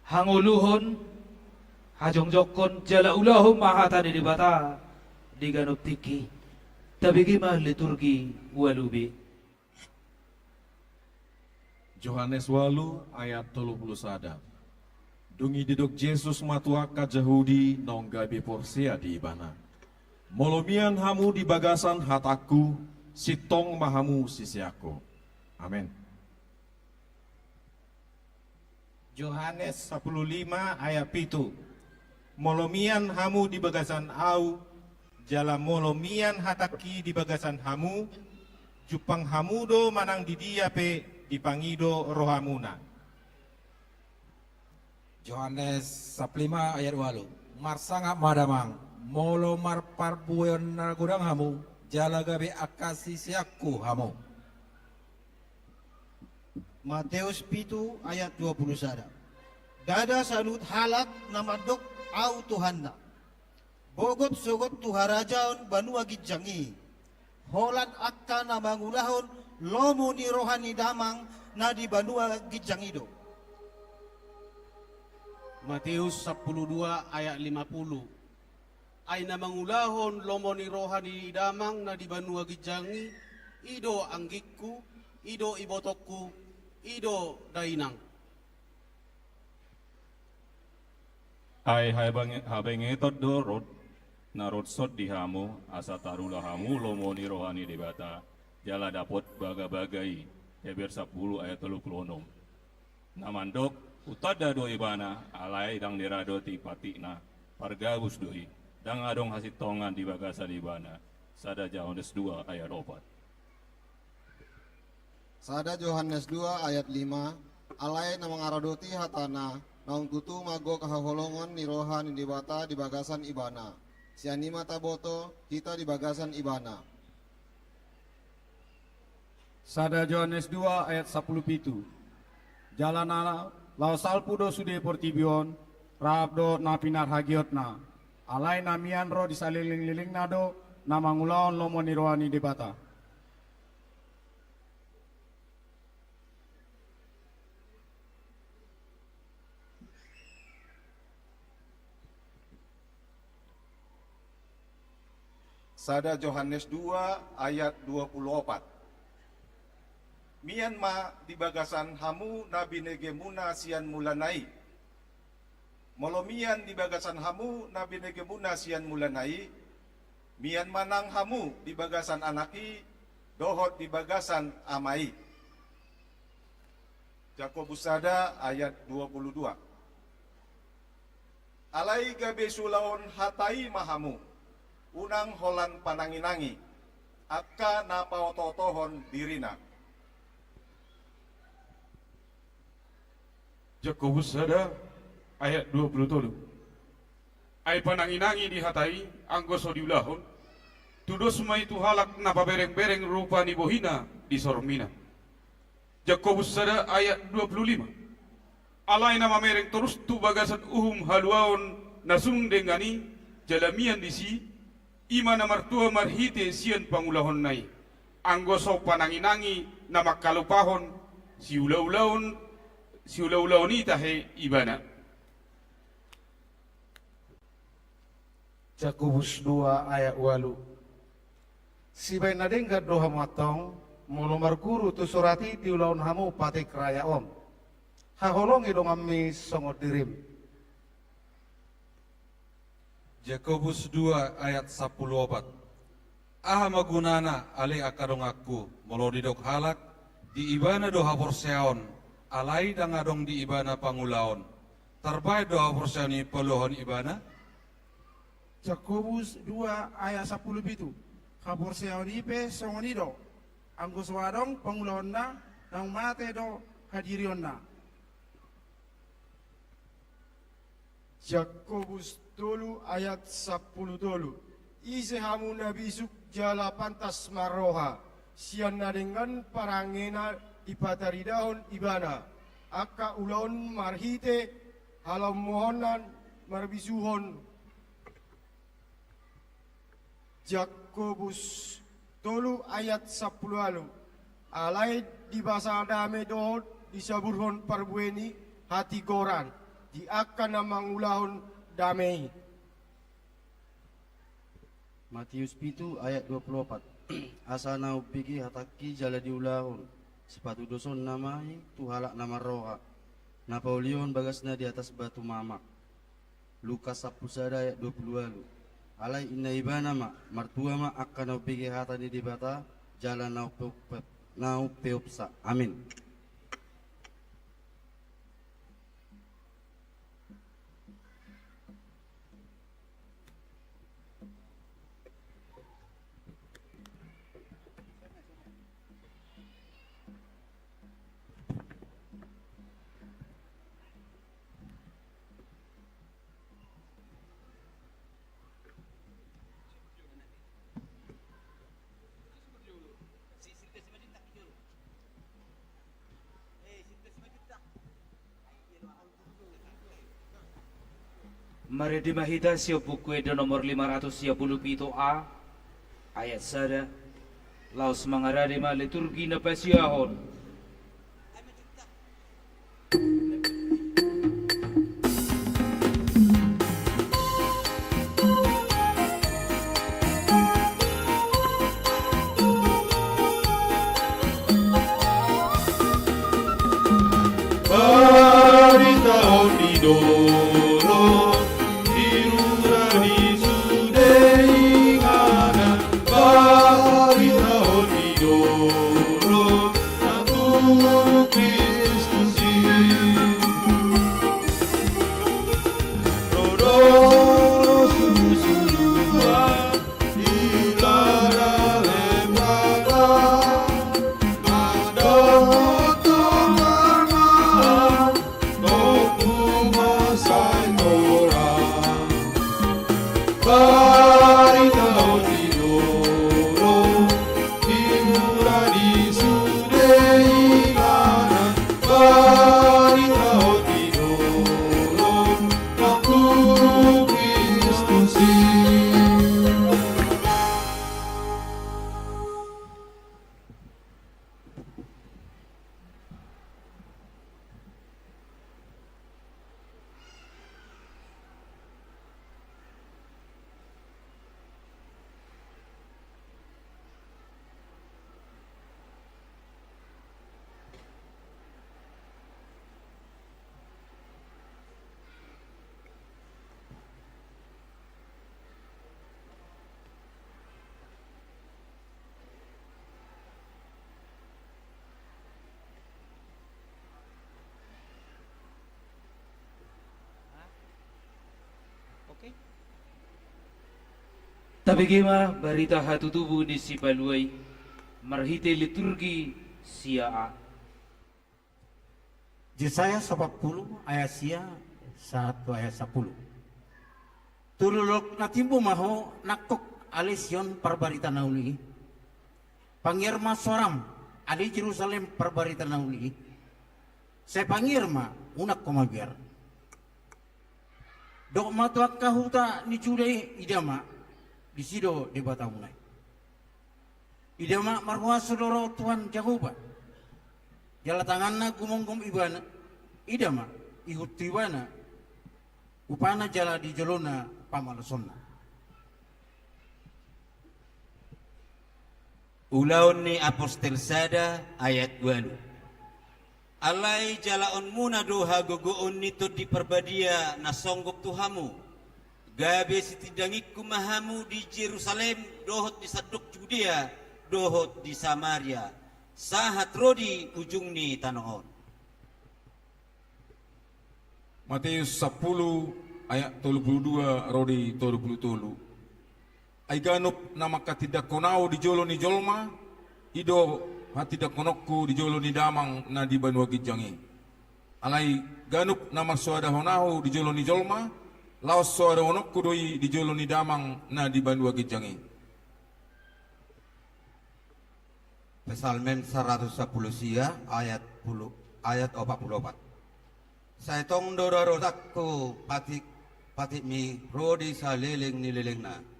Hangoluhon, hajongjongkon jala ulahon ma hata ni Debata di ganup tingki. Tabege ma liturgi ualu B. Johannes ualu ayat tolu pulu sada. Dung i didok Jesus ma tu angka Jahudi naung gabe porsea di Ibana: Molo mian hamu di bagasan hatangku, sintong ma hamu siseanku. Amen. Johannes sapulu lima ayat pitu. Molo mian hamu di bagasan Au, jala molo mian hatangki di bagasan hamu, jumpang hamu do manang di dia pe dipangido rohamuna. Johannes sapulu lima ayat ualu. Marsangap ma damang, molo marparbueon na godang hamu, jala gabe angka siseanku hamu. Mateus pitu ayat dua pulu sada. Ndada saluhut halak na mandok Au Tuhanna, bogot sogot tu harajaon banua ginjang i, holan angka na mangulahon lomo ni roha ni Damang na di banua ginjang i do. Mateus sapulu dua ayat lima pulu. Ai na mangulahon lomo ni roha ni Damang na di banua ginjang i, i do anggingku, i do ibotongku, i do dainang. Ai habange-, habengeton do rod, na ronson di hamu, asa tarula hamu lomo ni roha ni Debata, jala dapot bagabaga i. Heber sapulu ayat tolu pulu onom. Na mandok, hutanda do ibana, alai ndang diradoti patikna, pargabus do i, ndang adong hasintongan di bagasan ibana. Sada Johannes dua ayat opat. Sada Johannes dua ayat lima. Alai na mangaradoti hatana, naung tutu ma gok haholongon ni roha ni Debata di bagasan ibana. Sian i ma taboto hita di bagasan ibana. Sada Johannes dua ayat sapulu pitu. Jala na laho salpu do sude portibi on, rap dohot na pinarhagiotna. Alai na mian ro di salelenglelengna do na mangulahon lomo ni roha ni Debata. Sada Johannes dua ayat dua pulu opat. Mian ma di bagasan hamu na binegemuna sian mulana i. Molo mian di bagasan hamu na binegemuna sian mulana i, mian ma nang hamu di bagasan Anak i, dohot di bagasan Ama i. Jakobus sada ayat dua pulu dua. Alai gabe siulaon hata i ma hamu, unang holan pananginangi, angka na paotootohon dirina. Jakobus sada ayat dua pulu tolu. Ai pananginangi di hata i, anggo so diulahon, tudos ma i tu halak na paberengbereng rupa ni bohina di sormina. Jakobus sada ayat dua pulu lima. Alai na mamereng torus tu bagasan uhum haluaon na sung denggan i, jala mian disi, i ma na martua marhite sian pangulahonna i. Anggo so pananginangi na mangkalupahon siulaulaon, siulaulaon i tahe ibana. Jakobus dua ayat ualu. Sibaen na denggan do hamu antong, molo marguru tu surat i diulahon hamu patik raya on. Haholongi donganmi songon dirim. Jakobus dua ayat sampulu opat. Aha ma gunana ale angka donganku, molo didok halak, di ibana do haporseaon, alai ndang adong di ibana pangulaon? Tarbaen do haporseaon i paluahon ibana? Jakobus dua ayat sampulu pitu. Haporseaon i pe songon i do, anggo so adong pangulaonna, naung mate do hadirionna. Jakobus tolu ayat sampulu tolu. Ise hamu na bisuk jala pantas marroha, sian na denggan parangena dipataridahon ibana, angka ulaon marhite halomohononna marbisuhon. Jakobus tolu ayat sampulu ualu. Alai dibasa dame dohot disaburhon parbue ni hatigoran di angka na mangulahon dame i. Matius pitu ayat dua pulu opat. Asa na umbege hatangki jala diulahon, sipatudosonna ma i tu halak na marroha, na paulihon bagasna di atas batu mamak. Lukas sampulu sada ayat dua pulu ualu. Alai inna ibana ma, martua ma angka na umbege hata ni Debata, jala na umpeop-, na umpeopsa. Amin. Marende ma hita sian Buku Ende nomor lima ratus sia pulu pitu A, ayat sada, laos mangarade ma liturgi na pasiahon. Barita on didok di rura di sude inganan, barita on didok nang tu Kristus i. Ro do susuduan di lada Lembaga, mandok tongan ma, tongku ma sai torang. Barita on didok di rura di sude inganan, barita on didok nang tu Kristus i. Oke. Tabege ma barita hatutubu ni Sipalua i marhite liturgi sia A. Jesaya sampulu ayat sia sahat tu ayat sampulu. Tu dolok na timbo ma ho nangkok ale Sion parbarita na uli i. Pangiar ma soaram ale Jerusalem parbarita na uli i. Sai pangiar ma, unang ho mabiar. Dok ma tu angka huta ni Juda i, ida ma, disi do Debatamuna i. Ida ma, marhuaso do roha Tuhan Jahowa. Jala tanganna gumomgom Ibana, ida ma, ihut tu Ibana upana jala di jolona pamalosonna. Ulaon ni Apostel sada ayat ualu. Alai jalaonmuna do hagogoon ni Tondi Parbadia na songgop tu hamu, gabe sitindangingku ma hamu di Jerusalem dohot di sandok Judea dohot di Samaria, sahat ro di ujung ni tano on. Mateus sampulu ayat tolu pulu dua ro di tolu pulu tolu. Ai ganup na manghatindanghon Ahu di jolo ni jolma, i do hatindanghononku di jolo ni Damang na di banua ginjang i. Alai ganup na marsoadahon Ahu di jolo ni jolma, laos soadahononku do i di jolo ni Damang na di banua ginjang i. Psalmen saratus sampulu sia ayat pulu, ayat opat pulu opat. Sai tong do rarotangku patik, patikmi ro di saleleng ni lelengna.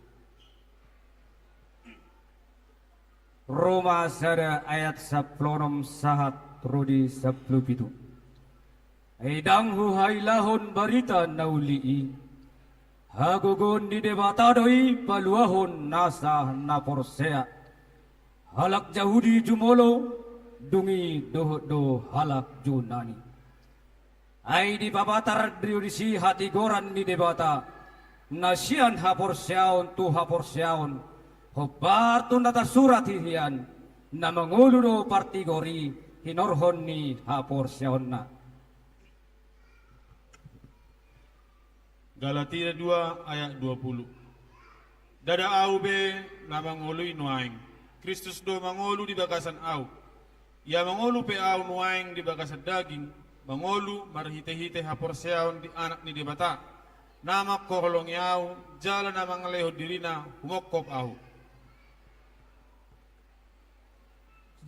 Roma sada ayat sampulu onom sahat ro di sampulu pitu. Ai ndang huhailahon barita na uli i, hagogoon ni Debata do i paluahon nasa na porsea, halak Jahudi jumolo, dung i dohot do halak Junani. Ai dipapatar do disi hatigoran ni Debata, na sian haporseaon tu haporseaon, hombar tu na tarsurat i hian, na mangolu do partigor i hinorhon ni haporseaonna. Galatia dua ayat dua puluh. Ndada ahu be na mangolu i nuaeng, Kristus do mangolu di bagasan ahu. Ia mangolu pe ahu nuaeng di bagasan daging, mangolu marhitehite haporseaon di Anak ni Debata, na mangkaholongi ahu, jala na mangalehon dirina humongkop ahu.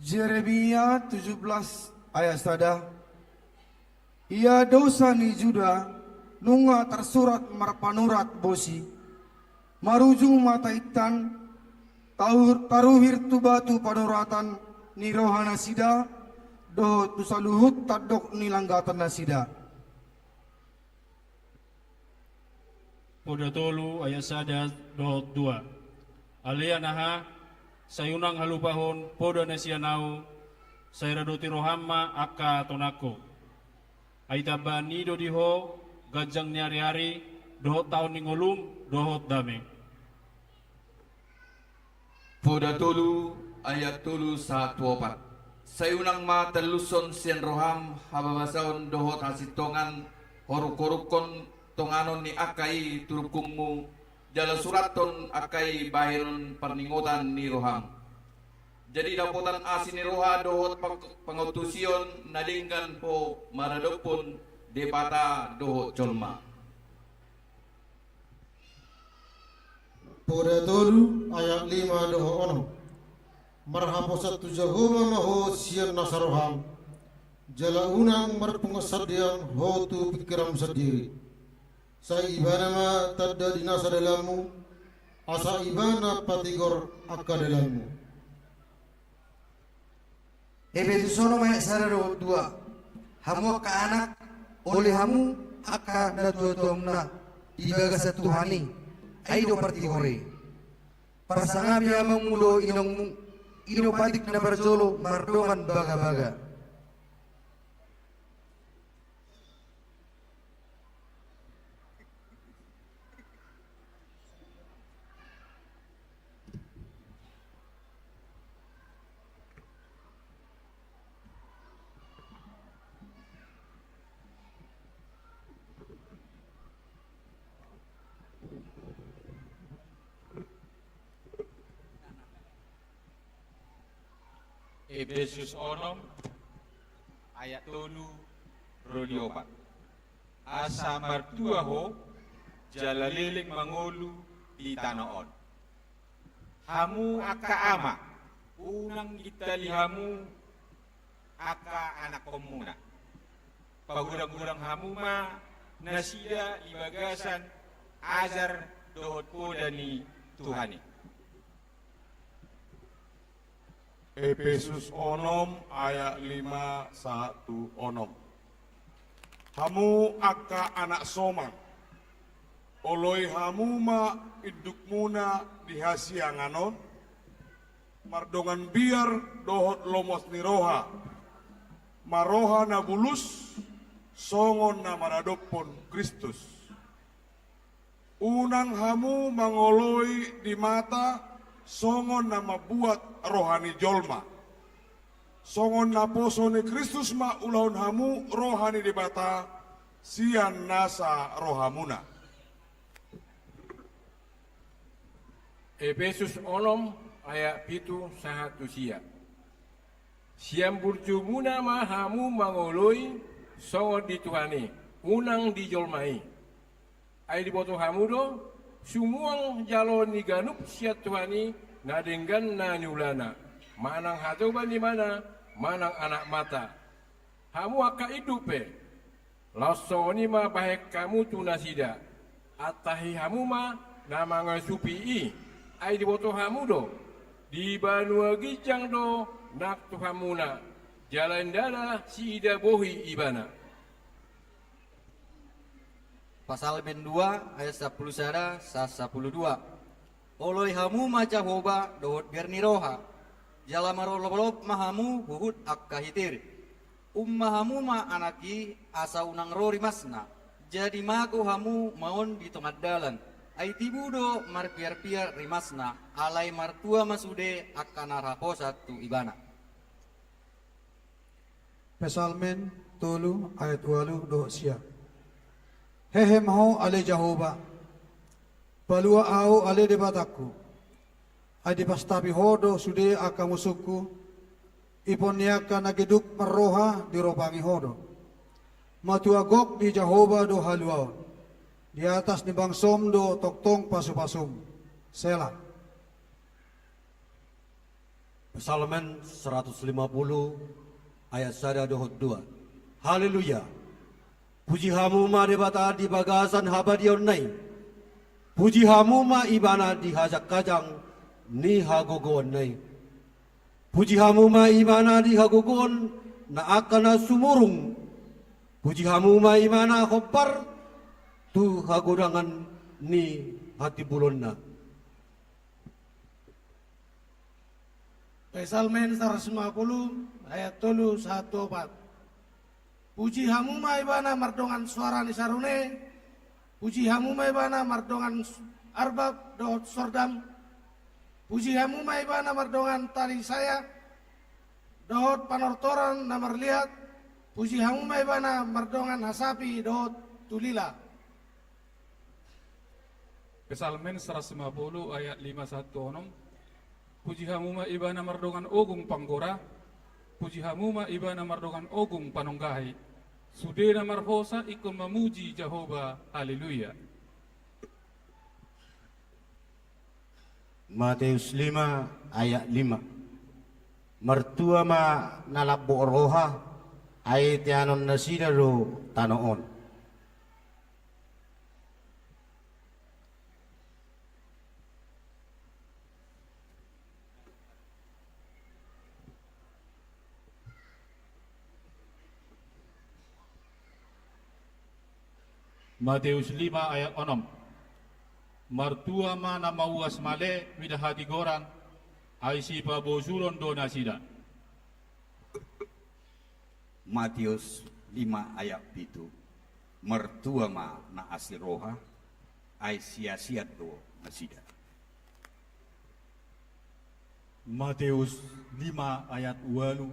Jeremia tujuh belas ayat sada. Ia dosa ni Juda nunga tarsurat marpanurat bosi, marujung ma taintan, taur-, taruhir tu batu panuratan ni rohanasida, dohot tu saluhut tandok ni langgatannasida. Poda tolu ayat sada dohot dua. Alai anha, sai unang halupahon poda na sian ahu, sai radoti roham ma angka tonangku. Ai tambaan ni i do di ho ganjang ni ariari, dohot taon ni ngolum, dohot dame. Poda tolu ayat tolu sahat tu opat. Sai unang ma tallushon sian roham hababasaon dohot hasintongan, horuhoruhon tonganon ni angka i tu rungkungmu, jala surathon angka i bahenon parningotan ni roham. Jadi dapotan asi ni roha dohot pang-, pangantusion na denggan ho maradophon Debata dohot jolma. Poda tolu ayat lima dohot onom. Marhaposan tu Jahowa ma ho sian nasa roham, jala unang marpunguan sandean ho tu pingkiranmu sandiri. Sai Ibana ma tanda di nasa dalanmu, asa Ibana patigor angka dalanmu. Epesus onom ayat sada dohot dua. Hamu angka anak, ole hamu angka natuatuamuna di bagasan Tuhan i, ai do partigor i. Parsangapi amangmu dohot inongmu, i do patik na parjolo mardongan bagabaga. Epesus onom ayat tolu ro di opat. Asa martua ho jala leleng mangolu di tano on. Hamu angka ama, unang gintali hamu angka anakkonmuna. Pagurang-gurang hamu ma nasida di bagasan ajar dohot poda ni Tuhan i. Epesus onom ayat lima sahat tu onom. Hamu angka anak somang, oloi hamu ma indukmuna di hasiangan on, mardongan biar dohot lomos ni roha, marroha na bulus, songon na maradophon Kristus. Unang hamu mangoloi di mata songon na mambuat roha ni jolma. Songon naposo ni Kristus ma ulahon hamu roha ni Debata sian nasa rohamuna. Epesus onom ayat pitu sahat tu sia. Sian burjumuna ma hamu mangoloi songon di Tuhan i, unang di jolma i. Ai diboto hamu do, sumuang jaloon ni ganup sian Tuhan i na denggan na niulana, manang hatoban ibana, manang anak mata. Hamu angka induk pe, laos songon i ma bahen hamu tu nasida. Antahi hamu ma na mangasupi i, ai diboto hamu do, Di banua ginjang do nang tu hamuna, jala ndada siida bohi ibana. Psalmen dua ayat sampulu sada sahat sampulu dua. Oloi hamu ma Jahowa dohot biar ni roha, jala marolopolop ma hamu huhut angka hitiri. Umma hamu ma anak i, asa unang ro rimasna. Jadi mago hamu maon di tongan dalan. Ai tibu do marpiarpiar rimasna, alai martua ma sude angka na marhaposan tu ibana. Psalmen tolu ayat ualu dohot sia. Hehe ma ho ale Jahowa, palua ahu ale Debatangku. Ai dipastapi ho do sude angka musungku, ipon ni angka na geduk marroha dirobangi ho do. Matua gok ni Jahowa do haluaon, di atas ni bangsom do tongtong pasupasum. Sela. Psalmen seratus lima puluh ayat sada dohot dua. Haleluya. Puji hamu ma Debata di bagasan habadiaonna i. Puji hamu ma ibana di hajangkajang ni hagogoonna i. Puji hamu ma ibana di hagogoon na angka na sumurung. Puji hamu ma ibana hombar tu hagodangan ni hatimbulonna. Psalmen saratus lima puluh ayat tolu sahat tu opat. Puji hamu ma ibana mardongan soara ni sarune. Puji hamu ma ibana mardongan s-, arbab dohot sordam. Puji hamu ma ibana mardongan tali saya dohot panortoran na marliat. Puji hamu ma ibana mardongan hasapi dohot tulila. Psalmen saratus lima puluh ayat lima sahat tu onom. Puji hamu ma ibana mardongan ogung panggora. Puji hamu ma ibana mardongan ogung panonggahi. Sude na marhosa ingkon mamuji Jahowa. Haleluya. Mateus lima ayat lima. Martua ma na lambok roha, ai teanon nasida do tano on. Mateus lima ayat onom. Martua ma na mauas male mida hatigoran, ai sipabosuron do nasida. Mateus lima ayat pitu. Martua ma na asi roha, ai siasian do nasida. Mateus lima ayat ualu.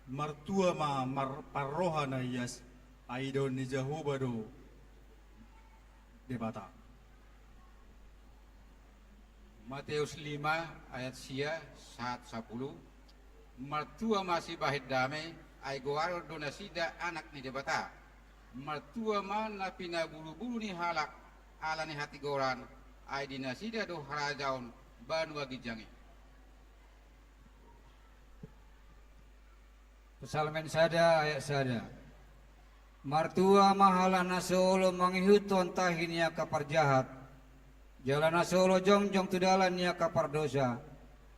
Martua ma mar-, parroha na ias, ai idaon ni Jahowa do Debata. Mateus lima ayat sia sahat sapulu. Martua ma sibahen dame, ai goaron do nasida anak ni Debata. Martua ma na pinabulubulu ni halak ala ni hatigoran, ai di nasida do harajaon banua ginjang i. Psalmen sada ayat sada. Martua ma halak na so olo mangihuthon tahi ni angka parjahat, jala na so olo jongjong tu dalan ni angka pardosa,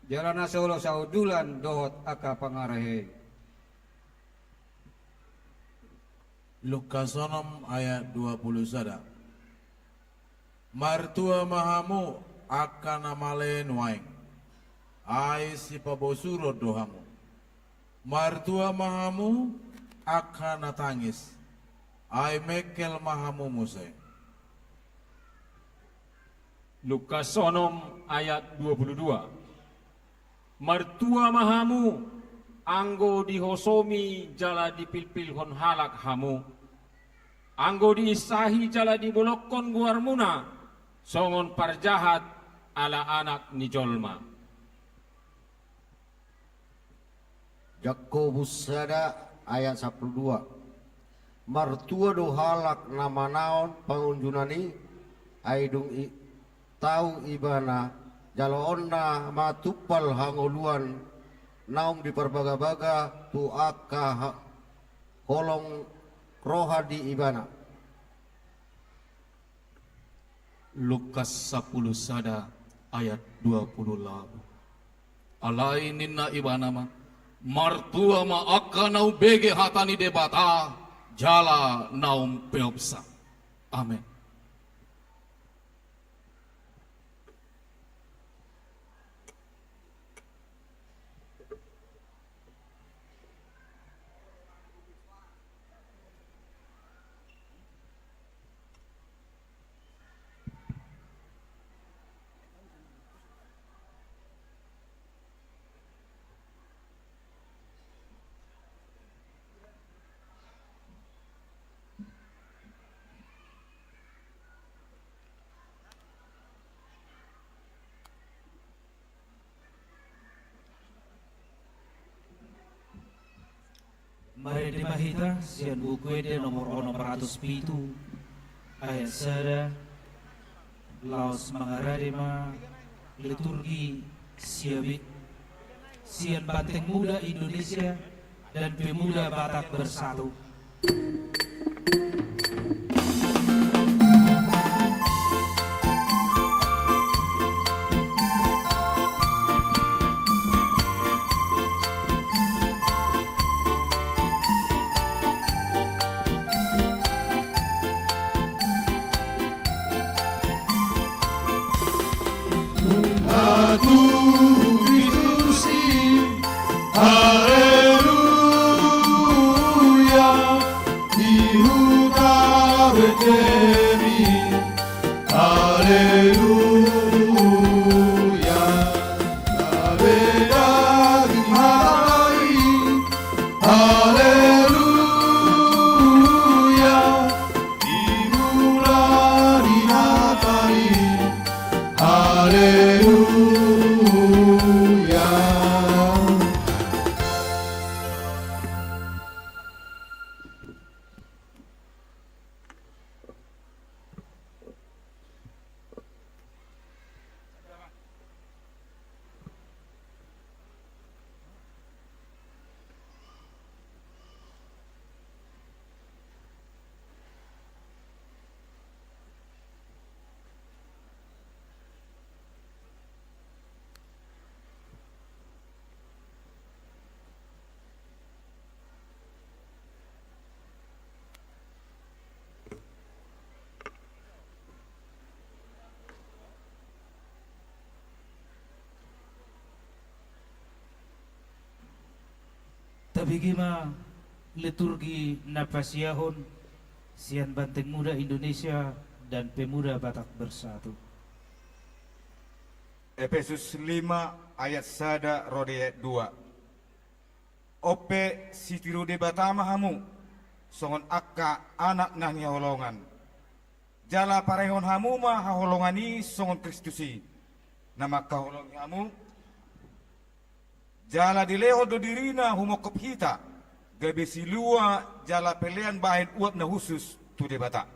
jala na so olo sahundulan dohot angka pangarehe. Lukas onom ayat dua pulu sada. Martua ma hamu angka na male nuaeng, ai sipabosuron do hamu. Martua ma hamu angka na tangis, ai mengkel ma hamu muse. Lukas onom ayat dua pulu dua. Martua ma hamu, anggo dihosomi jala dipilpilhon halak hamu, anggo diinsahi jala dibolongkon goarmuna songon parjahat ala Anak ni Jolma. Jakobus sada ayat sampulu dua. Martua do halak na manaon pangunjunan i, ai dung i, tau ibana, jaloonna ma tumpal hangoluan naung diparbagabaga tu angka ha-, holong roha di ibana. Lukas sampulu sada ayat dua pulu lapan. Alai ninna ibana ma: Martua ma angka na umbege hata ni Debata jala na umpeopsa. Amen. Marende ma hita sian Buku Ende nomor onom ratus pitu, ayat sada, laos mangarade ma liturgi sia be, sian Banteng Muda Indonesia dan Pemuda Batak Bersatu. Tuhan Kristus i, haleluya, di huta Betlehem i, haleluya, gabe daging hata i, haleluya, di mula ni hata i, haleluya. Tabege ma liturgi na pasiahon sian Banteng Muda Indonesia dan Pemuda Batak Bersatu. Efesus lima ayat sada ro di ayat dua. On pe sitiru Debata ma hamu, songon angka anak na hinaholongan. Jala parengehon hamu ma haholongan i songon Kristus i, na mangkaholongi hamu, jala dilehon do dirina humongkop hita, gabe silua jala pelean bahen uap na hushus tu Debata.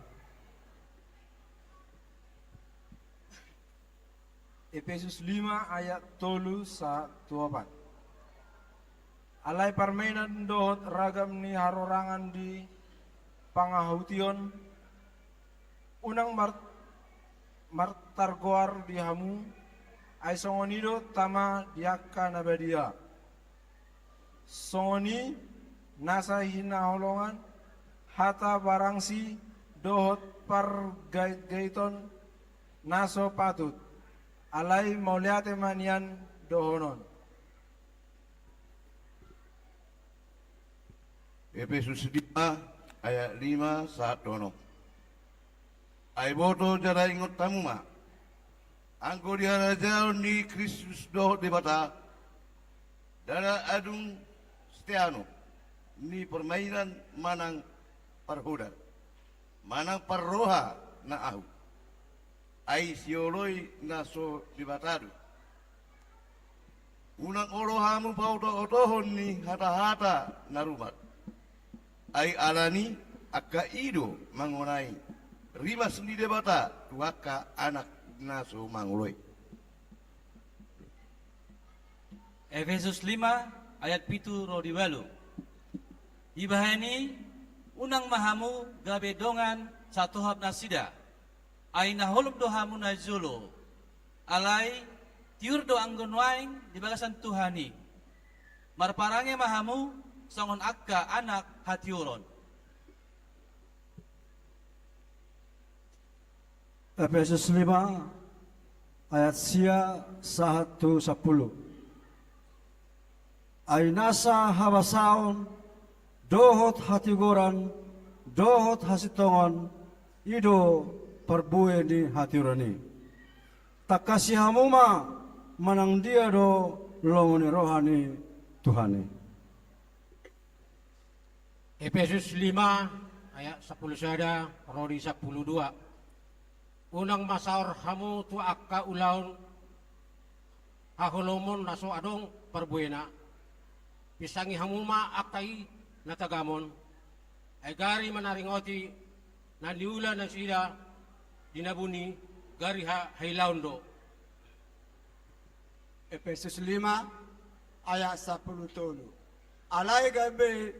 Efesus lima ayat tolu sahat tu opat. Alai parmainan dohot ragam ni harorangan di pangahution, unang mar-, martargoar di hamu, ai songon i do tama di angka na badia. Songon i nasa hinaholongan, hata barangsi dohot pargaitgaiton na so patut, alai mauliate ma nian dohonon. Efesus lima ayat lima sahat tu onom. Ai boto jala ingot hamu ma, anggo di harajaon ni Kristus dohot Debata, ndada adong siteanon ni parmainan manang parhodar, manang parroha na ahu. Ai sioloi na so Debata do. Unang olo hamu paotootohon ni hatahata na rumat. Ai alani angka i do mangonai rimas ni Debata tu angka anak na so mangoloi. Efesus lima ayat pitu ro di ualu. Ibahen i, unang ma hamu gabe dongan satohap nasida, ai na holom do hamu na jolo. Alai Tiur do anggo nuaeng di bagasan Tuhan i. Marparange ma hamu songon angka anak hatiuron. Efesus lima ayat sia sahat tu sampulu. Ai nasa habasaon dohot hatigoran dohot hasintongan, i do parbue ni hatiuron i. Tangkasi hamu ma manang dia do lomo ni roha ni Tuhan i. Efesus lima ayat sampulu sada ro di sampulu dua. Unang ma saor hamu tu angka ulaon haholomon na so adong parbuena. Pinsangi hamu ma angka i na tagamon. Ai gari ma na ringoti na niula nasida di na buni, gari ha-, hailaon do. Efesus lima ayat sampulu tolu. Alai gabe,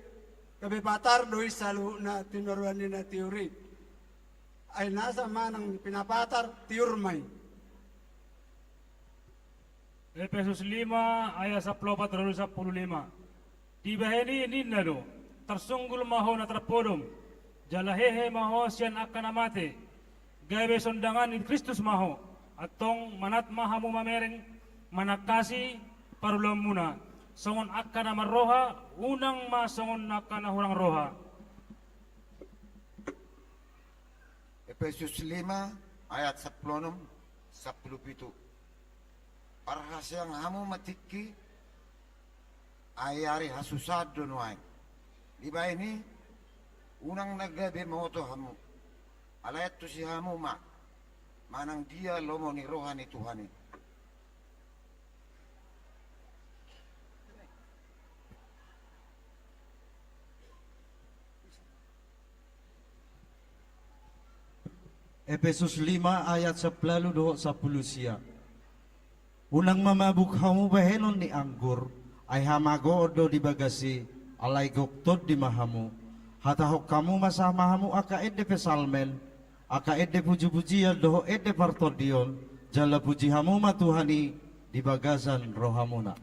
gabe patar do i saluhutna tinoruan ni na tiur i. Ai nasa manang pinapatar, tiur ma i. Efesus lima ayat sampulu opat ro di sampulu lima. Dibahen i ninna do: Tarsunggul ma ho na tarpodom, jala hehe ma ho sian angka na mate, gabe sondangan ni Kristus ma ho. Antong manat ma hamu mamereng, manangkasi parulaonmuna, songon angka na marroha, unang ma songon angka na hurang roha. Efesus lima ayat sampulu onom, sampulu pitu. Parhaseang hamu ma tingki, ai ari hasusahan do nuaeng. Dibahen i, unang na gabe maoto hamu. Alai antusi hamu ma manang dia lomo ni roha ni Tuhan i. Efesus lima ayat sampulu ualu dohot sampulu sia. Unang ma mabuk hamu bahenon ni anggur, ai hamagoon do di bagas i, alai gok tondi ma hamu. Hatahon hamu ma, sahat ma hamu angka ende psalmen, angka ende pujipujian dohot ende partondion, jala puji hamu ma Tuhan i di bagasan rohamuna.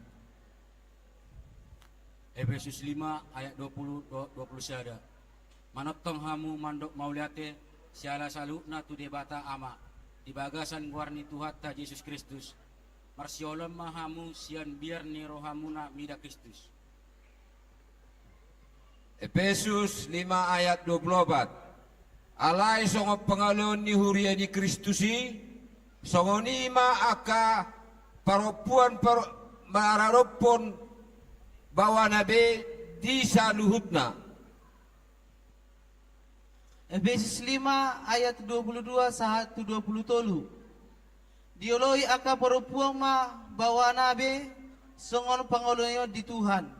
Efesus lima ayat dua pulu, dua pulu sada. Manongtong hamu mandok mauliate siala saluhutna tu Debata Ama di bagasan goar ni Tuhanta Jesus Kristus. Marsiolom ma hamu sian biar ni rohamuna mida Kristus. Efesus lima ayat dua pulu opat. Alai songon pangaloon ni huria ni Kristus i, songon i ma angka parompuan par-, maradophon baoana be di saluhutna. Efesus lima ayat dua pulu dua sahat tu dua pulu tolu. Dioloi angka parompuan ma baoana be songon pangoloion di Tuhan.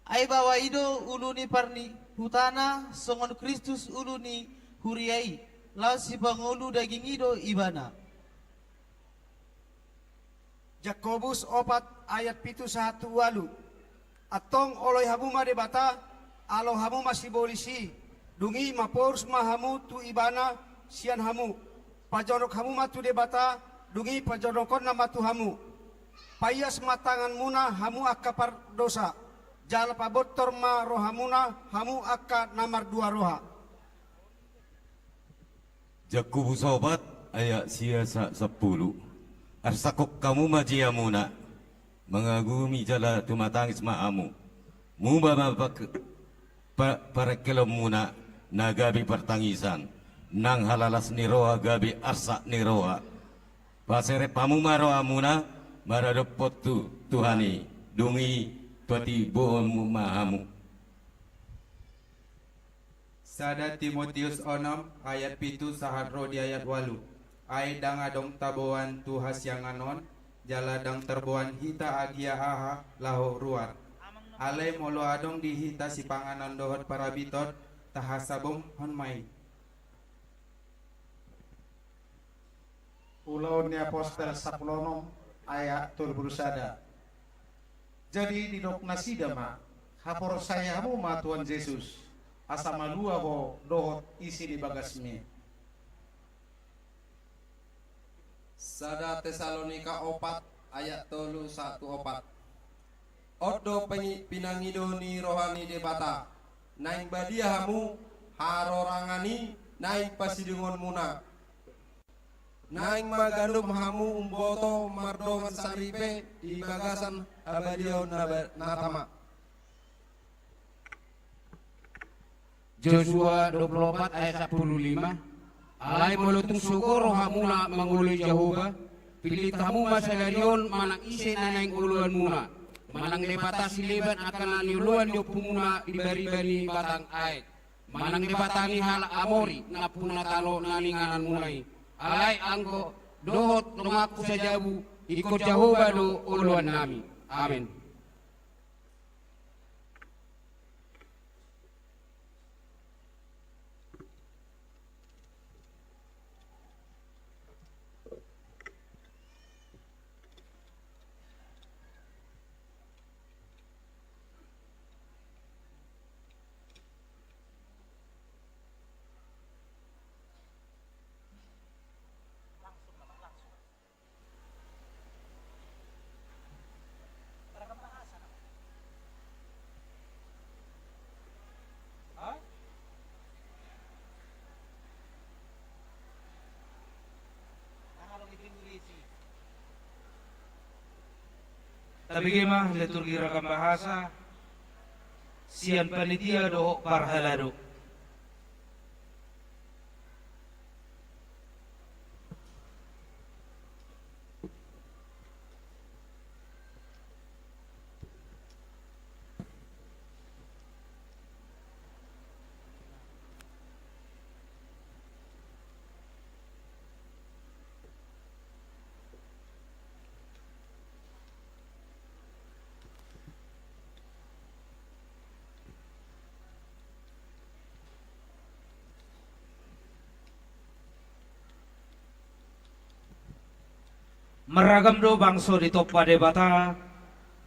Ai baoa i do ulu ni parnihutana, songon Kristus ulu ni huria i, laos sipangolu daging i do ibana. Jakobus opat ayat pitu sahat tu ualu. Antong oloi hamu ma Debata, alo hamu ma sibolis i, dung i maporus ma hamu tu ibana sian hamu. Pajonok hamu ma tu Debata, dung i pajonokhonna ma tu hamu. Paias ma tanganmuna hamu angka pardosa, jala pabontor ma rohamuna hamu angka na mardua roha. Jakobus opat ayat sia sahat sampulu. Arsakhon hamu ma jiamuna, mangagumi jala tumatangis ma hamu. Muba ma pak-, pa-, parengkelonmuna na gabe partangisan, nang halalas ni roha gabe arsak ni roha. Paserep hamu ma rohamuna maradophon tu Tuhan i, dung i patiboonmu ma hamu. Sada Timotius onom ayat pitu sahat ro di ayat ualu. Ai ndang adong taboan tu hasiangan on, jala ndang tarboan hita agia aha laho ruar. Alai molo adong di hita sipanganon dohot parabiton, tahasabonghon ma i. Ulaon ni Apostel sampulu onom ayat tolu pulu sada. Jadi didok nasida ma, haporseai hamu ma Tuhan Jesus, asa malua ho dohot isi ni bagasmi. Sada Tesalonika opat ayat tolu sahat tu opat. On do peng-, pinangido ni roha ni Debata, naeng badia hamu harorangan i naeng pasidingonmuna. Naeng ma ganup hamu umboto mardongan saripe di bagasan habadiaon na ba-, na tama. Josua dua pulu opat ayat sampulu lima. Alai molo tung sogo rohamuna mangoloi Jahowa, pillit hamu ma sadari on manang ise na naeng oloanmuna, manang debata sileban angka na nioloan ni ompumuna di bariba ni batang aek, manang debata ni halak Amori nampuna tano na niingananmuna i. Alai anggo dohot donganku sajabu, ingkon Jahowa do oloannami. Amen. Tabege ma liturgi ragam bahasa sian panitia dohot parhalado. Maragam do bangso ditompa Debata,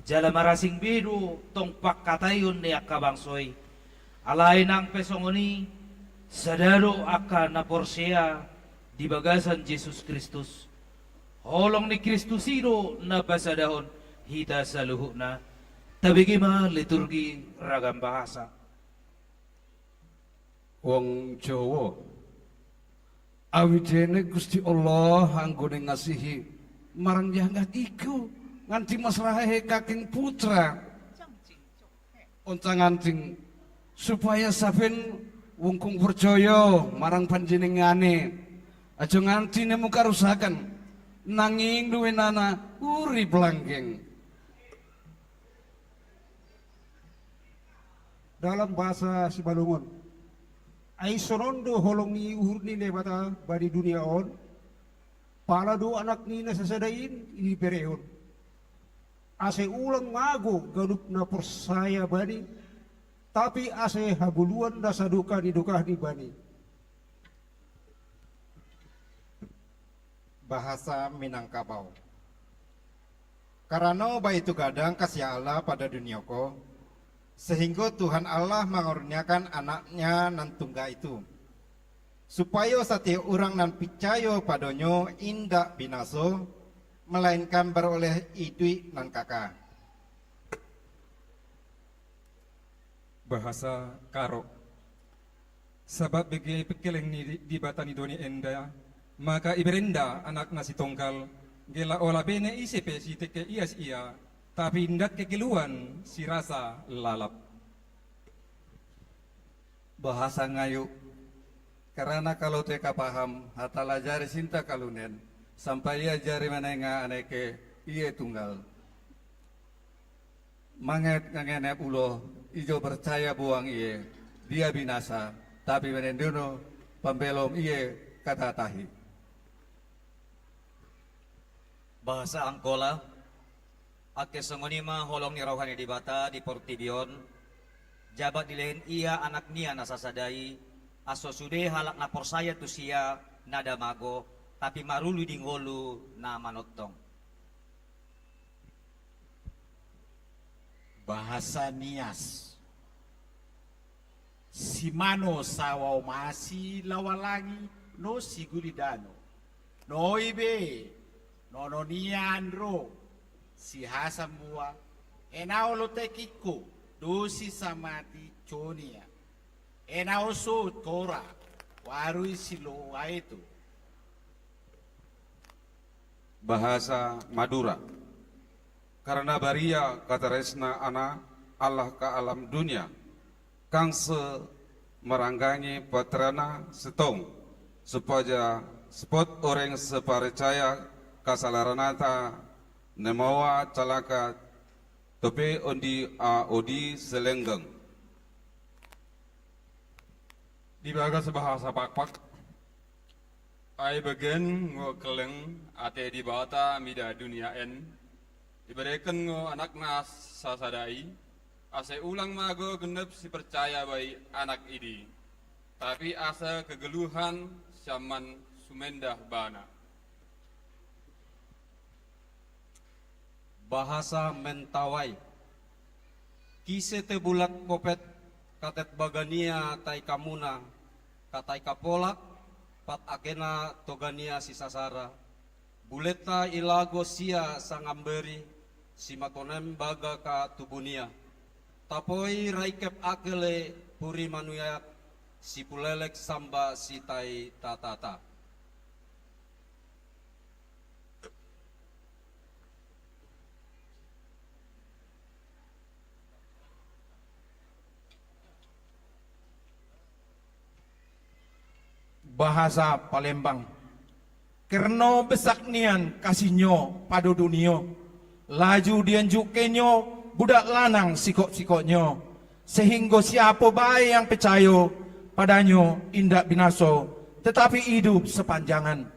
jala marasing be do tong pangkataion ni angka bangso i. Alai nang pe songon i, sada do angka na porsea di bagasan Jesus Kristus. Holong ni Kristus i do na pasadahon hita saluhutna. Tabege ma liturgi ragam bahasa. Wong Jawa. Awi jene Gusti Allah anggo ningasihi marang janggat iku nganti masrahe kaking putra. Oncanganting supaya sapen wongkung percaya marang panjenengane. Ajo nganti nemu karusakan nanging duenana uri pelanggeng. Dalam bahasa Simalungun. Ai sonon do holong ni uhur ni Debata bani dunia on, pala do anakni na sasada in diberehon. Ase ulang mago ganup na porsaya bani, tapi ase hagoluan na sadokah ni dokahni bani. Bahasa Minangkabau. Karano bah itu gadang kasih Allah pada dunia ko, sehingga Tuhan Allah mengaruniakan anaknya nan tunggal itu, supaya setiap orang nan picayo padonyo indak binaso, melainkan beroleh iduik nan kaka. Bahasa Karo. Sabab bege pengkeleng ni Debata ni doni enda, maka iberenda anakna sitonggal, gela ola bene ise pe siteke ia si ia, tapi indak kekeluan sirasa lalap. Bahasa Ngayu. Karana kalau teka paham hata lajari sinta kalunen, sampai ia jari manenga aneke ia tunggal. Manget ngangenep ulo ijo percaya buang ie dia binasa, tapi menenduno pambelom ie kata tahi. Bahasa Angkola. Angke songon i ma holong ni roha ni Debata di portibi on, jabat dilehen ia anaknia na sasada i, aso sude halak na porsaya tu sia nada mago, tapi maruli di ngolu na manongtong. Bahasa Nias. Simano sawa omasi lawa langi no siguli dano. Noi be, nono nian ro, Sihasambua, enao lo tekiko, dosi samati conia. Enao so tora, warui siloa itu. Bahasa Madura. Karena baria kataresna ana Allah ka alam dunia, kang se meranggangi patrana setong, supaya sepot orang sepercaya kasalaranata nemawa calaka tope ondi a odi selenggeng. Di bagas bahasa Pakpak, ai bagen ngo kelleng ate Debata mida dunia en, ibereken ngo anakna sasada i, asa ulang mago genep sipercaya bai anak idi, tapi asa kegeluhan siamman sumendah bana. Bahasa Mentawai. Kise te bulat kopet, katet bagania tai kamuna, katai kapolak, pat akena togania sisasara. Bulenta ilago sia sangamberi, simatonem baga ka tubunia. Tapoi raikep akele puri manuyak, sipulelek samba sitai tatata. Bahasa Palembang. Kerno besak nian kasinyo pado dunio, laju dianjukke nyo budak lanang sikok-sikoknyo, sehinggo siapo bae yang pecayo padanyo indak binaso, tetapi idup sepanjangan.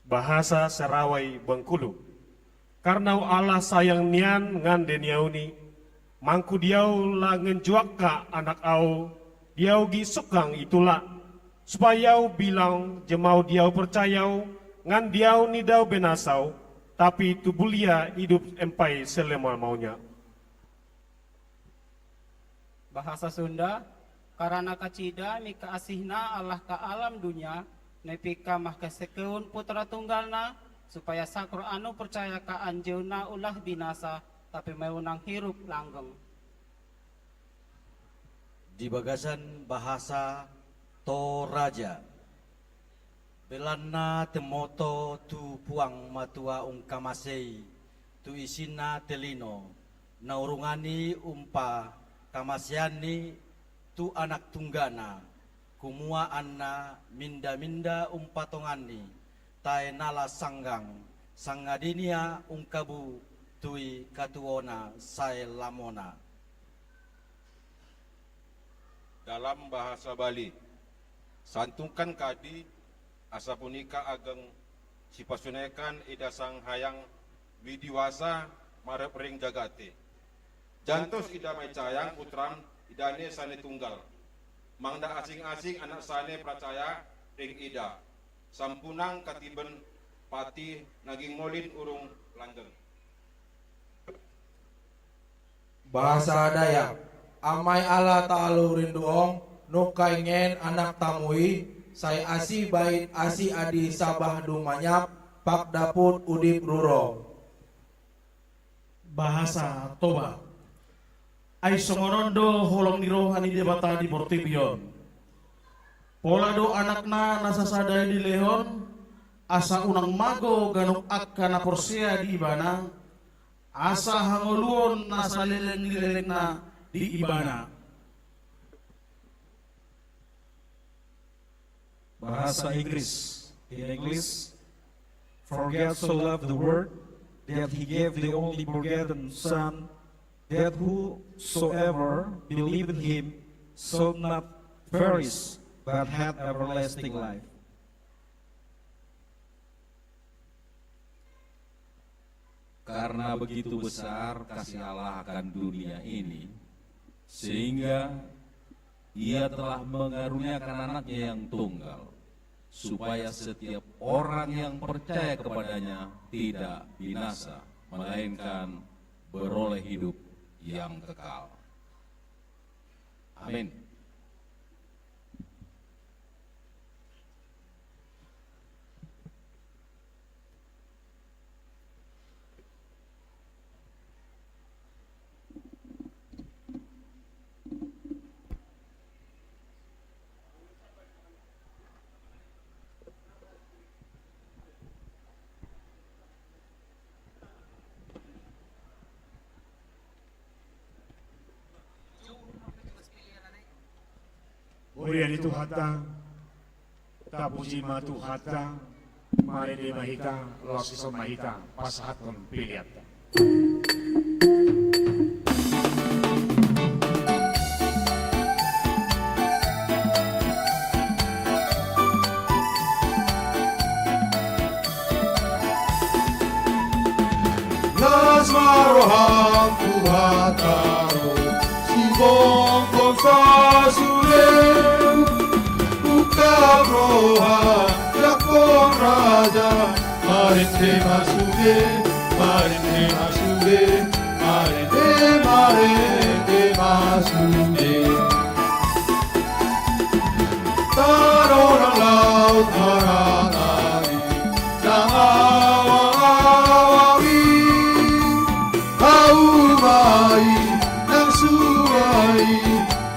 Bahasa Serawai Bengkulu. Karna Allah sayang nian ngan deniau ni, mangku diau la ngenjuakka anak au, diau gi sukang itula, supaya au bilang jemau diau percayau, ngan diau ni dau benasau, tapi tubulia idup empai selema maunya. Bahasa Sunda. Karana kacida mika asihna Allah ka alam dunia, nepika mahkasikeun putra tunggalna, supaya sakur anu percaya ka anjeuna ulah binasa, tapi meunang hirup langgeng. Di bagasan bahasa Toraja. Belanna temoto tu puang matua ungkamasei, tu isinna telino, naurungan i umpa kamaseanni tu anak tunggana, kumua anna minda-minda umpatonganni, tae nala sanggang, sangadinia ungkabu tui katuona sae lamona. Dalam bahasa Bali. Santungkan kadi, asa punika ageng sipasonekan ida sanghayang widiwasa marep ring jagate. Jantos ida maicayang putran idane sane tunggal. Mangda asing-asing anak sane percaya ring ida. Sampunang katiben pati naging molin urung langgeng. Bahasa Dayak. Amai ala talu rinduong, nungka ingen anak tamui, sai asi bait asi adi sabah dumanyap, pak daput udip rurong. Bahasa Toba. Ai songon on do holong ni roha ni Debata di portibi on. Pola do anakna na sasada i dilehon, asa unang mago ganup angka na porsea di ibana, asa hangoluon na saleleng ni lelengna di ibana. Bahasa Inggris. In English, for God so loved the world that he gave the only begotten Son, that whosoever believeth him should not perish but have everlasting life. Karena begitu besar kasih Allah akan dunia ini, sehingga Ia telah mengaruniakan Anaknya yang tunggal, supaya setiap orang yang percaya kepada-Nya tidak binasa, melainkan beroleh hidup yang kekal. Amin. Ia di Tuhanta, tapuji ma Tuhanta, marende ma hita, laos dison ma hita pasahathon peleanta. Las ma roham tu hata ro, sigomgom sasude, ungkap roha, jangkon raja, marende ma sude, marende ma sude, marende, marende ma sude. Tano nang laut marangani, nang awang-awang i, hauma i, nang sunge i,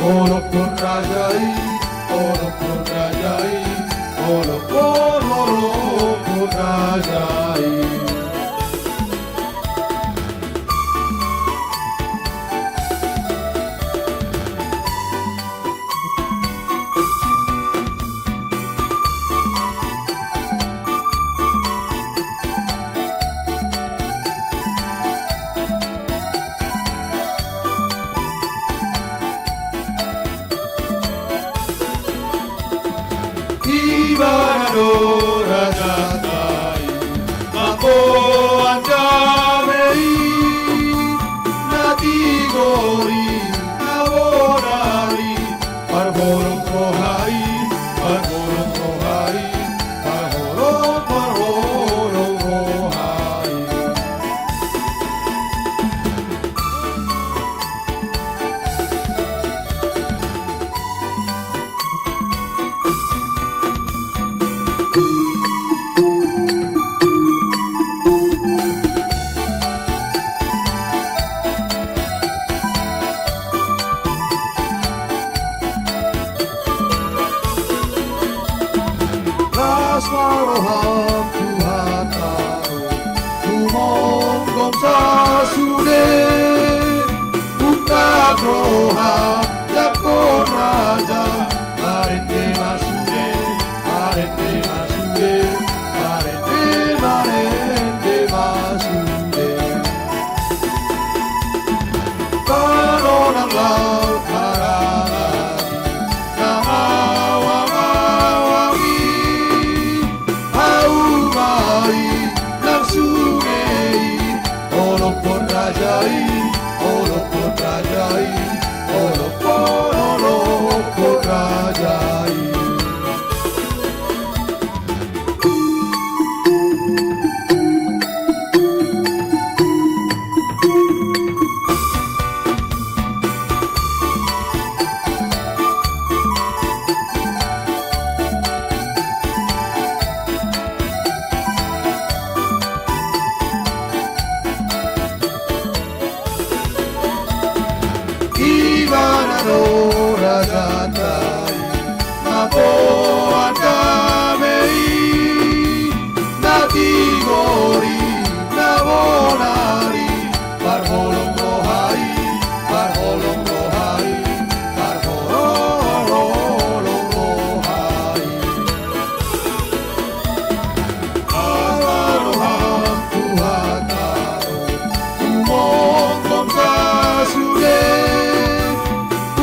olophon raja i, olophon raja i, olophon, olophon raja i. Ibana do rajanta i, mamboan dame i, na tigor i, na bonar i, parholong roha i, parholong roha i, parholong, parholong roha i. Las ma roham tu hata ro, sumomgom sasude, ungkap roha, jangkon raja, marende ma sude, marende ma sude, marende, marende ma sude. Tano nang laut marangani, nang awang-awang i, hauma i, nang sunge i, olophon raja i, olophon raja i, olophon, olophon raja i. Ibana do rajanta i, mamboan dame i, na tigor i, na bonar i, parholong roha i, parholong roha i, parholong roha i. Ala roham tu hata ro, sumomgom sasude,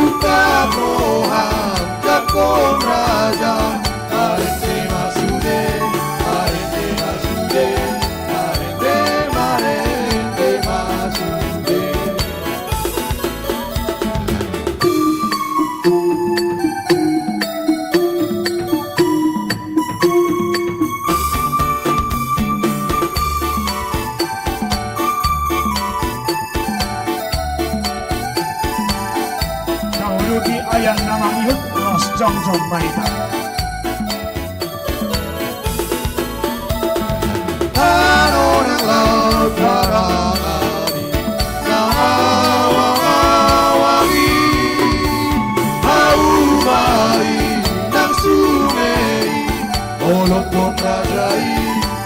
ungkap roham, jangkon raja, marende ma sude, marende ma sude, marende, marende ma sude. Sahat di ayat na mangihut, laos jongjong ma hita. Tano nang laut marangani, nang awang-awang i, hauma i, nang sunge i, olophon raja i,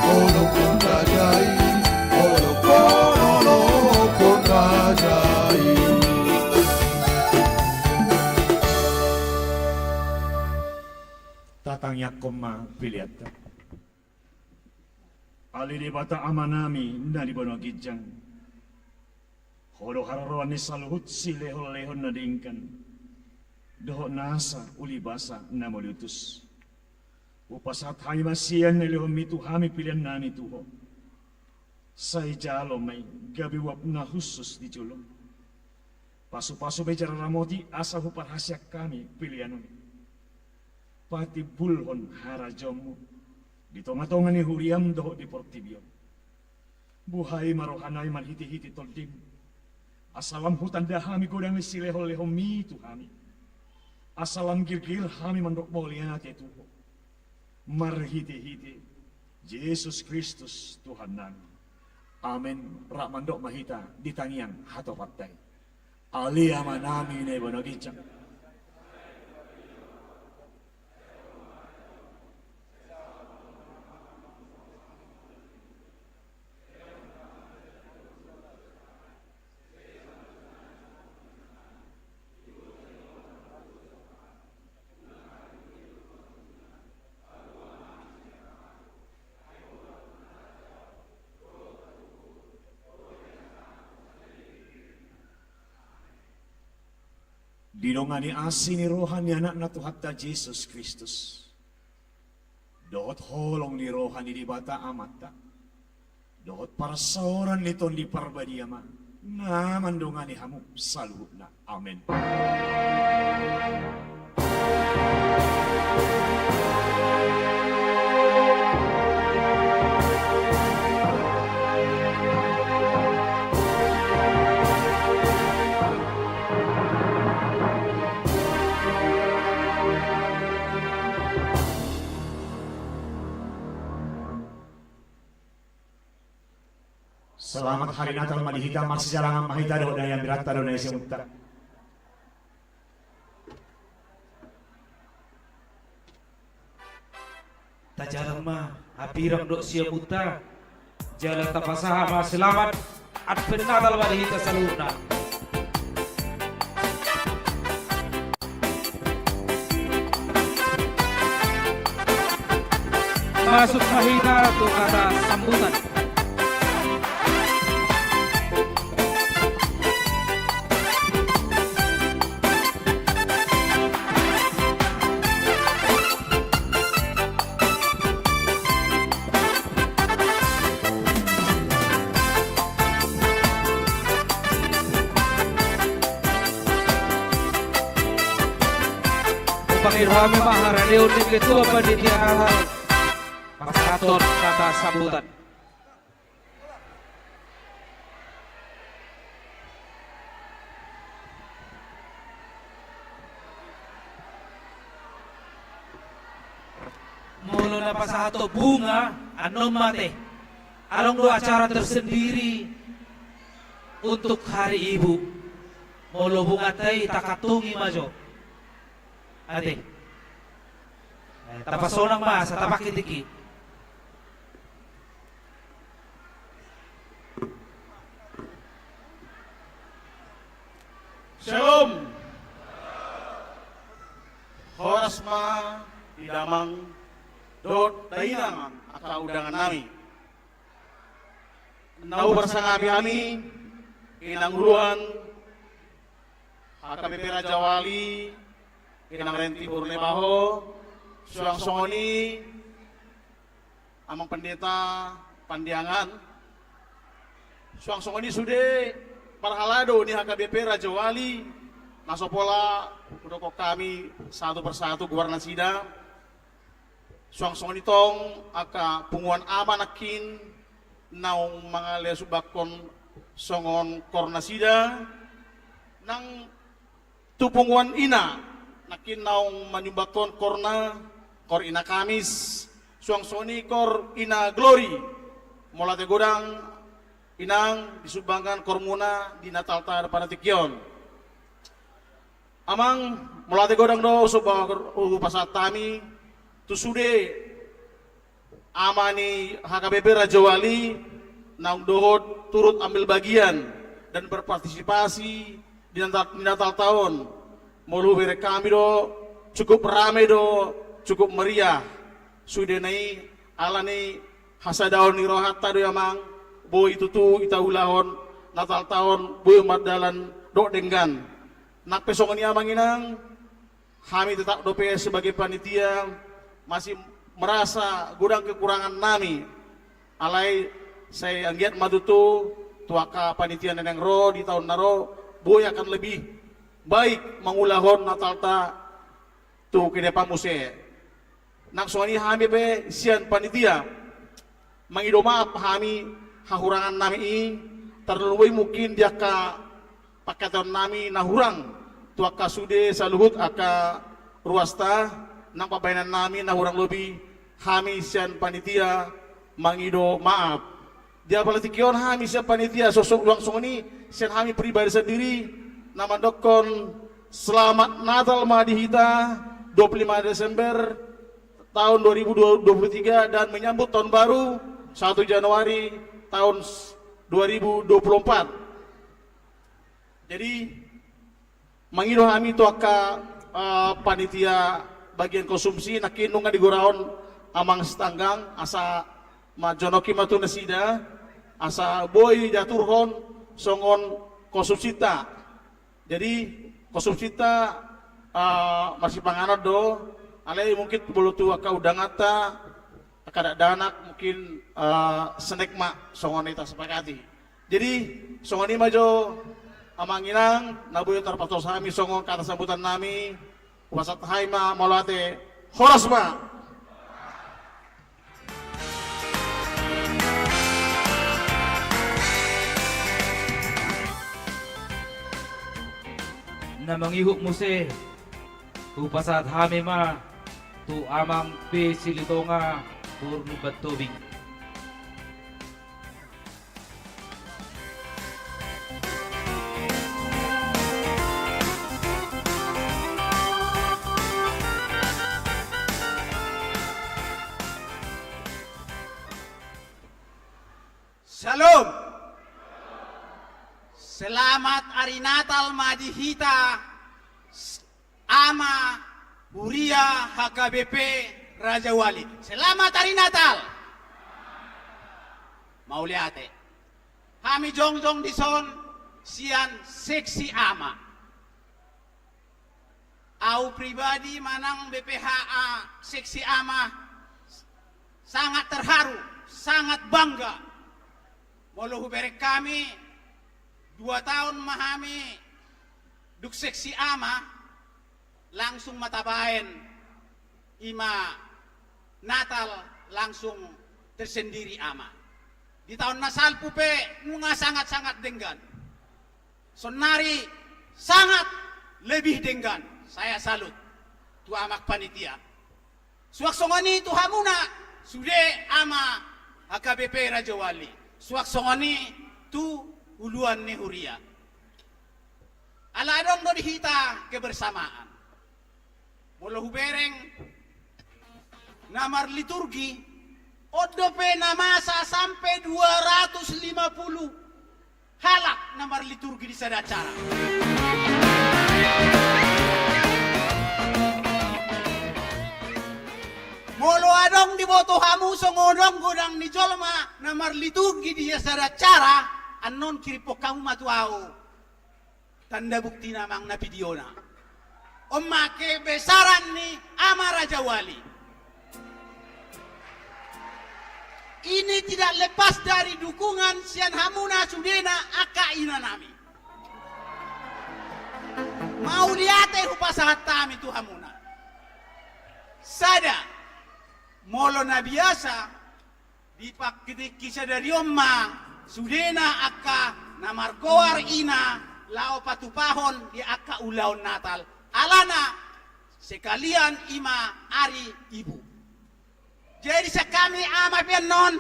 olophon raja i, olophon, olophon raja i. Tangiangkon ma peleanta. Ale Debata Amanami na di banua ginjang, Ho do haroroan ni saluhut silehonlehon na denggan dohot nasa ulibasa na mauliutus. Hupasahat hami ma sian na nilehonMi tu hami peleannami tu Ho. Sai jalo ma i gabe uap na hushus di jolo. Pasupasu ma i jala ramoti asa huparhaseang hami peleanMi. Patimbulhon harajaonMu di tongatonga ni huriaM dohot di portibi on. Buhai ma rohanami marhitehite TondiM. Asa lam hutanda hami godang ni silehonlehonMi tu hami. Asa lam girgir hami mandok mauliate tu Ho. Marhitehite Jesus Kristus Tuhannami. Amen. Rap mandok ma hita di tangiang hatopanta i. Ale Amanami na di banua ginjang. Didongani asi ni roha ni AnakNa Tuhanta Jesus Kristus, dohot holong ni roha ni Debata Amanta, dohot parsaoran ni Tondi Parbadia ma na mandongani hamu saluhutna. Amen. Selamat Hari Natal ma di hita, marsijalangan ma hita dohot na niambiranta dohot na nisiamunta. Tajalang ma hambirang dohot siamunta, jala tapasahat ma selamat Advent Natal ma di hita saluhutna. Masuk ma hita tu kata sambutan. Pangido hami ma haradeon ni Ketua Panitia Natal pasahathon kata sambutan. Molo na pasahathon bunga, annon ma ate. Adong do acara tersendiri untuk hari ibu. Molo bunganta i takantongi ma jo. Ate. Eh, tapasonang ma, asa tapake tingki. Shalom. Horas ma di damang dohot dainang angka undangan nami. Na huparsangapi hami, Inang Ruan, H K B P Raja Wali, Inang Renti Purnebaho, suang songon i Amang Pendeta Pandiangan, suang songon i sude parhalado ni H K B P Raja Wali, na so pola hudokkon hami satu persatu goar nasida. Suang songon i tong angka punguan ama nangkin naung mangalehon sumbanghon songon koor nasida, nang tu punguan ina nangkin naung manyumbanghon koorna, koor Ina Kamis, suang songon i koor Ina Glory. Mauliate godang Inang di sumbangan koormuna di Natalta pada tingki on. Amang, mauliate godang do so hupasahat hami tu sude ama ni H K B P Raja Wali naung dohot turut ambil bagian dan berpartisipasi di Natal, di Natalta on. Molo hubereng hami do, cukup rame do Cukup meriah sudena i, alani hasadaon ni rohanta do i amang, boi tutu hita ulahon Natalta on boi mardalan dohot denggan. Nang pe songon i amang inang, hami tetap dope sebagai panitia masih merasa godang kekurangan nami. Alai sai anggiat ma tutu tu angka panitia na naeng ro di taon na ro boi akan lebih baik mangulahon Natalta tu kedepan muse. Nang songon i hami pe sian panitia mangido maaf hami hahurangan nami i, tarlumobi mungkin di angka pangkataion nami na hurang tu angka sude saluhut angka ruasta, nang pambahenan nami na hurang lobi, hami sian panitia mangido maaf. Di apala tingki on hami sian panitia, so, so, ulang songon i sian hami pribadi sandiri na mandokkon selamat Natal ma di hita, dua puluh lima Desember tahun dua ribu dua puluh tiga dan menyambut tahun baru satu Januari tahun s-, dua ribu dua puluh empat. Jadi, mangido hami tu angka, eh, panitia bagian konsumsi, nangkin nunga digorahon amang Sitanggang, asa manjonoki ma tu nasida, asa boi diaturhon songon konsumsinta. Jadi, konsumsinta, eh, marsipanganon do, alai mungkin molo tu angka undanganta, angka dakdanak mungkin, eh, snack ma, songon i tasepakati. Jadi, songon i ma jo amang inang, na boi tarpatos hami songon kata sambutan nami, hupasahat hami ma mauliate, horas ma. Na mangihut muse, hupasahat hami ma tu amang P Silitonga, boru ni Bantobing. Syalom. Selamat Ari Natal ma di hita, s-, Ama Huria H K B P Rajawali. Selamat Ari Natal. Mauliate. Hami jongjong dison sian Seksi Ama. Au pribadi manang B P H A Seksi Ama sangat terharu, sangat bangga. Molo hubereng hami, dua taon ma hami dung Seksi Ama, langsung ma tabaen i ma Natal langsung tersendiri Ama. Di taon na salpu pe nunga sangat-sangat denggan. Sonari sangat lebih denggan. Saya salut tu amang panitia. Suang songon i tu hamuna sude Ama H K B P Rajawali. Suang songon i tu uluan ni huria. Ala adong do di hita kebersamaan. Molo hubereng na marliturgi, on dope na masa sampe dua ratus lima puluh halak na marliturgi di sada acara. Molo adong diboto hamu songon on godang ni jolma na marliturgi di sada acara, annon kiriphon hamu ma tu ahu. Tanda buktina amang na videona. On ma kebesaran ni Ama Rajawali. Ini tidak lepas dari dukungan sian hamuna sudena angka inanami. Mauliate hupasahat hami tu hamuna. Sada, molo na biasa, di pangkitingki sadari on ma sudena angka na margoar ina laho patupahon di angka ulaon Natal. Alana sekalian i ma ari ibu. Jadi sian hami ama pe annon,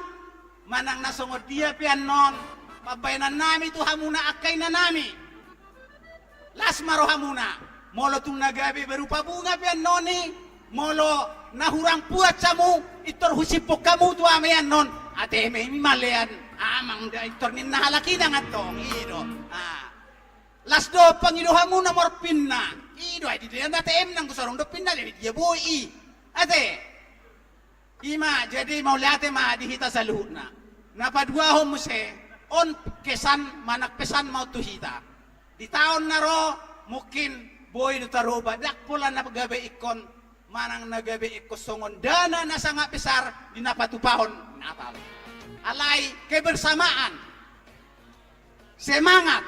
manang na songon dia pe annon, pambaenan nami tu hamuna angka inanami. Las ma rohamuna, molo tung na gabe berupa bunga pe annon i, molo na hurang puas hamu, pintor husiphon hamu tu ama i annon, A T M i ma lean, amang da pintor ninna halak i nang antong, i do. Ah. Las do pangido hamu nomor pinna, i do, ai di dia na A T M nang so adong do pinna, jadi dia boi i. Ate. Ima, jadi mauliate ma di hita saluhutna. Na paduahon muse, on kesan manang pesan ma on tu hita. Di taon na ro, mungkin boi do taroba, ndang pola na gabe ingkon, manang na gabe ingkon songon dana na sangat besar di na patupahon Natal. Alai kebersamaan, semangat.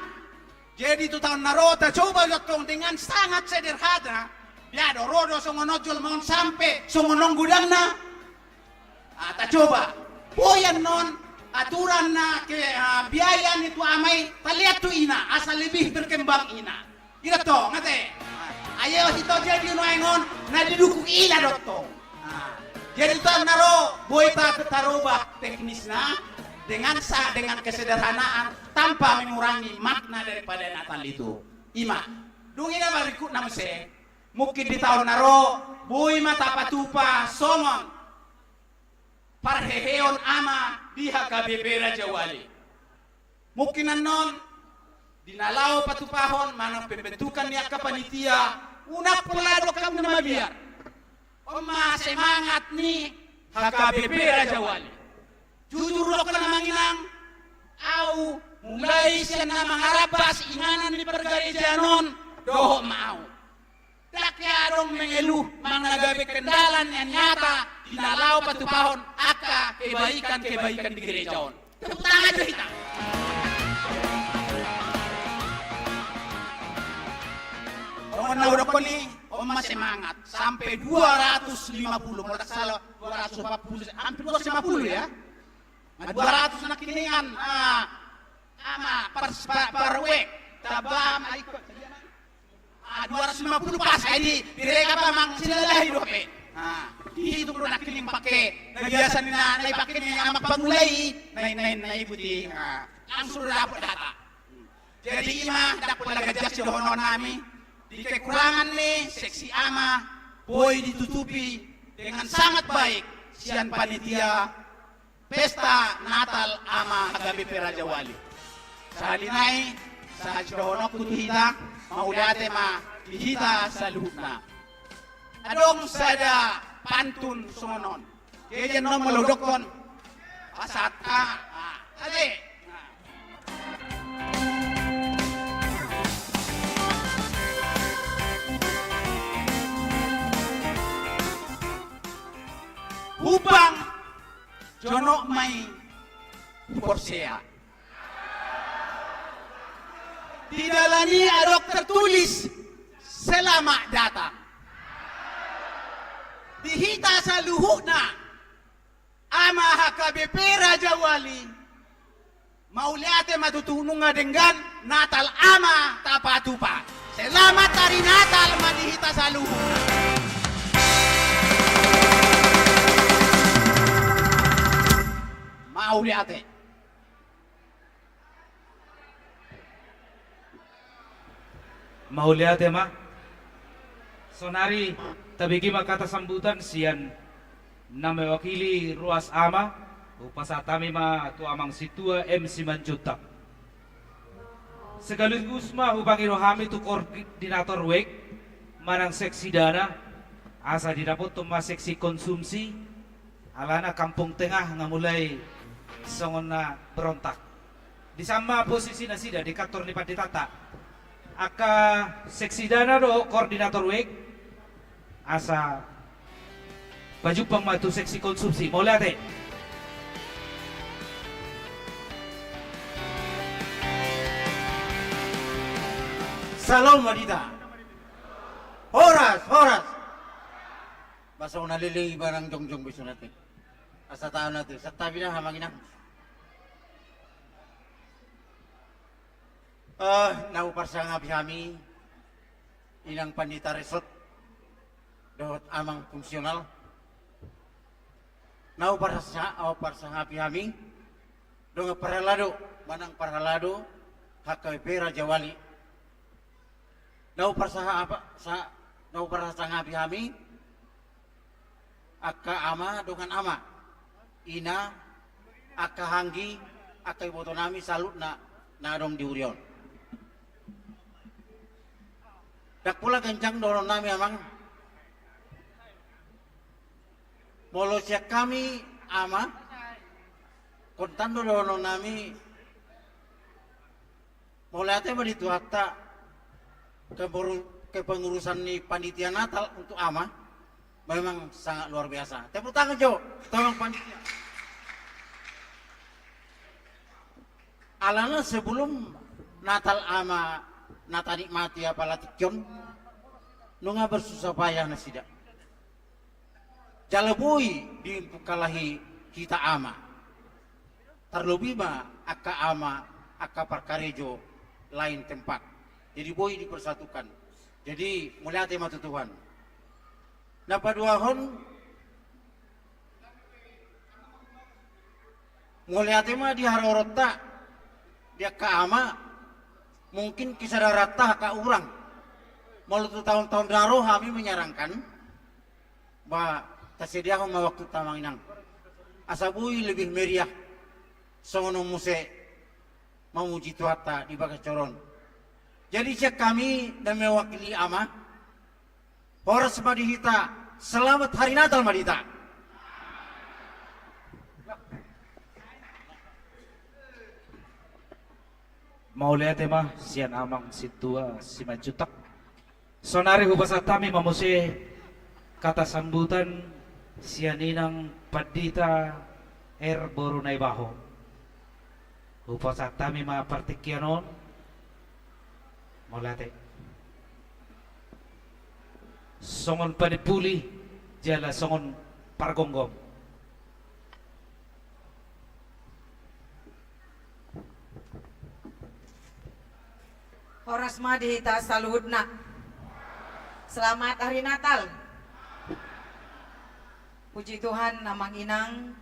Jadi tu taon na ro tacoba do tong dengan sangat sederhana. Bia do, ro do songon on jolma on sampe songon on godangna. Ah, tacoba. Boi annon aturan na ke, ah, biaya ni tu ama i, talean tu ina, asa lebih berkembang ina. Ida tong, ate. Ayo hita jadi nuaeng on na didukung ina do tong. Ah, jadi tu taon na ro, boi ta-, taroba teknisna dengan sa-, dengan kesederhanaan tanpa mengurangi makna daripada Natal itu. Ima. Dung ina, berikutna muse, mungkin di taon na ro, boi ma tapatupa songon parheheon ama di H K B P Raja Wali. Mungkin annon, di na laho patupahon manang pembentukan ni angka panitia, unang pola do hamu na mabiar. On ma semangat ni H K B P Raja Wali. Jujur do hamu amang inang, au mulai sian na mangarambas inganan ni pargarejaan on, dohot ma au. Ndang hea adong mengeluh manang na gabe kendala na nyata di na laho patupahon angka kebaikan-kebaikan di gereja on. Tepuk tangan jo hita. Songon na hudokkon i, on ma semangat. Sampe dua ratus lima puluh, molo ndang salah, dua ratus empat puluh, hampir dua ratus lima puluh, ya. Nah, dua ratus nangkiningan, ah, ama, par, par, par wijk, tamba, ama, ikut. Ah, dua ratus lima puluh pas, jadi, direga pa mang silalahi dope. Ah, dihitung do nangkining pake, na biasa ni na, na ipake ni ama pangula i, na, na, na ibuti, ah, langsung dapot data. Jadi ima, ndang pola ganjang sidohonon nami, di kekurangan ni seksi ama, boi ditutupi dengan sangat baik sian panitia Pesta Natal Ama H K B P Raja Wali. Sahali nai, sahat sidohononku tu hita, mauliate ma di hita saluhutna. Adong sada pantun songon on. Jadi annon molo hudokkon, pasahat, ah, ah, ate. Humbang jonok ma i huporsea. Di dalan i adong tertulis, selamat datang. Di hita saluhutna, Ama H K B P Raja Wali, mauliate ma tutu nunga denggan Natal Ama tapatupa. Selamat Hari Natal ma di hita saluhutna. Mauliate. Mauliate ma. Saonari tabege ma hata sambutan sian na mewakili ruas ama, hupasahat hami ma tu amang sintua M Simanjuntak. Sekaligus ma hupangido hami tu koordinator wijk manang seksi dana, asa didapothon ma seksi konsumsi, alana Kampung Tengah nga mulai songon na berontak. Disan ma posisi nasida di kantor ni panditanta. Angka seksi dana dohot koordinator wijk, asa pajumpang ma tu seksi konsumsi. Mauliate. Salom ma di hita. Horas, horas. Ba songon na leleng i barang jongjong be songon ate. Asa taon ate, santabi na amang inang. Eh, na huparsangapi hami, inang pandita resort, dohot amang fungsional. Na huparsa-, huparsangapi hami, dongan parhalado, manang parhalado, H K B P Raja Wali. Na huparsaha-, apa, sa-, na huparsangapi hami, angka ama, dongan ama, ina, angka anggi, angka iboto nami saluhutna na adong di huria on. Ndang pola ganjang dohonon nami amang. Molo sian hami, Ama, kontan do dohonon nami, mauliate ma di Tuhanta, kepuru-, kepengurusan ni panitia Natal untuk Ama memang sangat luar biasa. Tepuk tangan jo, tolong panitia. Alana sebelum Natal Ama na tanikmati apala tingki on, nunga bersusah payah nasida. Jala boi diimpungkalahi hita Ama. Tarlobi ma angka ama, angka parkarejo lain tempat. Jadi boi dipersatukan. Jadi mauliate ma tu Tuhan. Na paduahon, mauliate ma di haroronta, di angka ama, mungkin kesadaranta angka urang. Molo tu taon-taon na ro hami menyarankan, ba, tasediahon ma waktunta Amang Inang. Asa boi lebih meriah. Songon on muse mamuji Tuhanta di bagas joro on. Jadi sian hami na mewakili Ama, horas ma di hita, selamat Hari Natal ma di hita. Mauliate ma sian Amang Sintua Simanjuntak. Saonari hupasahat hami ma muse kata sambutan sian Inang Pandita R. Boru Naibaho. Hupasahat hami ma partingkian on. Mauliate. Songon panimpuli jala songon pargomgom. Horas ma di hita saluhutna. Selamat Hari Natal. Puji Tuhan, Amang Inang,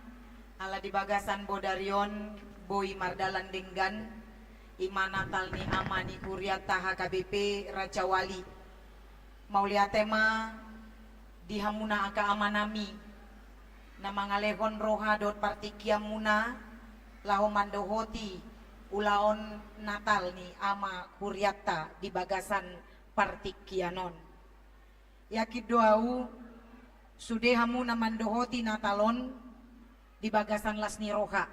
ala di bagasan bodari on boi mardalan denggan, i ma Natal ni Ama ni Hurianta H K B P Rajawali. Mauliate ma di hamuna angka amanami, na mangalehon roha dohot partingkianmuna, laho mandohoti ulaon Natal ni Ama Hurianta di bagasan partingkian on. Yakin do ahu, sude hamu na mandohoti Natal on di bagasan las ni roha.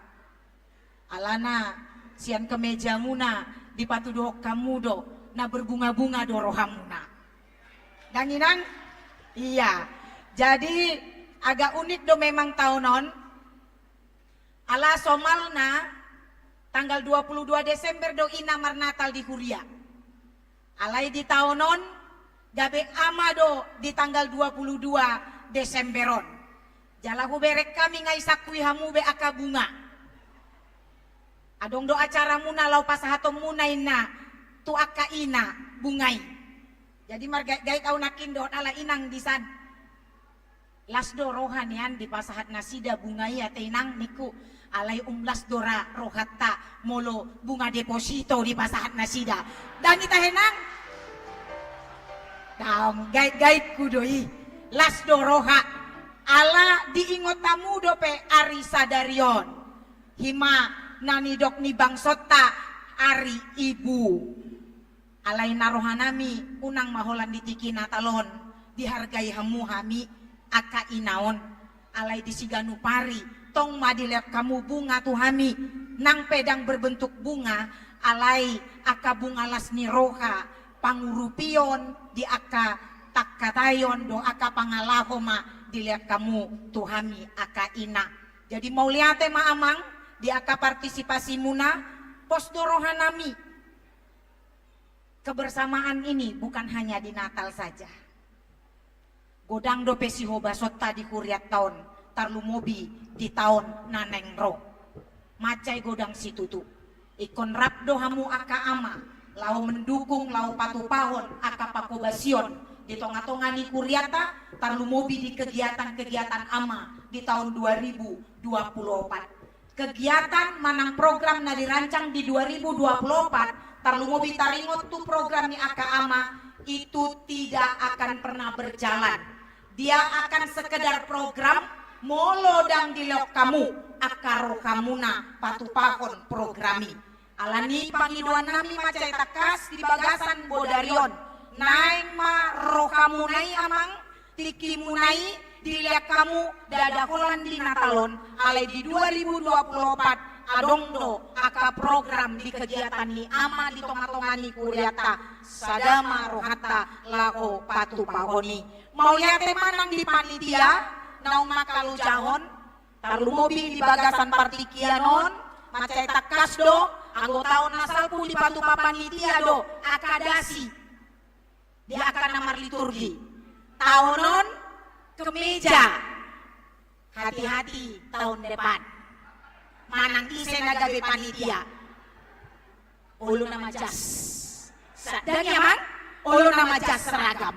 Alana sian kemejamuna dipatuduhon hamu do, na berbunga-bunga do rohamuna. Dang Inang? Iya. Jadi agak unik do memang taon on. Ala somalna tanggal dua puluh dua Desember do ina marnatal di huria. Alai di taon on, gabe ama do di tanggal dua puluh dua Desember on. Jala hubereng hami nga isangkui hamu be angka bunga. Adong do acaramuna laho pasahatonmuna inna tu angka ina bunga i. Jadi margait-gait ahu nangkin dohot ala Inang di san. Las do roha nian dipasahat nasida bunga i ate Inang ningku, alai um las do ra rohanta molo bunga deposito dipasahat nasida. Dang i tahe Nang? Dang, gait-gaitku do i. Las do roha. Ala diingot hamu dope ari sadari on. Hima na nidok ni bangsonta ari ibu. Alai na rohanami, unang ma holan di tingki Natal on dihargai hamu hami angka ina on. Alai di siganup ari, tong ma dilehon hamu bunga tu hami, nang pe dang berbentuk bunga, alai angka bunga las ni roha, pangurupion di angka tangkataion dohot angka pangalaho ma dilehon hamu tu hami angka ina. Jadi mauliate ma Amang di angka partisipasimuna, pos do rohanami. Kebersamaan ini bukan hanya di Natal saja. Godang dope sihobasonta di hurianta on, tarlumobi di taon na naeng ro. Mansai godang situtu. Ingkon rap do hamu angka ama, laho mendukung, laho patupahon angka panghobasion di tonga-tonga ni hurianta, tarlumobi di kegiatan-kegiatan ama di taon dua ribu dua puluh opat. Kegiatan manang program na dirancang di dua ribu dua puluh opat, tarlumobi taringot tu program ni angka ama, itu tidak akan pernah berjalan. Dia akan sekedar program, molo dang dilehon hamu angka rohamuna patupahon program i. Alani pangidoannami mansai tangkas di bagasan bodari on, naeng ma rohamuna i Amang, tingkimuna i, Dilean hamu ndada holan di Natal on, alai di dua ribu dua puluh opat adong do angka program di kegiatan ni ama di tonga-tonga ni kurianta, sada ma rohanta laho patupahon i. Mauliate ma nang di panitia naung mangkalojahon, tarlumobi di bagasan partingkian on. Mansai tangkas do, anggo taon na salpu dipatupa panitia do angka dasi di angka na marliturgi. Taon on kemeja. Hati-hati tahun depan. Manang ise na gabe panitia, olo nama jas. Sadang ya, Mang? Olo nama jas seragam.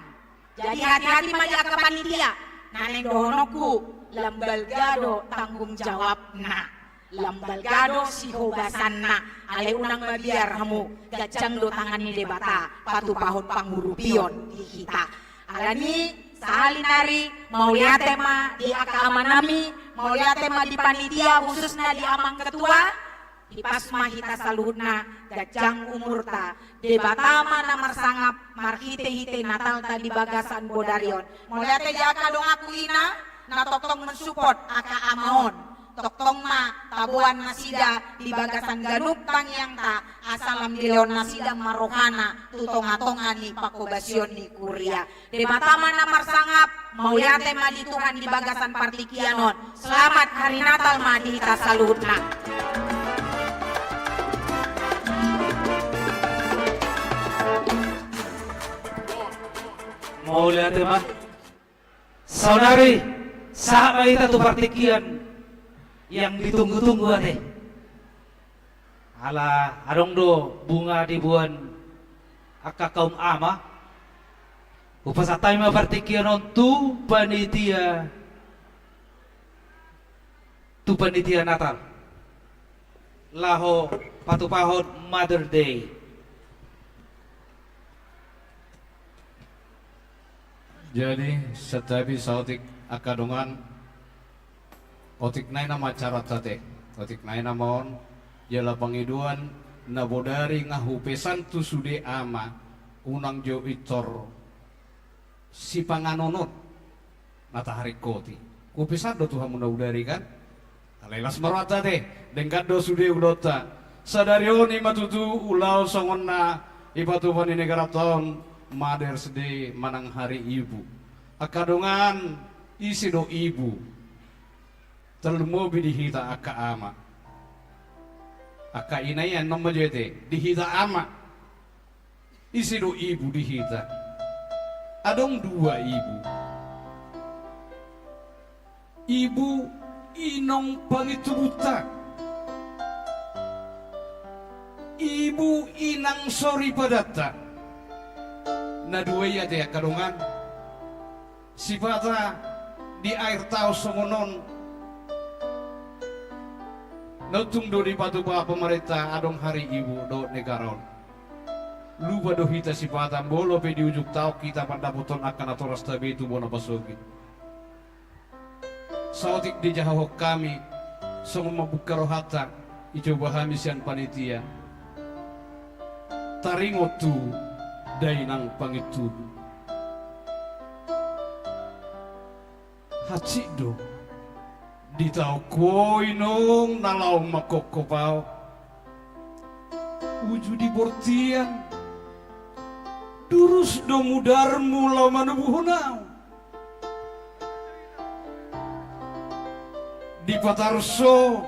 Jadi hati-hati ma di angka panitia. Na naeng dohononku, lam balga do tanggung jawabna. Lam balga do sihobasanna. Alai unang mabiar hamu, ganjang do tangan ni Debata patupahon pangurupion di hita. Alani, sahali nari, mauliate ma di angka amanami, mauliate ma di panitia, khususna di amang ketua. Hipas ma hita saluhutna, ganjang umurta. Debata ma na marsangap marhite-hite Natalta di bagasan bodari on. Mauliate di angka donganku ina na tongtong mensupport angka ama on. Tongtong ma taboan nasida di bagasan ganup tangiangta, asa lam dilehon nasida ma rohana tu tonga-tonga ni panghobasion ni kuria. Debata ma na marsangap, mauliate ma di Tuhan di bagasan partingkian on. Selamat Hari Natal ma di hita saluhutna. Mauliate ma. Saonari, sahat ma hita tu partingkian yang ditunggu-tunggu ate. Ala adong do bunga diboan angka kaum ama. Hupasahat hami ma partingkian on tu panitia, tu panitia Natal laho patupahon Mother Day. Jadi, santabi saotik angka dongan, otik nai nama acaranta ate, otik nai nama on, jala pangidoan na bodari nga hupesan tu sude ama, unang jo intor sipanganon on na taharingkoti. Hupesan do tu hamu na bodari kan? Alai las ma rohanta ate, denggan do sude ulaonta. Sadari on i ma tutu ulaon songon na ipatupa ni negaranta on, Mother's Day manang Hari Ibu. Angka dongan, ise do ibu? Tarlumobi di hita angka ama. Angka ina i annon ma jo ate, di hita ama. Ise do ibu di hita? Adong dua ibu. Ibu inong pangintubunta. Ibu inang soripadanta. Na dua i ate angka dongan. Sipata di akhir taon songon on, na untung do dipatupa pamarenta adong Hari Ibu dohot negara on. Lupa do hita sipata, molo pe di ujung taon hita mandapothon angka natorasta be tu bona pasogit. Saotik dijahahon hami, songon mambuka rohanta, dicoba hami sian panitia. Taringot tu dainang pangintubu. Hansit do di taonku on inong na laho mangkophop ahu. Uju di bortian, durus do mudarmu laho manubuhon ahu. Dipatarus ho,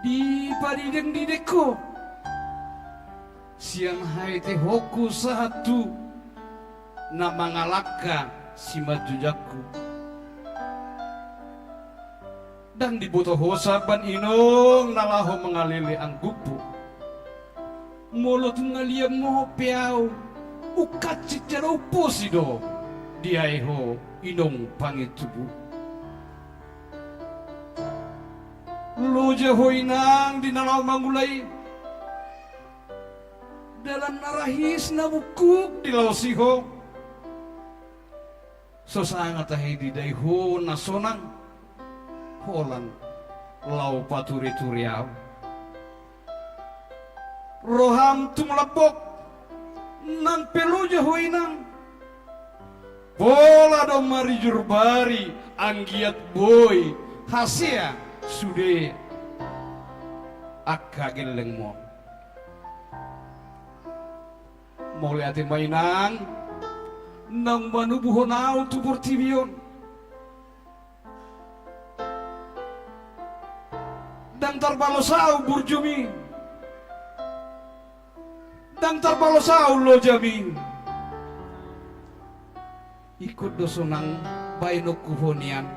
dipadidengdideng ho, sian haetehonku sahat tu na mangalangka simanjujungku. Ndang diboto ho samban inong na laho mangalele anggukmu. Molo tung na liat mohop pe ahu, ungkap cinta do umposi do, diae ho inong pangintubu. Loja ho inang di na laho mangula i. Dalan na rahis na bungkuk dilaosi ho. So sanga tahe didai ho na sonang, holan laho paturitur ahu. Roham tung lambok, nang pe loja ho inang. Pola do marijur bari anggiat boi hasea sude angka gellengmon. Mauliate ma inang, naung manubuhon ahu tu portibi on. Ndang tarbalos ahu burjumi. Ndang tarbalos ahu lojami. Ingkon do sonang baenonku ho nian.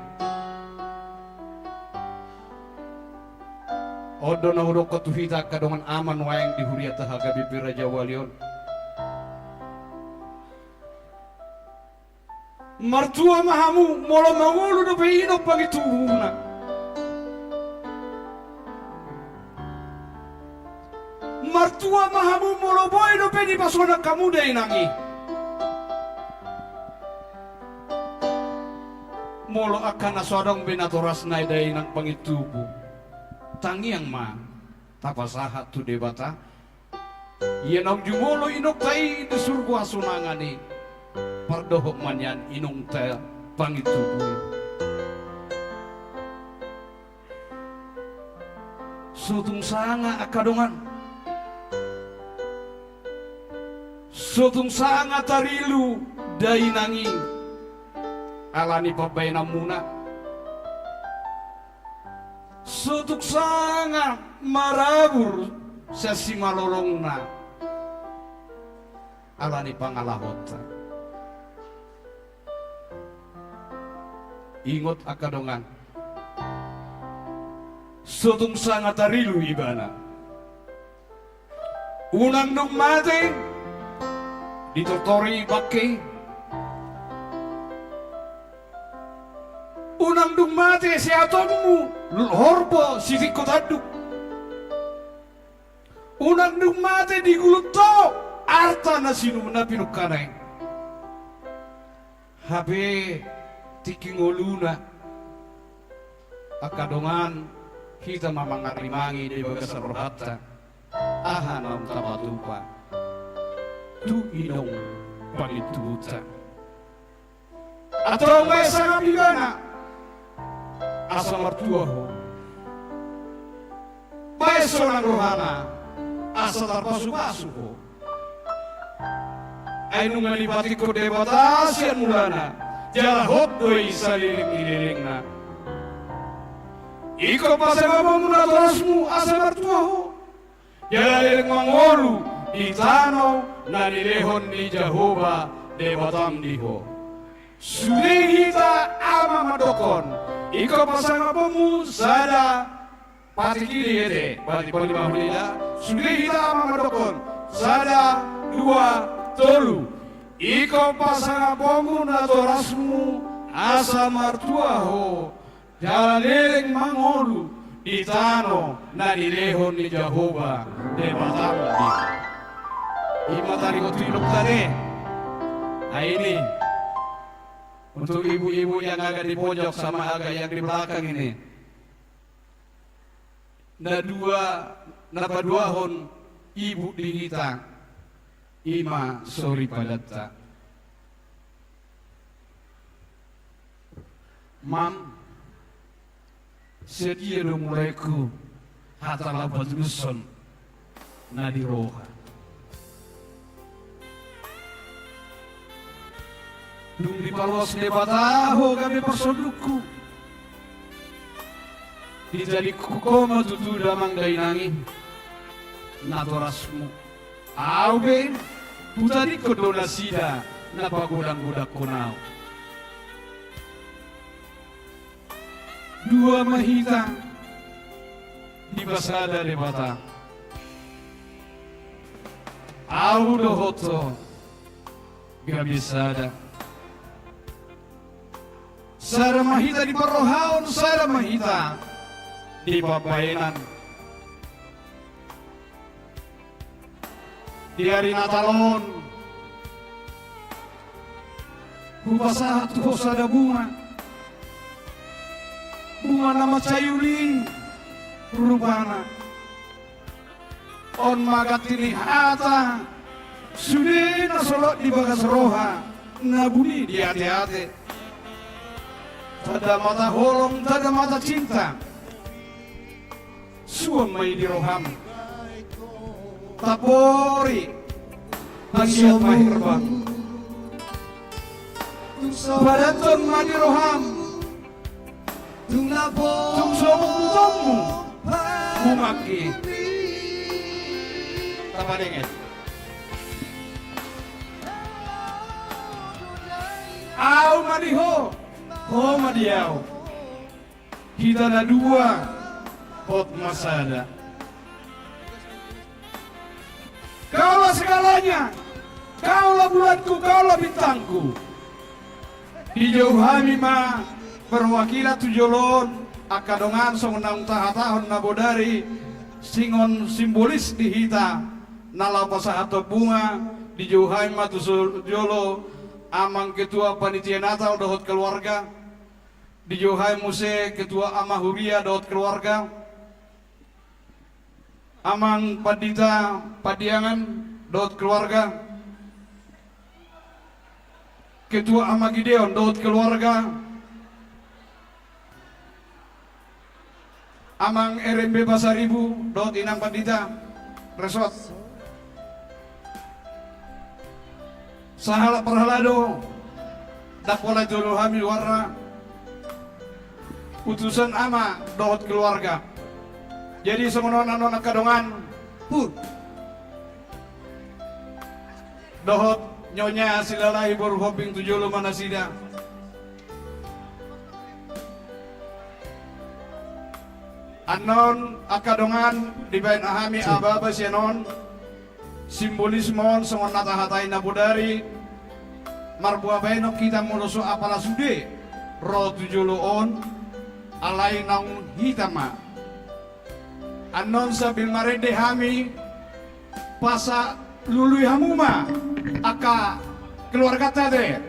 On do na hudokkon tu hita angka dongan ama nuaeng di hurianta H K B P Rajawali on. Martua ma hamu molo mangolu dope inong pangintubuna. Martua ma hamu molo boi dope dipasonang hamu dainang i. Molo angka na so adong be natorasna i dainang pangintubu, tangiang ma tapasahat tu Debata. Ia naung jumolo inongta i di surgo hasonangan i, pardohot ma nian inongta pangintubu i. So tung sanga angka dongan, so tung sanga tarilu dainang i ala ni pambaenanmuna. So tung sanga marabur sian simalolongna ala ni pangalahonta. Ingot angka dongan, so tung sanga tarilu ibana. Unang dung mate ditortori bangke i. Unang dung mate seatonmu horbo sitingko tanduk. Unang dung mate digulut ho arta na sinum na pinungkana i. Hape tingki ngoluna, angka dongan, hita ma mangarrimangi di bagasan rohanta aha naung tapatupa tu inong pangintubuta. Antong baen sangap ibana asa martua ho. Baen sonang rohana asa tarpasupasu ho. Ai nunga dipatik ho Debata sian mulana, jala hot do i saleleng ni lelengna. Ingkon pasangaponmu natorasmu asa martua ho, jala leleng mangolu di tano na nilehon ni Jahowa Debatam di ho. Sude hita ama mandokkon, ingkon pasangaponmu sada, patik i do i ate, patik palimahon i da. Sude hita ama mandokkon, sada, dua, tolu. Ingkon pasangaponmu natorasmu asa martua ho, jala leleng mangolu di tano na nilehon ni Jahowa Debatam di ho. I ma taringot tu inongta ate. Ai ini untuk ibu-ibu yang agak di pojok sama agak yang di belakang ini. Na dua, na paduahon ibuk di hita, i ma soripadanta. Mam, sadia do mulaonku hata laho patulushon na di roha. Dung dipaloas Debata ho gabe parsondukku, dijadihon ho ma tutu damang dainang i natorasmu. Ahu pe hutadingkon do nasida na pagodang-godangkon ahu. Dua ma hita dipasada Debata. Ahu dohot ho gabe sada. Sada ma hita di parrohaon, sada ma hita di pambahenan. Di ari Natal on, hupasahat tu ho sada bunga. Bunga na mansai uli rupana. On ma ganti ni hata sude na solot di bagas roha Na buni di ate-ate. Tanda mata holong, tanda mata cinta. Suan ma i di roham. Tapori. Panggiat ma herbang. Padanton ma di roham. Tung so bungkutonmu. Bungaki. Tapadenget. Au ma di ho. Ho ma di au. Hita na dua. Hot ma sada. Kaulah segalanya. Kaulah bulanku, kaulah bintangku. Dijou hami ma perwakilan tu jolo on, angka dongan songon naung tahatahon na bodari, songon simbolis di hita, na laho pasahathon bunga, dijou hami ma tu so-, jolo, amang ketua panitia Natal dohot keluarga, dijou hami muse ketua ama huria dohot keluarga, amang pandita Padiangan dohot keluarga, ketua ama Gideon dohot keluarga, amang R M B Pasaribu dohot inang pandita, resort. Sahalak parhalado, ndang pola jolo hami luarna, utusan ama dohot keluarga. Jadi songon on annon angka dongan, pur. Dohot nyonya Silalahi boru Hombing tu jolo ma nasida. Annon angka dongan dibaen hami aba-aba sian on. Simbolisme on songon na tahatai na bodari, marboa baenon hita molo so apala sude ro tu jolo on, alai naung hita ma. Annon sambil marende hami, pasahat lului hamu ma angka keluarganta ate.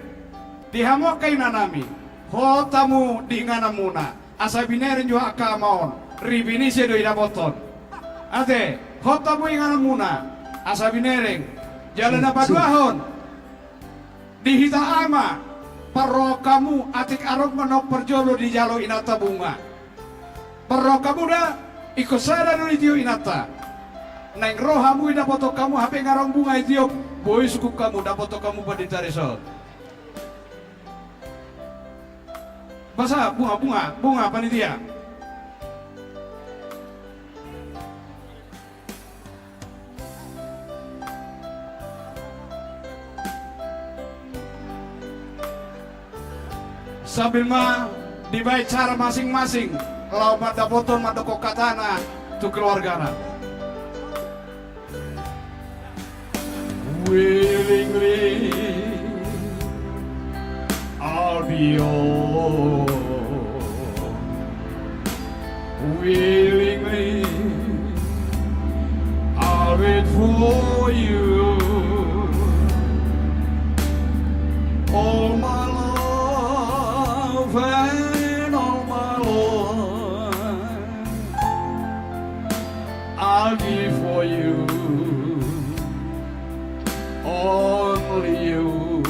Di hamu angka inanami, hot hamu di ingananmuna. Asa binereng jo angka ama on, ripe ni ise do idapothon. Ate, hot hamu ingananmuna, asa binereng. Jala na paduahon, di hita ama, parrohahon hamu atik adong ma na parjolo dijalo inanta bunga. Parrohahon hamu da, ingkon sada do ditio inanta. Naeng ro hamu idapothon hamu hape nga adong bunga itiop, boi sungkun hamu dapothon hamu pandita resort. Basa, bunga, bunga, bunga panitia. Sambil ma dibaen cara masing-masing laho mandapothon, mandokkon hatana tu keluargana. Willingly I'll be yours. Willingly I'll wait for you. All my love and all my life I'll give for you, only you.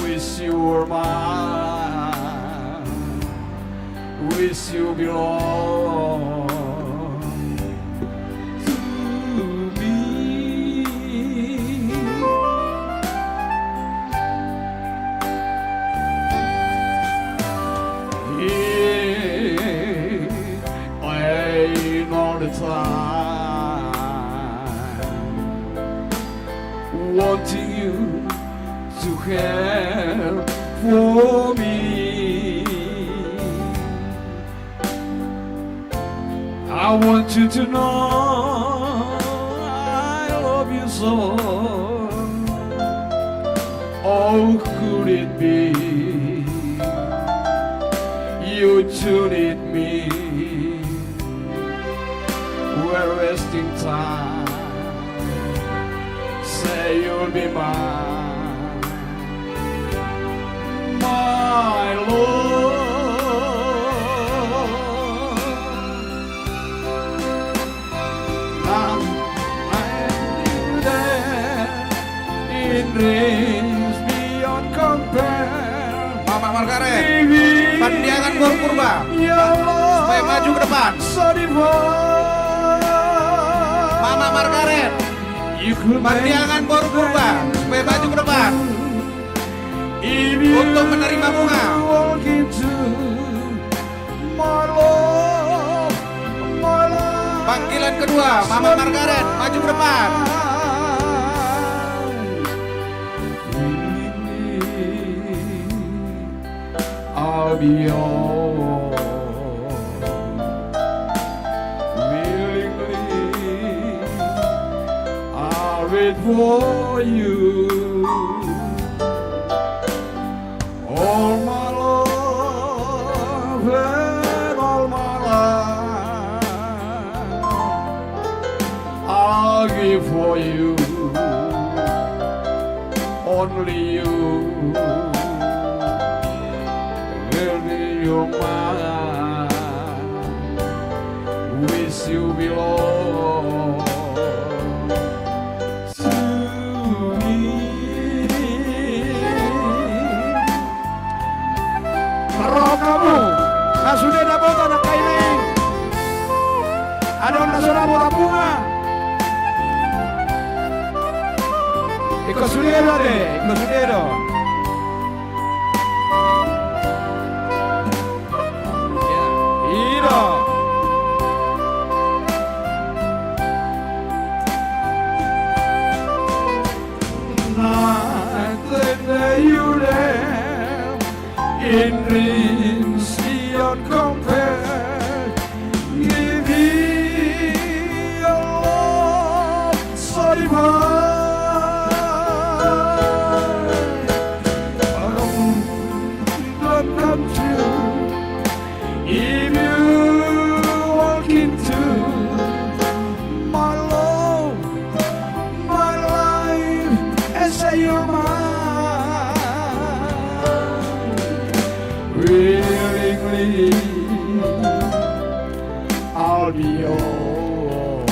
Wish you were mine, wish you belong to me. Here I know the time, wanting you to care for me. I want you to know I love you so. Oh, could it be you truly need me? We're wasting time. Say you'll be mine, my love. Now I knew that in Dreams beyond compare. Mama Margaret, Pardiangan boru Purba, supaya maju ke depan. Mama Margaret, Pardiangan boru Purba, supaya maju ke depan untuk menerima bunga. Panggilan kedua, Mama Margaret, maju ke depan. I'll be yours. Willingly, I'll wait for you. All my love and all my life I'll give for you. Only you will be your mine. Wish you belong. Ro hamu na sude dapotan angka ina i. Adong na so dapotan bunga. Ingkon sude do ate, ingkon sude do. I do. Night and day you live in dreams beyond compare. Give me your love so divine. Come, come, come true. If you walk into my love, my life, and say you're mine, willingly I'll be yours.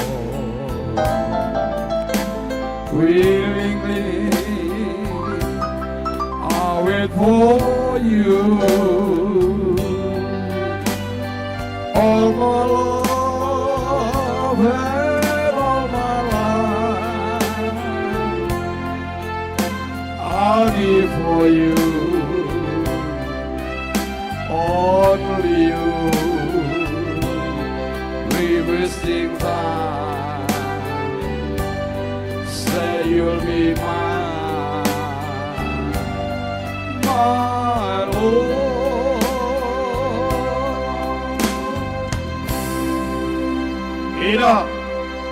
Willingly I'll wait for you. All my love and all my life I'll give for you. Only you, requesting time, say you'll be mine, my love. I do,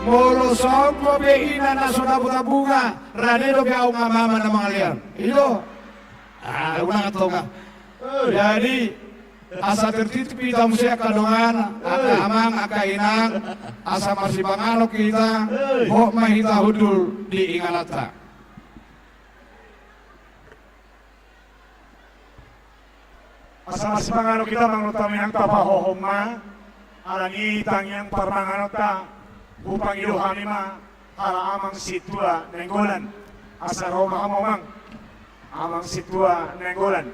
molo so adong be ina na so dapotan bunga, rade dope ahu nga mama na mangalean. I do. Ah, unang antong. Jadi, asa tertib hita muse angka dongan, angka amang, angka inang, asa marsipanganon hita, hot ma hita hundul di ingananta. Asa marsipanganon hita, amang dohot inang, tapahohom ma. Alani i tangiang parmanganonta, hupangido hami ma hata Amang Sintua Nainggolan. Asa ro ma hamu, Amang. Amang Sintua Nainggolan.